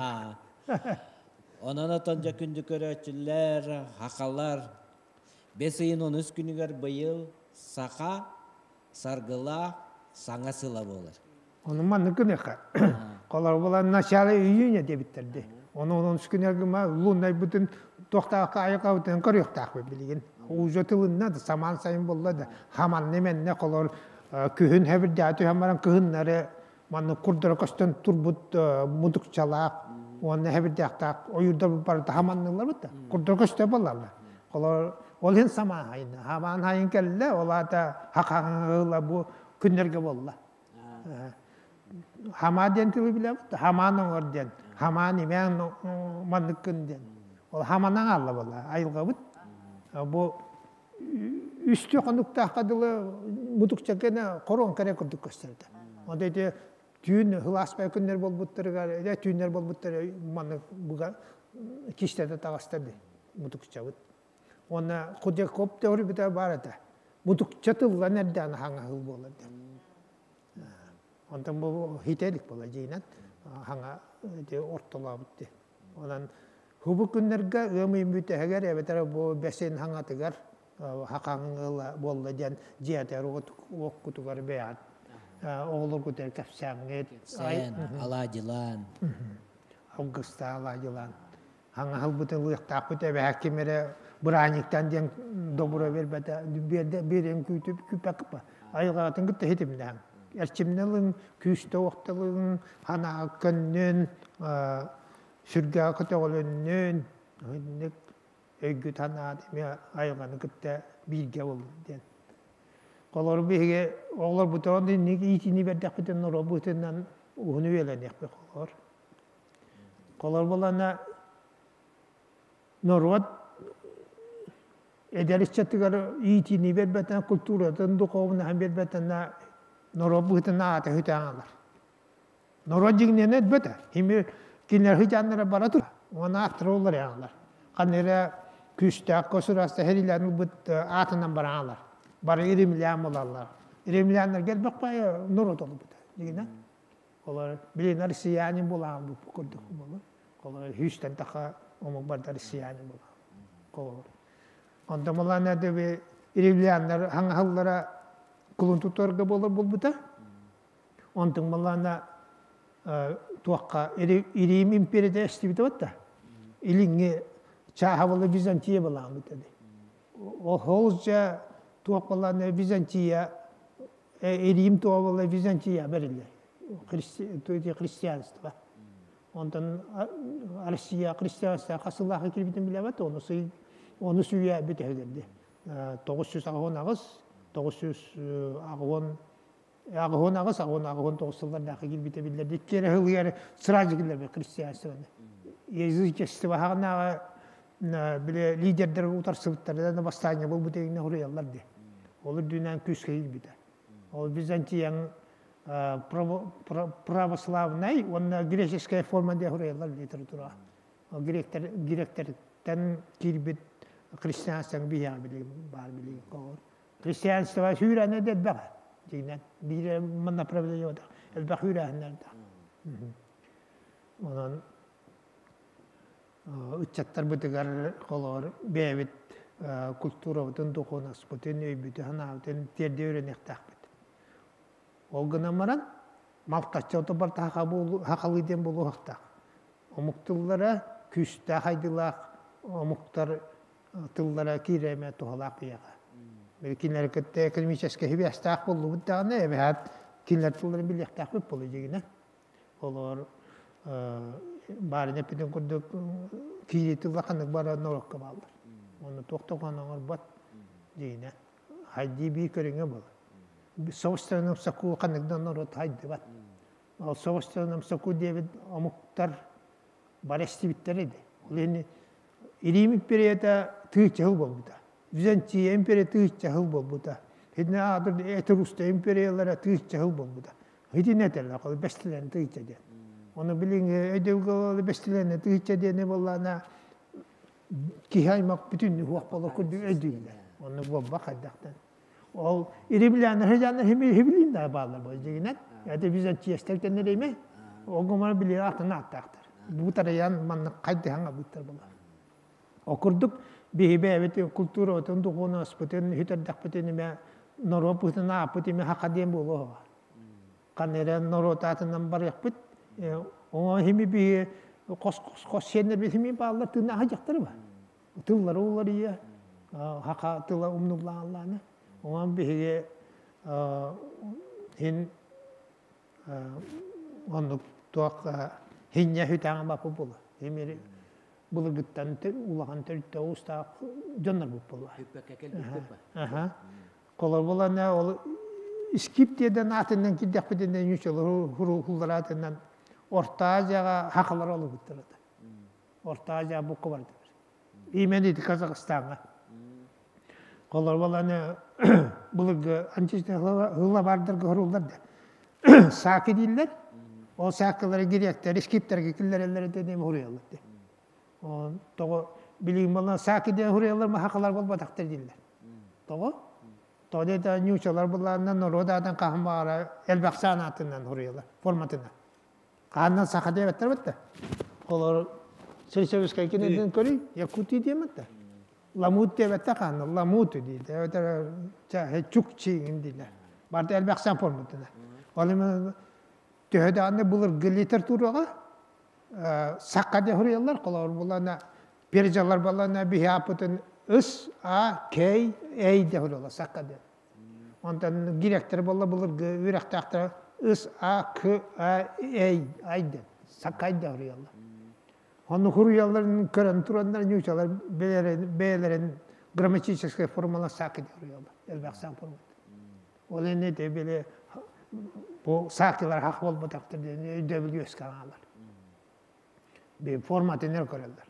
Онон отон жа күндү көрөөчүлэр, хахалар бес ыйын онус күнүгэр быйыл саха саргыла саҥа сыла буолар.
Оны манны күнэхэ. Колор була начало июня дебиттерди. Оны onun күнэргима луннай бүтүн тохтаакка айакабытын көрүөхтаах билигин. Уже тылынна да саман сайын болла да хаман неменне колор күһүн хэбирдээти хамаран кыһыннары манны курдара көстөн турбут мудукчалаах уонна хэбирдээхтаах ойурда барыта хаманнылар бутта. Курдара көстө боллалар. Колор ол хин саман хайын. Хаман хайын келле олата хакаңыла бу күннерге болла. Хама диэн тылы билэбит, хамаан оҥор диэн, хамаан имээн манныккын диэн. Ол хаманан алла болла, айылгабыт. Бу үстү хонуктаахха дылы мутукчакена корон кэре курдук көстөрдө. Онда ити түүн хылааспай күннер болбуттарыгар, эде түүннер болбуттар маннык буга киштерде тагастарды мутукчабыт. Онна Худякоп теори бите бар эте. Мутукча тыллан эрдээн хаңа хыл болар диэн. Онтон бу хителик була жиинан хаңа ортолаабыт. Онан хубу күннерге ыамыйын бүтэ эбетер бу бесин хаңатыгар хакаңыла болла диэн жиэтер оккутугар бэйат оҕолор кутер кэпсээҥҥит
Сен, аладилан.
Августа аладилан. Хаңа хылбытын лыахтаахпыт эбэһэ кимере бырааниктан диэн Добура бербете, берен күүтүп күпәкпа. Айылгатын кытта хитимнәң. Эрчимнелин, күүстө оқтылын, хана көннүн, сүргә көтөҕөлөннүн, ник өйгүт хана эме айылганы кытта бирге болду диэн. Колор биһиге оҕолор бутон ник иитини бердәхпитен норо бутынан уһуну үеленехпи колор. Колор болана норуот эдэриччэтигэр иитини бербетен культуратын духовнаһын бербетен норуот быһытына аата хүтээҥалар. Норуот дьиҥнэнэ өтбөтө. Хими кинилэр хыдьааннара бара тур. Уонна аттара олар яалар. Ханныра күүстээх көсүрасты херилэн ылбыт аатынан бараалар. Бары иримлээн булаллар. Иримлээннэр gelбек бай норуот олбута. Дигинэ. Олар билин россиянин булаан бу курдук болу. Олар хүстен таха омук барда россиянин булаан. Колор. Онда малана деби иримлээннэр хаңахаллара кулун туторга болор болбута. Онтун малана туаққа Рим империята эстибите батта. Илиңги чааха Византия балаан битеди. Ол холжа туақ балааны Византия Рим туа бала Византия берилди. Христианство. Онтон Россия христианство касыллахы кирбитин билебет, оны оны сүйә битehдерди. 900 агыс, 900 агон Ағын ағыс, ағын ағын тоғысылар килбите биллер. Диккере хылгары сразу килер христианство. Язычество хагына биле лидердер утарсыбыттар да восстание был бутегине хуруялар ди. Олар дүйнән күскә килбите. Ол Византияның православный, он греческая форма де хуруялар литература. Гректер гректерден килбит христианство бия биле бар биле. Христианство хүрәне дед бага. Дигнен бире направление ода. Элбэх хүрәһиннер да. Онон ыччаттар бытыгар колор бэбит культурабытын духунаспытын өйбүтү ханаабытын терде үйренехтаахпыт. Ол гынан маран малтачча барта хакалы ден болу хактаах. Омук тыллара күстә хайдылаах омуктар тыллара киреме тухалаах бияга. Кинилер кытта экономический хибиастаах боллубут даҕаны эбэһэт кинилер тылларын билиэхтаахпыт болу дьигинэ. Олор баарына эппитин курдук киири тылла ханнык бара норокко бааллар. Оны туохтоҕон оҥорбот дьигинэ. Хайдии бии көрүҥэ буолар. Собственном соку ханнык народ хайдыбат. Ол собственном соку диэбит омуктар бар эстибиттер эди. Ол эни Рим империята тыычча болбута. Византия империя тыычча хыл болбута. Хидне адыр Этруста империялара тыычча хыл болбута. Хидне терле кол бестилен тыычча ден. Оны билин өйдөгө бестилен тыычча дене боллана кихаймак бүтүн хуак болор күндү өйдүйлер. Оны бобба кайдактан. Ол иримляныр хыжаныр хибилин да баалар бол дегенен. Яды Византия стелтенер эме. Огомар били атын аттактыр. Бу тараян манны кайды хаңа буттар болар. Окурдук биһибе эбит культура отун духуна спытын хүтэрдэхпитин име норо пытына апыт име хакадем болуға. Каннere норо татынан барыяқпыт. Оңа хими би кос кос кос сенер би хими баалар тына хажактар ба. Тыллар олар ия. Хака тыла умнуллаалланы. Оңа биһиге хин оннук туақ хиння хүтәңа бапы була. Хими былыргыттан улахан төрүттө устаак дьоннор буп була. Аха. Колор булана ол скип деден атынан киддәкпитинен ючолор хуру хуллар атынан Орта Азияга хакалар олуп буттар. Орта Азия букка барды. Имени Казахстанга. Колор булана былыргы анчисте хыла бардыр хурулар да. Саки диллер. Ол сакылары гректер, скиптерге киллерелер дедем хуруялар. Того билигин болан саки ден хуруялар махакалар болбатактыр диллер. Того Тоде да нючалар буларынан народадан кахмара элбаксан атынан хуруялар форматына. Кааннан саха дебеттер битте. Олар Сельсоветская кинеден көрүй, Якутия деметте. Ламут дебетте каанна, ламут дейди. Өтер чукчи дилер. Барды элбаксан форматына. Ол эми төһөдө аны булыр литературага сакка де хуруялар, колор булана перджалар балана бихапытын С А К Эй диэн сакка диэн. Онтон гректэр буолла былыргы үөрэхтээхтэр С А К А Эй Ай диэн саккай диэн суруйаллар. Ону суруйалларын көрөн тураннар ньуучалар бэйэлэрин грамматическай формула саакы диэн суруйаллар. Элбэх саҥ формата. Ол иннэ били бу саакылар хах буолбатахтар диэн өйдөбүл үөскээн хаалар. Би форматын өр көрөллөр.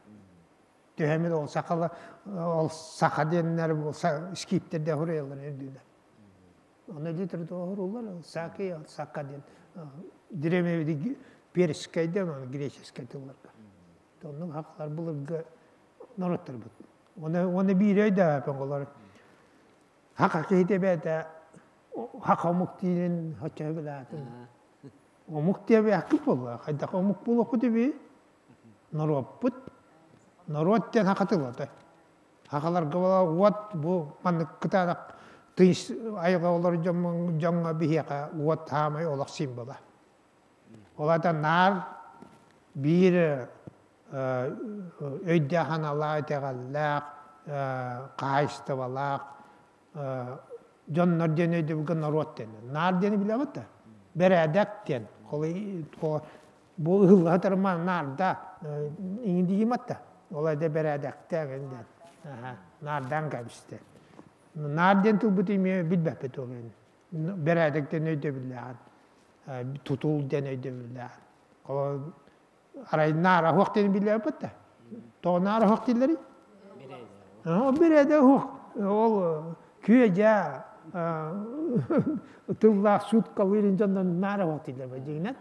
Төһөмүн ол сахала ол саха диэннэр бу скиптерде хуруйаллар үрдүнэ. Оны литр тоһурулар саки сака диэн дремевди перскайда греческий тылларга. Оннук хакалар былыргы норуоттарбыт. Оны оны биир өйдөөхпүн олор. Хака киһитэ бэйэтэ хака омук диирин хоччо билаатын. Омук диэбэккит буолла. Хайдах омук буолуохпут үбүй? Норуоппут. Норуот диэн хакатылата. Хакаларга була уот бу маннык кытаанах тыйыс айылҕа олор дьоҥҥо биһиэхэ уот хаамай олох символа. Ол аата наар биир өйдөөх аналаах, итэҕэллээх, хаһаайыстыбалаах дьоннор диэн өйдөбүлгэ норуот диэн. Наар диэни билэҕит да? Бэрээдэк диэн. Бу ыһыллаһа тарма наарда иҥин да. Ол эдэ бэрээдэктээх диэн. Наардаан кэбистэ. Наар диэн тылбыт эмиэ билбэппит ол Бэрээдэк диэн өйдөбүллээҕин, тутул диэн өйдөбүллээҕин. Арай наара оһох диэн билээбит да. Тоҕо наара оһох дииллэрий? Бирээдэ оһох. Ол күө-дьаа тыллаах суткалыырын дьоннон наара оһох дииллэр дьиҥинэн.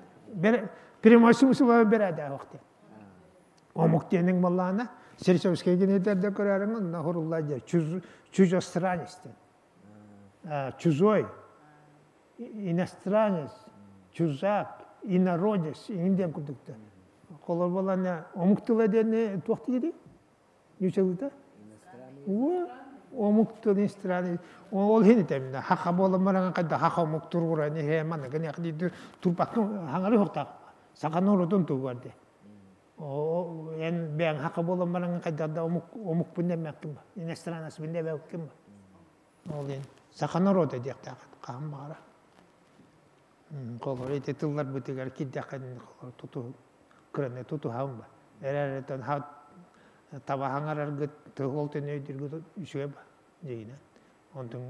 Прямой смысл бирээдэ оһох диэн. Омук диэниҥ буоллаҕына, Серчевскэй генетэрдэ көрөөрүҥ онно хурулла дьэ чужестранец диэн. Чужой, иностранец, чужак, инородец иҥин диэн курдуктар. Холор буолан омук тыла диэн туох диирий? Ньучалыыта? Омук тыл иностранец. Ол иһин этэмнэ хаха буолан баран хайда хаха омук туругуран иһэ манныгын яхди турбаккын хаҥары хуохтаах саха норуотун тугар де. Эн бэйэҥ хаха буолан баран хайда да омук омукпун дэммэккин ба иностранецпын дэмэккин ба. Ол иһин саха норуота диэхтээх хаһан баҕара. Холобур ити тылларбытыгар киирдэххин холобур туту кыраны тутуһаҥ ба. Эрээритэн таба хаҥараргыт тыл төнө өйдүүргүт үчүгэй ба дьиҥинэн. Онтон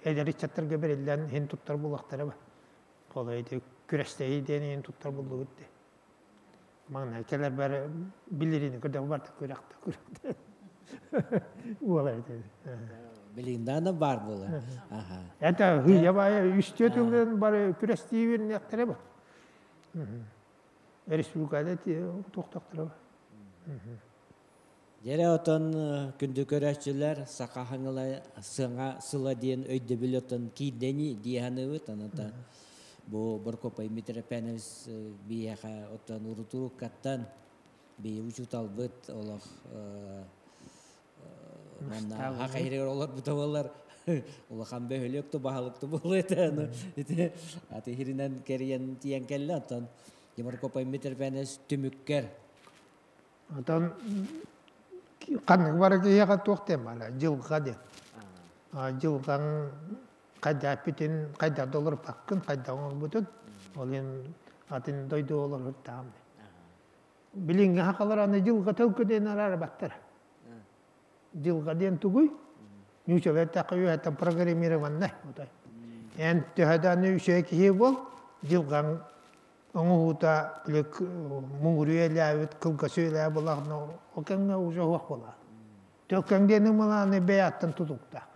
эдэр ыччаттарга бэриллэн иһин туттар буолуохтара ба. Холобур ити күрэстэһии диэн иһин туттар буллугут дии. Маҥнай кэлэрбэр билирини көрдөх барда күрэхтэ күрэхтэ. Уола этэ.
Билигин баар буолар.
Это хыйа баайа үстүө тылын бары күрэстиибин ба. Республикада туохтахтара ба.
Дьэрэ отон күндү көрөөччүлэр саха хаҥыла сыҥа сыла диэн өйдөбүл отон киирдэни диэханыбыт аната бу Боркопай Митропенович биһиэхэ оттон урутуруккаттан би учууталбыт олох манна хахайрыгар олорбута буолар улахан бөһүлүк ту баһылык ту буолуо этэ ити аты хиринэн кэрийэн тиийэн кэллэ оттон Боркопай Митропенович түмүккэр
Онтон ханнык бары киһиэхэ туох диэн баара дьылҕа диэн. Дьылҕаҥ хайдах эппитин хайдах да олорбаккын, хайдах оҥорбутун ол иһин атын дойду олорбуттаҕым. Билиҥҥи сахалар аны дьылҕа төлкө диэн араарбаттар. Дьылҕа диэн тугуй? Ньуучалар эттэххэ үөһэттэн программированнай. Эн төһө да аны үчүгэй киһи буол, дьылҕаҥ оҥоһуута били муҥур үйэлээбит, кылгас үйэлээбит буоллаҕына, ол кэмҥэ уже уһуох буолар. Төлкөҥ диэни мылааны бэйэттэн тутуктаах.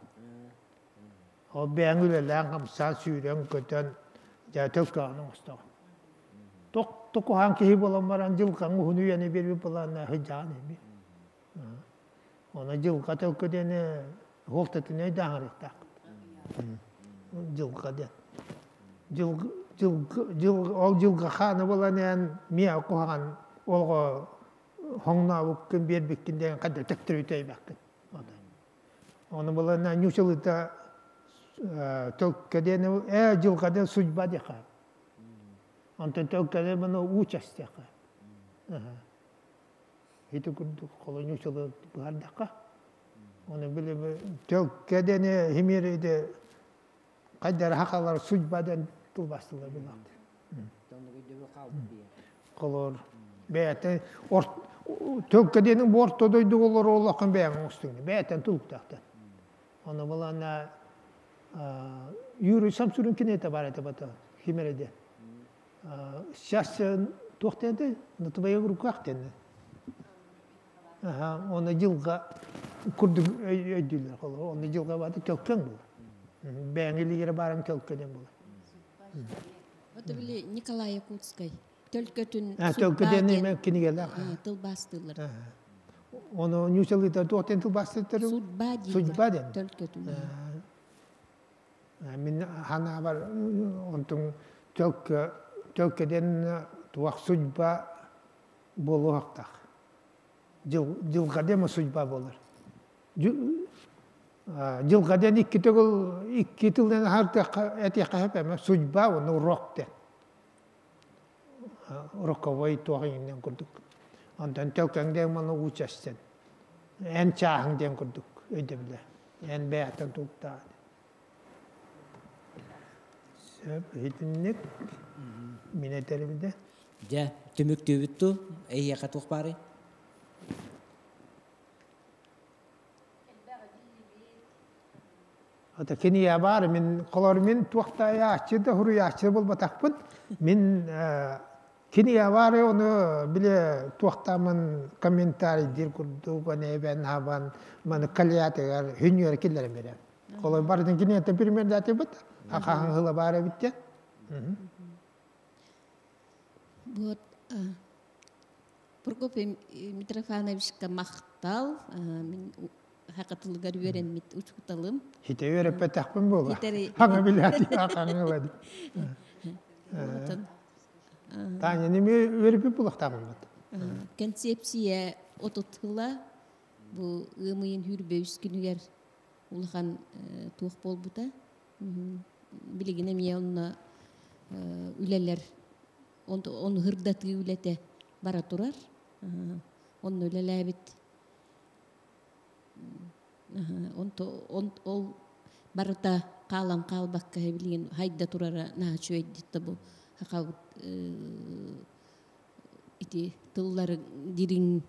Ол бэйэҥ үлэлээн, хамсаан, сүүрэн-көтөн, дьэ төлкөҕүн оҥостоҕун. Ток токуһаан киһи буолан баран дьылҕаҥ уһун үйэни биэрбит буолаанна сылдьаҕын эми. Оны дьылҕа төлкө диэни суолтатын өйдөөн харыктаах. Дьылҕа диэн. Дьыл, дьыл, дьыл, ол дьылҕа хааны буолан эн миэ куһаҕан олоҕо хоҥнообуккун биэрбиккин диэн хайда төттөрү үтэйбэккин. Ону булан ньучалыта төлкө диэн дьылҕа диэн судьба диэхэ. Онтон төлкө диэн маны участь диэхэ. Ити курдук холоньуучалы быһардахха. Оны били төлкө дени химириде кайдара хакалар судьба ден тылбастылар булакты. Колор бэйэтэ төлкө денин бу орто дойду олор олохын бэйэҥ оҥостуҥ бэйэтэн тулуктаахтан. Оны булана Юрий Самсурин кинете бар это бата химереде. Сейчас туох диэнтэй на твоих руках диэн. Аха, оны дьылга курдук өйдүүлэр холо. Оны дьылга баты төлкөн була. Бэйэҥ илигere баран төлкө диэн була.
Вот били Николай Якутскай төлкөтүн
Төлкө диэн эме кинигэлэр.
Тылбаастыылар.
Оны ньуучалыыта туох диэн тылбаастыттар?
Судьба диэн.
Судьба диэн.
Төлкөтүн.
Мин ханаабар онтун төлкө төлкө диэн туох судьба буолуохтаах. Дьылҕа диэн судьба буолар. Дьылҕа диэн икки төгүл икки тылынан аһартыахха этиэххэ сөп эмэ судьба уонна урок диэн. Роковой туох иҥинэн курдук. Онтон төлкөҥ диэн манна участен. Эн чааһыҥ диэн курдук өйдөбүлэ. Эн бэйэттэн тулуктаах. Сөп, итинник мин этэрим
Дьэ, түмүктүүбүт ту, эйиэхэ туох баарый?
Ата кинигэ баар, мин холор мин туохта яаччы да хуруйааччы буолбатахпын. Мин кинигэ баар ону биле туохтаамын комментарий диир курдук эбэн хабан маны калиятыгар хүнүөр киллэрем берем. Холор бардын киниэте примердатыбыт, ахахан хыла баар эбитте.
Вот Прокопий Митрофановичка махтал, мин хакатылыгар үөрэммит учууталым.
Хите үөрэппэтэхпин буола. Хаҥа билээти хаңылады. Таня неме үөреппит булахтааммыт.
Концепция отутыла бу ымыйын хүрбөүс күнүгэр улахан туох буолбута. Билигин эмиэ онно үлэлэр он хырдатыы үлэтэ бара турар. Онно үлэлээбит. Ол барыта хаалан хаалбакка билигин хайда турара наһаа үчүгэйдик бу хахабыт ити тыллары дириҥ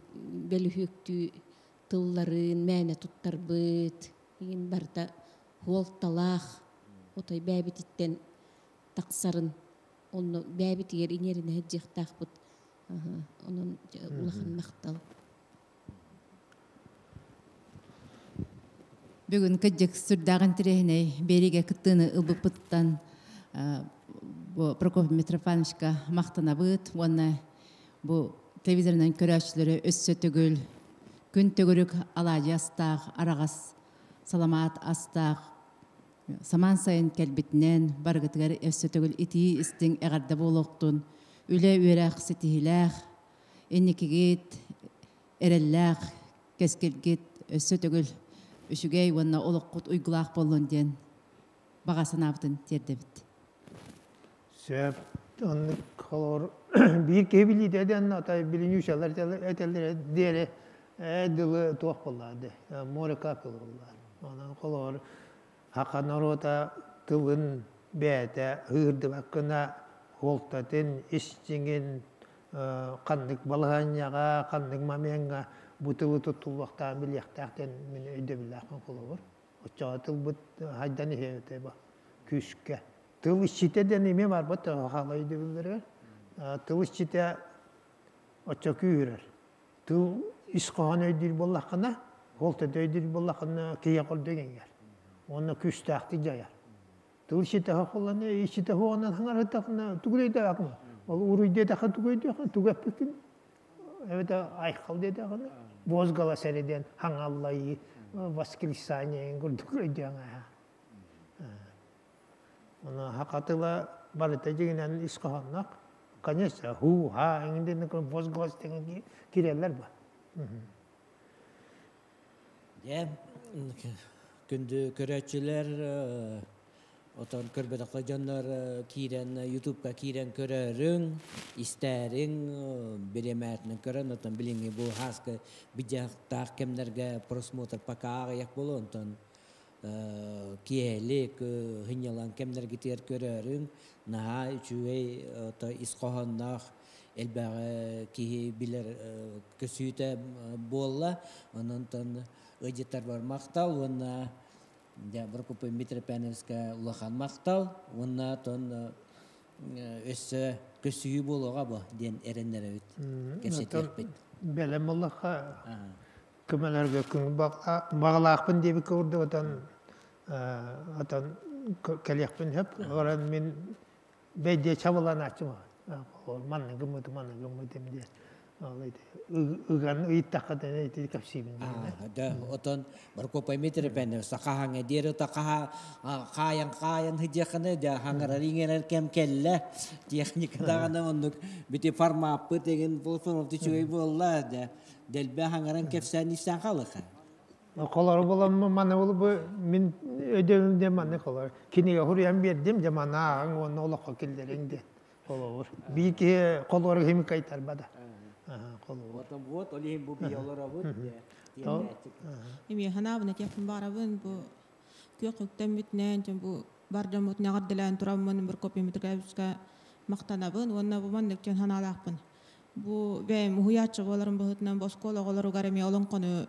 бөлүһүөктүү тылларын мээнэ туттарбыт игин барыта хуолталаах отой бээбититтэн тахсарын онно бээбитигэр иҥэринэ сылдьыахтаахпыт онон улахан махтал.
Бүгүн кыдьык сүрдээҕин тирэһинэй бериге кыттыыны ылбыппыттан бу Прокопий Митрофановичка махтанабыт уонна бу телевизорынан көрөөччүлөрү өссө төгүл күн төгүрүк алаадьы астаах араҕас саламаат астаах самаан сайын кэлбитинэн барыгытыгар өссө төгүл итии истиҥ эҕэрдэ буолуохтун үлэ үөрэх ситиһилээх инникигит эрэллээх кэскилгит өссө төгүл үчүгэй уонна олоххут уйгулаах буоллун диэн баҕа санаабытын тиэрдэбит.
Сөп, оннук холор биир киһи билиитэ диэн атай билинүүсэлэр этэллэр диэри дылы туох буоллаады, море капель буоллаады. Онон холор хака норуота тылын бэйэтэ ыырдыбаккына хуолтатын, истиҥин ханнык балаһыанньаҕа, ханнык момеҥҥа бу тылы туттуллуохтааҕын билиэхтээх диэн мин өйдөбүллээхпин холобур. Оччоҕо тылбыт хайдан иһиэ бу күүскэ. Тыл иччитэ диэн эмиэ барбыт хаала өйдөбүллэригэр. Тыл иччитэ оччо күүһүрэр. Тыл ис хоһоон өйдүүр буоллаххына, хуолтата өйдүүр буоллаххына киһи хордук иҥэр. Уонна күүстээхтик дьайар. Тыл иччитэ хоһуллана, иччитэ хоһуонан хаҥарыттахына тугу өйдөөбөккүн. Ол уруй диэтэххэ тугу өйдүөххүн, тугу эппиккин эбэтэ айхал диэтэххинэ, возглас эрэ диэн хаҥаллайыы, воскресание курдук өйдүөҥ аа. Оны хакатыла барыта дьиҥинэн ис хоһоонноох. Конечно, ху, ха, эҥин возглас деген киирэллэр ба.
Дьэ, күндү көрөөччүлэр. Отон көрбөтөххө дьоннор киирэн Ютубка киирэн көрөрүҥ, истээриҥ, бириэмээтинэн көрөн, отон билиҥҥи бу хааскы бидьахтаах кэмнэргэ просмотр пока аҕыйах буолуо, онтон киэһэлик сынньалаҥ кэмнэргитигэр көрөөрүҥ, наһаа үчүгэй ис хоһоонноох элбэҕи киһи билэр көсүүтэ буолла. Онон ыдьыттарбар махтал уонна дьэ Прокопий Митрофановичка улахан махтал уонна тон өссө көссүһүү буолуоҕа бу диэн эрэннэрэбит, кэпсэтиэхпит.
Бэлэм буоллахха көмөлөргө күн бағалаахпын диэбиккэ курдук отон отон кэлиэхпин сөп. Орон мин бэйдиэ чабыланааччым манна гыммытым манна гыммытым диэн ыган ыйыттахха ити кэпсиибин.
Да, отон Прокопий Митрофанович сахаһаҥа диэри хаха хаайан хаайан хыдьаханы да хаҥарар иҥэрэр кэм кэллэ техника даҕаны оннук бити формаппыт эгин формат үчүгэй буолла да дэлбэ хаҥаран кэпсээн истэн халыха.
Колор булам маны бу мин өдөбүм де маны колор. Кинигэ хуруйан бердим же мана ааҕыҥ уонна олоххо киллэриҥ диэн. Холобур. Биир киһи холуор хими кайтарбада. Холобур.
Отон вот ол иһин бу биолоробут.
Эми ханаабын этиэхпин баарабын бу күөх үктэммитинэн бу бар дьоммут нэҕэрдэлээн тураммын Прокопий Митрофановичка махтанабын уонна бу маннык дьон ханаалаахпын. Бу бэйэм уһуйааччы буоларым быһыытынан бу оскуола оҕолоругар эмиэ олоҥхону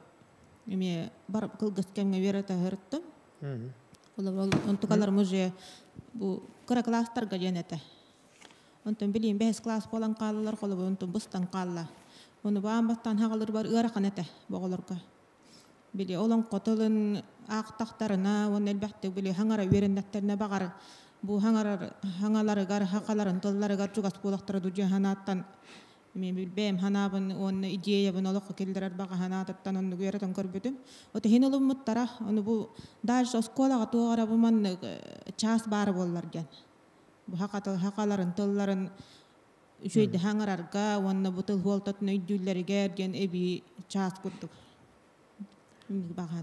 эмиэ бар кылгас кэмҥэ үөрэтэ сырыттым. Ол онтукаларым уже бу кыра класстарга диэн этэ. Онтон билиим бэһис класс буолан хааллылар, холобур онтон быстан хаалла. Ону баан бастаан хаҕалыр бар ыарахан этэ боҕолорго. Били олоҥхо тылын аахтахтарына уонна элбэхтик били хаҥара үөрэннэхтэринэ баҕар бу хаҥарар хаҥаларыгар хахаларын тылларыгар чугас буолахтара дуу ханааттан мен билбэм ханаабын уонна идеябын олоххо киллэрэр баҕа ханаатыттан оннук үөрэтэн көрбүтүм. От иһин ылыммыттара, ону бу дальше оскуолаҕа туоҕара бу маннык чаас баара буоллар диэн. Бу хахаларын тылларын үчүгэйдэ хаҥарарга уонна бу тыл хуолтатын өйдүүллэригэр диэн эбии чаас курдук.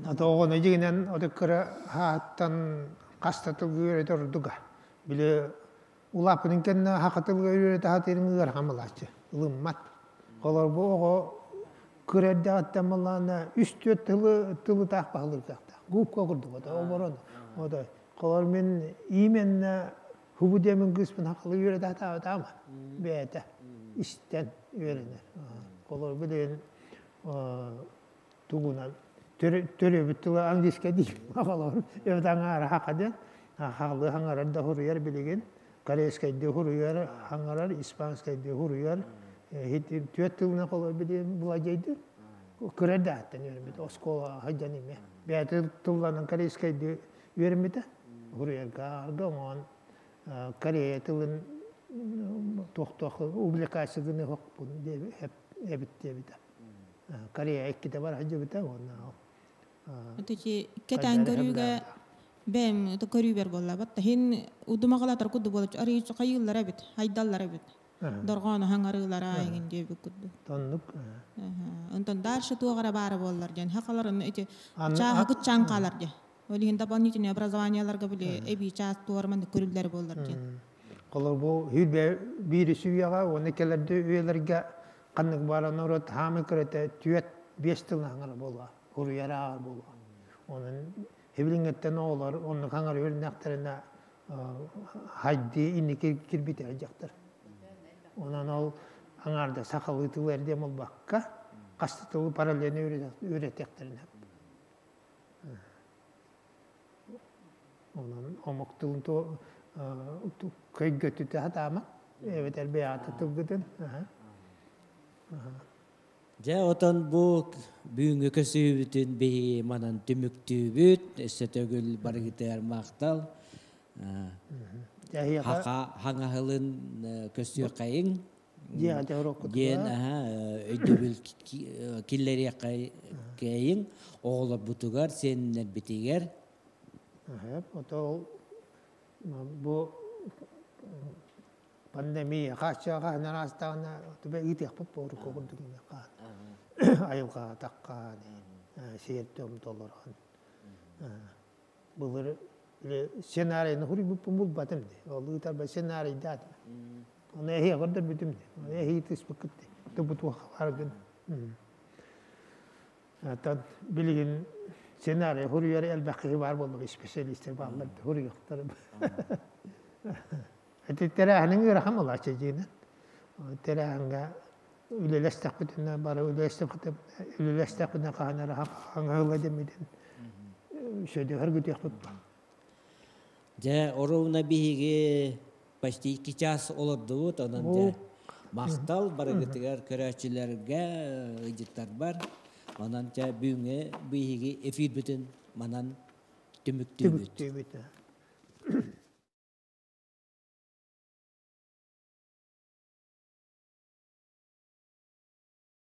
Ата оҕону дьигинэн оты кыра хааттан хаста тылгы үөрэтэ ордуга. Били улааппытын кэннэ хака тылга үөрэтэ хатырын ыарахан булааччы. Ылыммат. Холор бу оҕо кыра эрдэҕиттэн буллаана үс-түөрт тылы тылы таах баһылыыр кыахтаах. Губка курдук ото оборон. Ото холор мин именно хубу диэмин кыыспын хакалы үөрэтэ хатаабатаама. Бэйэтэ истэн үөрэнэр. Холор билигин тугунан төрөбүт тыла английскай диир холор эбит аҥаара хака диэн хаалыы хаҥарар да хуруйар билигин корейскайдыы хуруйар хаҥарар испанскайдыы хуруйар түөрт тылынан холор билигин владейдыр кыра дааттан үөрэммит оскуола хадьан име бэйэтэ тылланан корейскайдыы үөрэммитэ хуруйарга арга оҥоон Корея тылын туох-туох увлекайся гыны хокпун эбит диэбитэ. Корея иккитэ бар сылдьыбыта уонна
Отучи кэтээн көрүүгэ бэйэм көрүүбэр буолла. Батта хин удумагалатар кудду буолуч арыйы хайыыллар эбит, хайдаллар эбит. Дорҕоону хаҥарыылара эҥин диэбит курдук.
Тоннук.
Онтон дальше туоҕара баара буоллар диэн хахаларын эти чааһы кытчаан хаалар диэн. Ол иһин дополнительное образованиеларга били эбии чаас туорман көрүллэр буоллар диэн.
Холор бу хүрбэ биир сүйэҕэ уонна кэлэрдэ үйэлэргэ ханнык баара норуот хаамы көрөтө түөт биэс тыл хаҥара буолуо, хуруйар ааҕар буолуо. Онон хибилиҥҥэттэн оҕолор оннук хаҥара үөрэннэхтэринэ хайдыы инники кирбитэ дьахтар. Онон ол аҥаарда сахалыы тыл эрдиэм буолбакка, хаста тылы параллельно үөрэтиэхтэринэ. Онон омук тылын көйгөтүтэ сатаама, эбэтэр бэйэҕэ тылгытын.
Дьэ, отон бу бүгүҥҥү көсүүбүтүн биһиги манан түмүктүүбүт, өссө төгүл барыгытыгар махтал. Хаха хаҥаһылын көссүөххэйиҥ диэн өйдөбүл киллэриэххэйиҥ оҕолорбутугар, сиэннэрбитигэр.
Ото бу пандемия хааччаҕа араастаҕына түбэ ыытыахпыт буорукка курдук айылҕаҕа таххаан сиэр-туом толорон былыр. Сценарийны хуруйбуппун булбатым ди. Ол ыытарба сценарийдаатым. Оны эһи көрдөрбүтүм ди. Оны эһи тыспыккыт ди. Тубутуох баргын. Atan билигин сценарий хуруйар элбэх киһи баар буоллар специалистер бааллар хуруйуохтар. Эти тэрээһиниҥ ыарахан буолааччы дьиинэн. Тэрээһиҥҥэ үлэлэстэхпитинэ бары үлэлэстэхпитинэ хаһан эрэ хаҥаһыла дэммитин сөдөһөр күтүөхпүт ба.
Дьэ, оруобуна биһиги почти 2 час олордубут, онон дьэ махтал барыгытыгар көрөөччүлэргэ, ыйдьыттарбар. Онон дьэ бүгүҥҥү биһиги эфирбитин манан түмүктүүбүт.
Түмүктүүбүт.